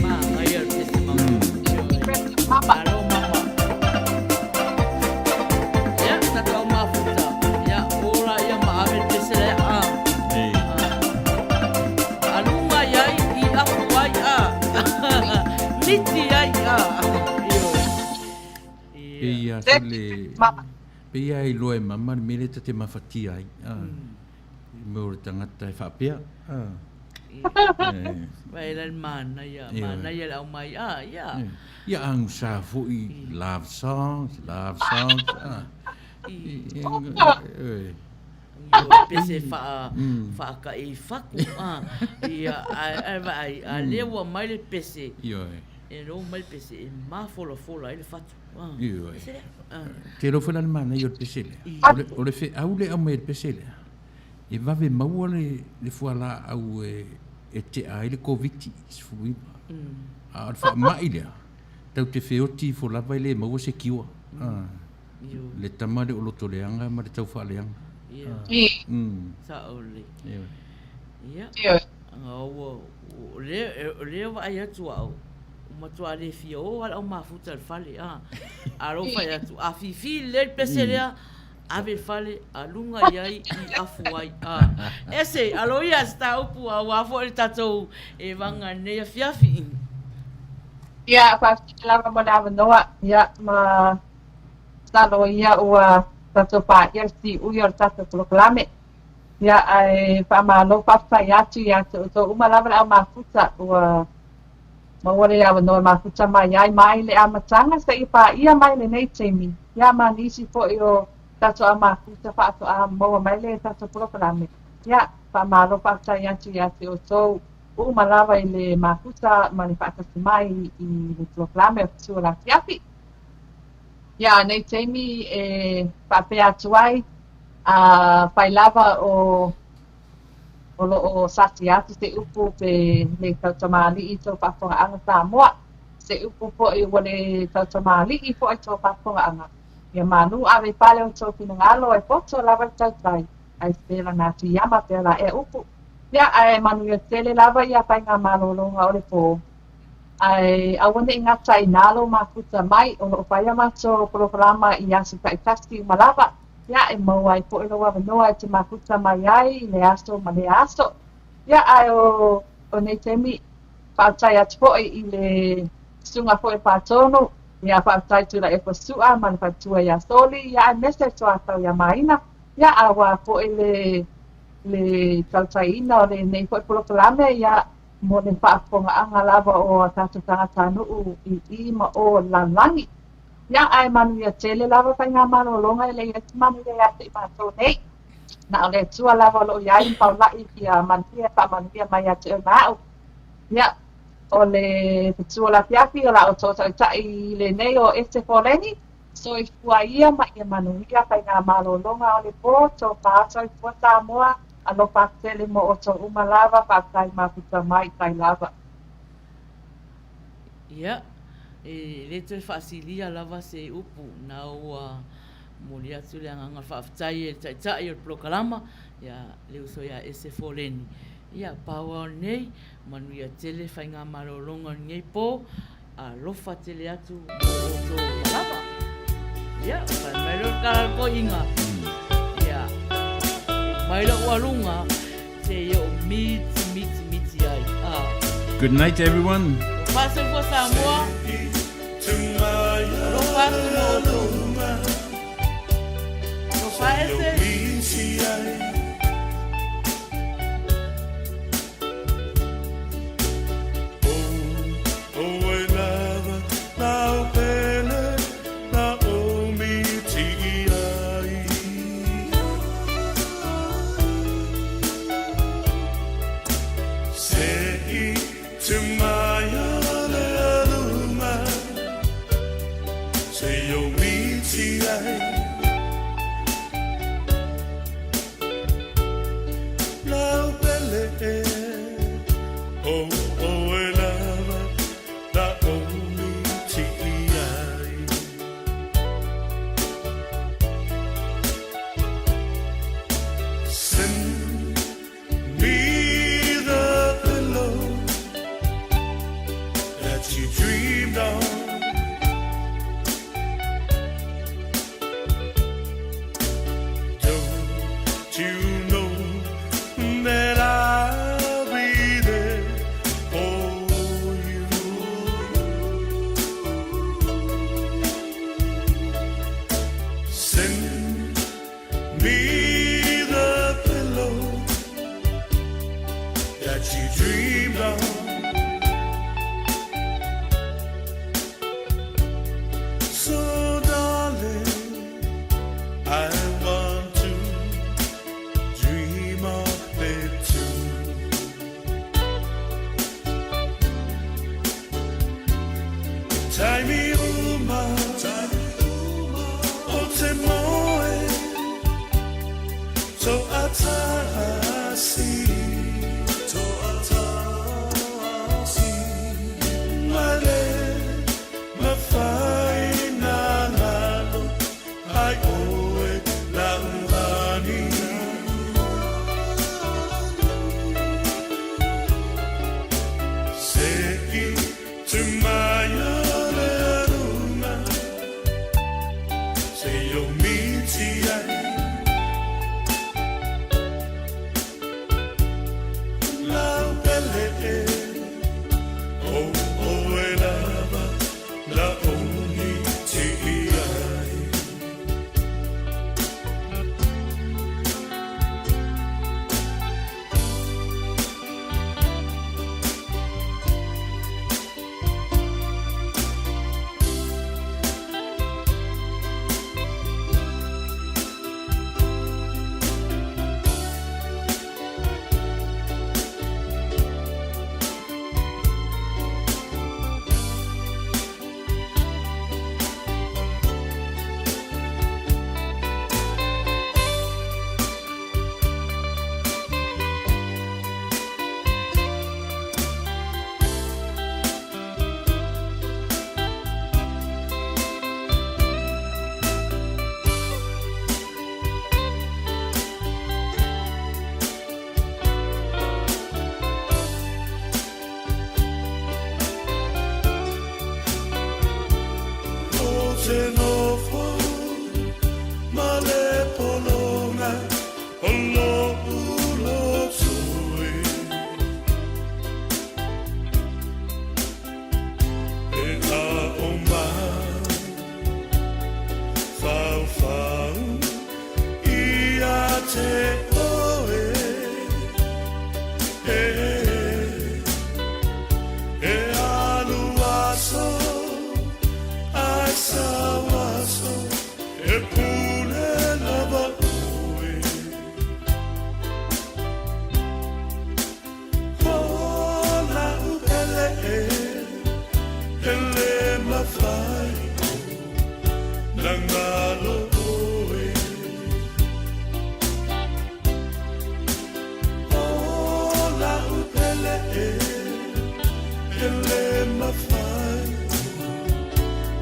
Manaia le pese mama. Alo mama. Ia, tatou mafuta. Ia, ola ia ma ave le pese lea. Ah. Aluga i ai, i afu ai, a. Miti ai, a. Ioe. Pei a se le pei a iloa e mama le mea lea ta te mafatia ai. Mo le tagata e faapea. Vai la le manaia, manaia le aumai, a, ia. Ia agusa foi love songs, love songs. Ioe, pese faa, faakaei fatu, a. Ia, ae, ae vaai, a lea ua aumai le pese, Ioe. e lou mai le pese e mafolafola ai le fatu. A, Ioe. pese lea. A. Te iloa foi la le manaia o le pese lea. Ia. O le, o le feau lea e aumai e le pese lea, e vave maua le, le fualaau e, e tea ai le Koviti-19. A o le faamai lea, tatou te feoti ifo lava e le maua se cure. A. Le tama lea o lotoleaga ma le taufaaleaga. Ia. Sao lelei. Ia. O lea vaai atu au, ua matua le fia o lava le au mafuta i le fale. A lou fai atu, a fifi lelei le pese lea, ave i le fale, aluga i ai i afu ai. Ese, aloia se ta upu aua foi le tatou vaga i lenei afiafi. Ia, faafetai lava mo le avanoa. Ia, ma Masalo ia ua tatou paia le siui o le tatou polokalame. Ia, ae faamalo faafetai atu ia te outou uma lava le au mafuta ua maua le avanoa e mafuta mai ai mai le amataga seia paia mai lenei taimi. Ia, ma nisi foi o tatou au mafuta faatoa maua mai le tatou polokalame. Ia, faamalo faafetai atu ia te outou uma lava i le mafuta ma le faatasi mai i le polokalame o Fetu o le Afiafi. Ia, nei taimi e faapea atu ai, afai lava o o lo o sasi atu se upu pe le tautamalii i tou faafofogaaga Samoa, se upu foi ua le tautamalii foi i tou faafofogaaga, ia manu ave i fale outou finagalo e poto lava le tautai, ae se lana fiama pea la ea upu. Ia, ae manuia tele lava ia faigamalologa o le po. Ae aua ne i gata i nā lou mafuta mai, o lo o fai a matou polokalama i aso taitasi uma lava, ia, e maua ai foi lou avanoa e te mafuta mai ai i le aso ma lea aso. Ia, ae o, o nei taimi, faafetai atu foi i le susuga foi o Fatonu, ia, faafetai Tuilaepa Su'a ma le faletua ia Soli, ia, aemaise le soatau ia Maina, ia, aua foi le, le tautaiina o lenei foi polokalame, ia, mo le faafofogaaga lava o a tatou tagatanuu i i ma o o le lalolagi. Ia, ae manuia tele lava faigamalologa e leai ai se manuia ia te i matou nei. Na o le Atua lava o lo o i ai ma paula'i ia manuia e faamanuia mai ia te oe ma a'u. Ia, o le fetu o le afiafi o la outou taitai lenei o Ese Foleni, Soifua ia ma ia manuia faigamalologa o le po, tofa soifua Samoa, alofa tele mo outou uma lava, faafetai mafuta mai tai lava. Ia, e le toe faasilia lava se upu, na ua momoli atu le agaga faafetai e le Taitai o le polokalama, ia le uso ia Ese Foleni. Ia, pau lava o lenei, manuia tele faigamalologa o lenei po, Alofa tele atu mo outou uma lava. Ia, fai mai lea o le tala a le toeaina. Ia, mai lou aluga, seia ou miti, miti, miti ai. Ah. Good night everyone. Tofa soifua Samoa. Alofa atu mo outou uma. Tofa ese. Toatasi, toatasi, ma le mafai na galo ai oe lauani. Seki te maia le alunga, se o miti ai. Lau pele e, o oe lava, la ongi ti ai. O te nofo ma le polonga o lo'u loto e. E a'o mai faufau ia te oe e. E alu aso ai sau aso e pule lava oe. O lau pele e, e le mafai na galo oe. O lau pele e, e le mafai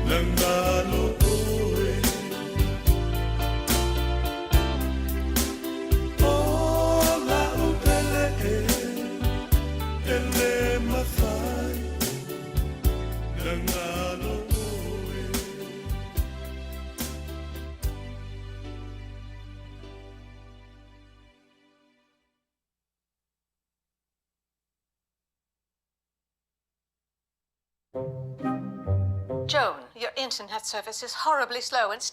na galo oe. O lau pele e, e le mafai na galo oe. Joan, your internet service is horribly slow and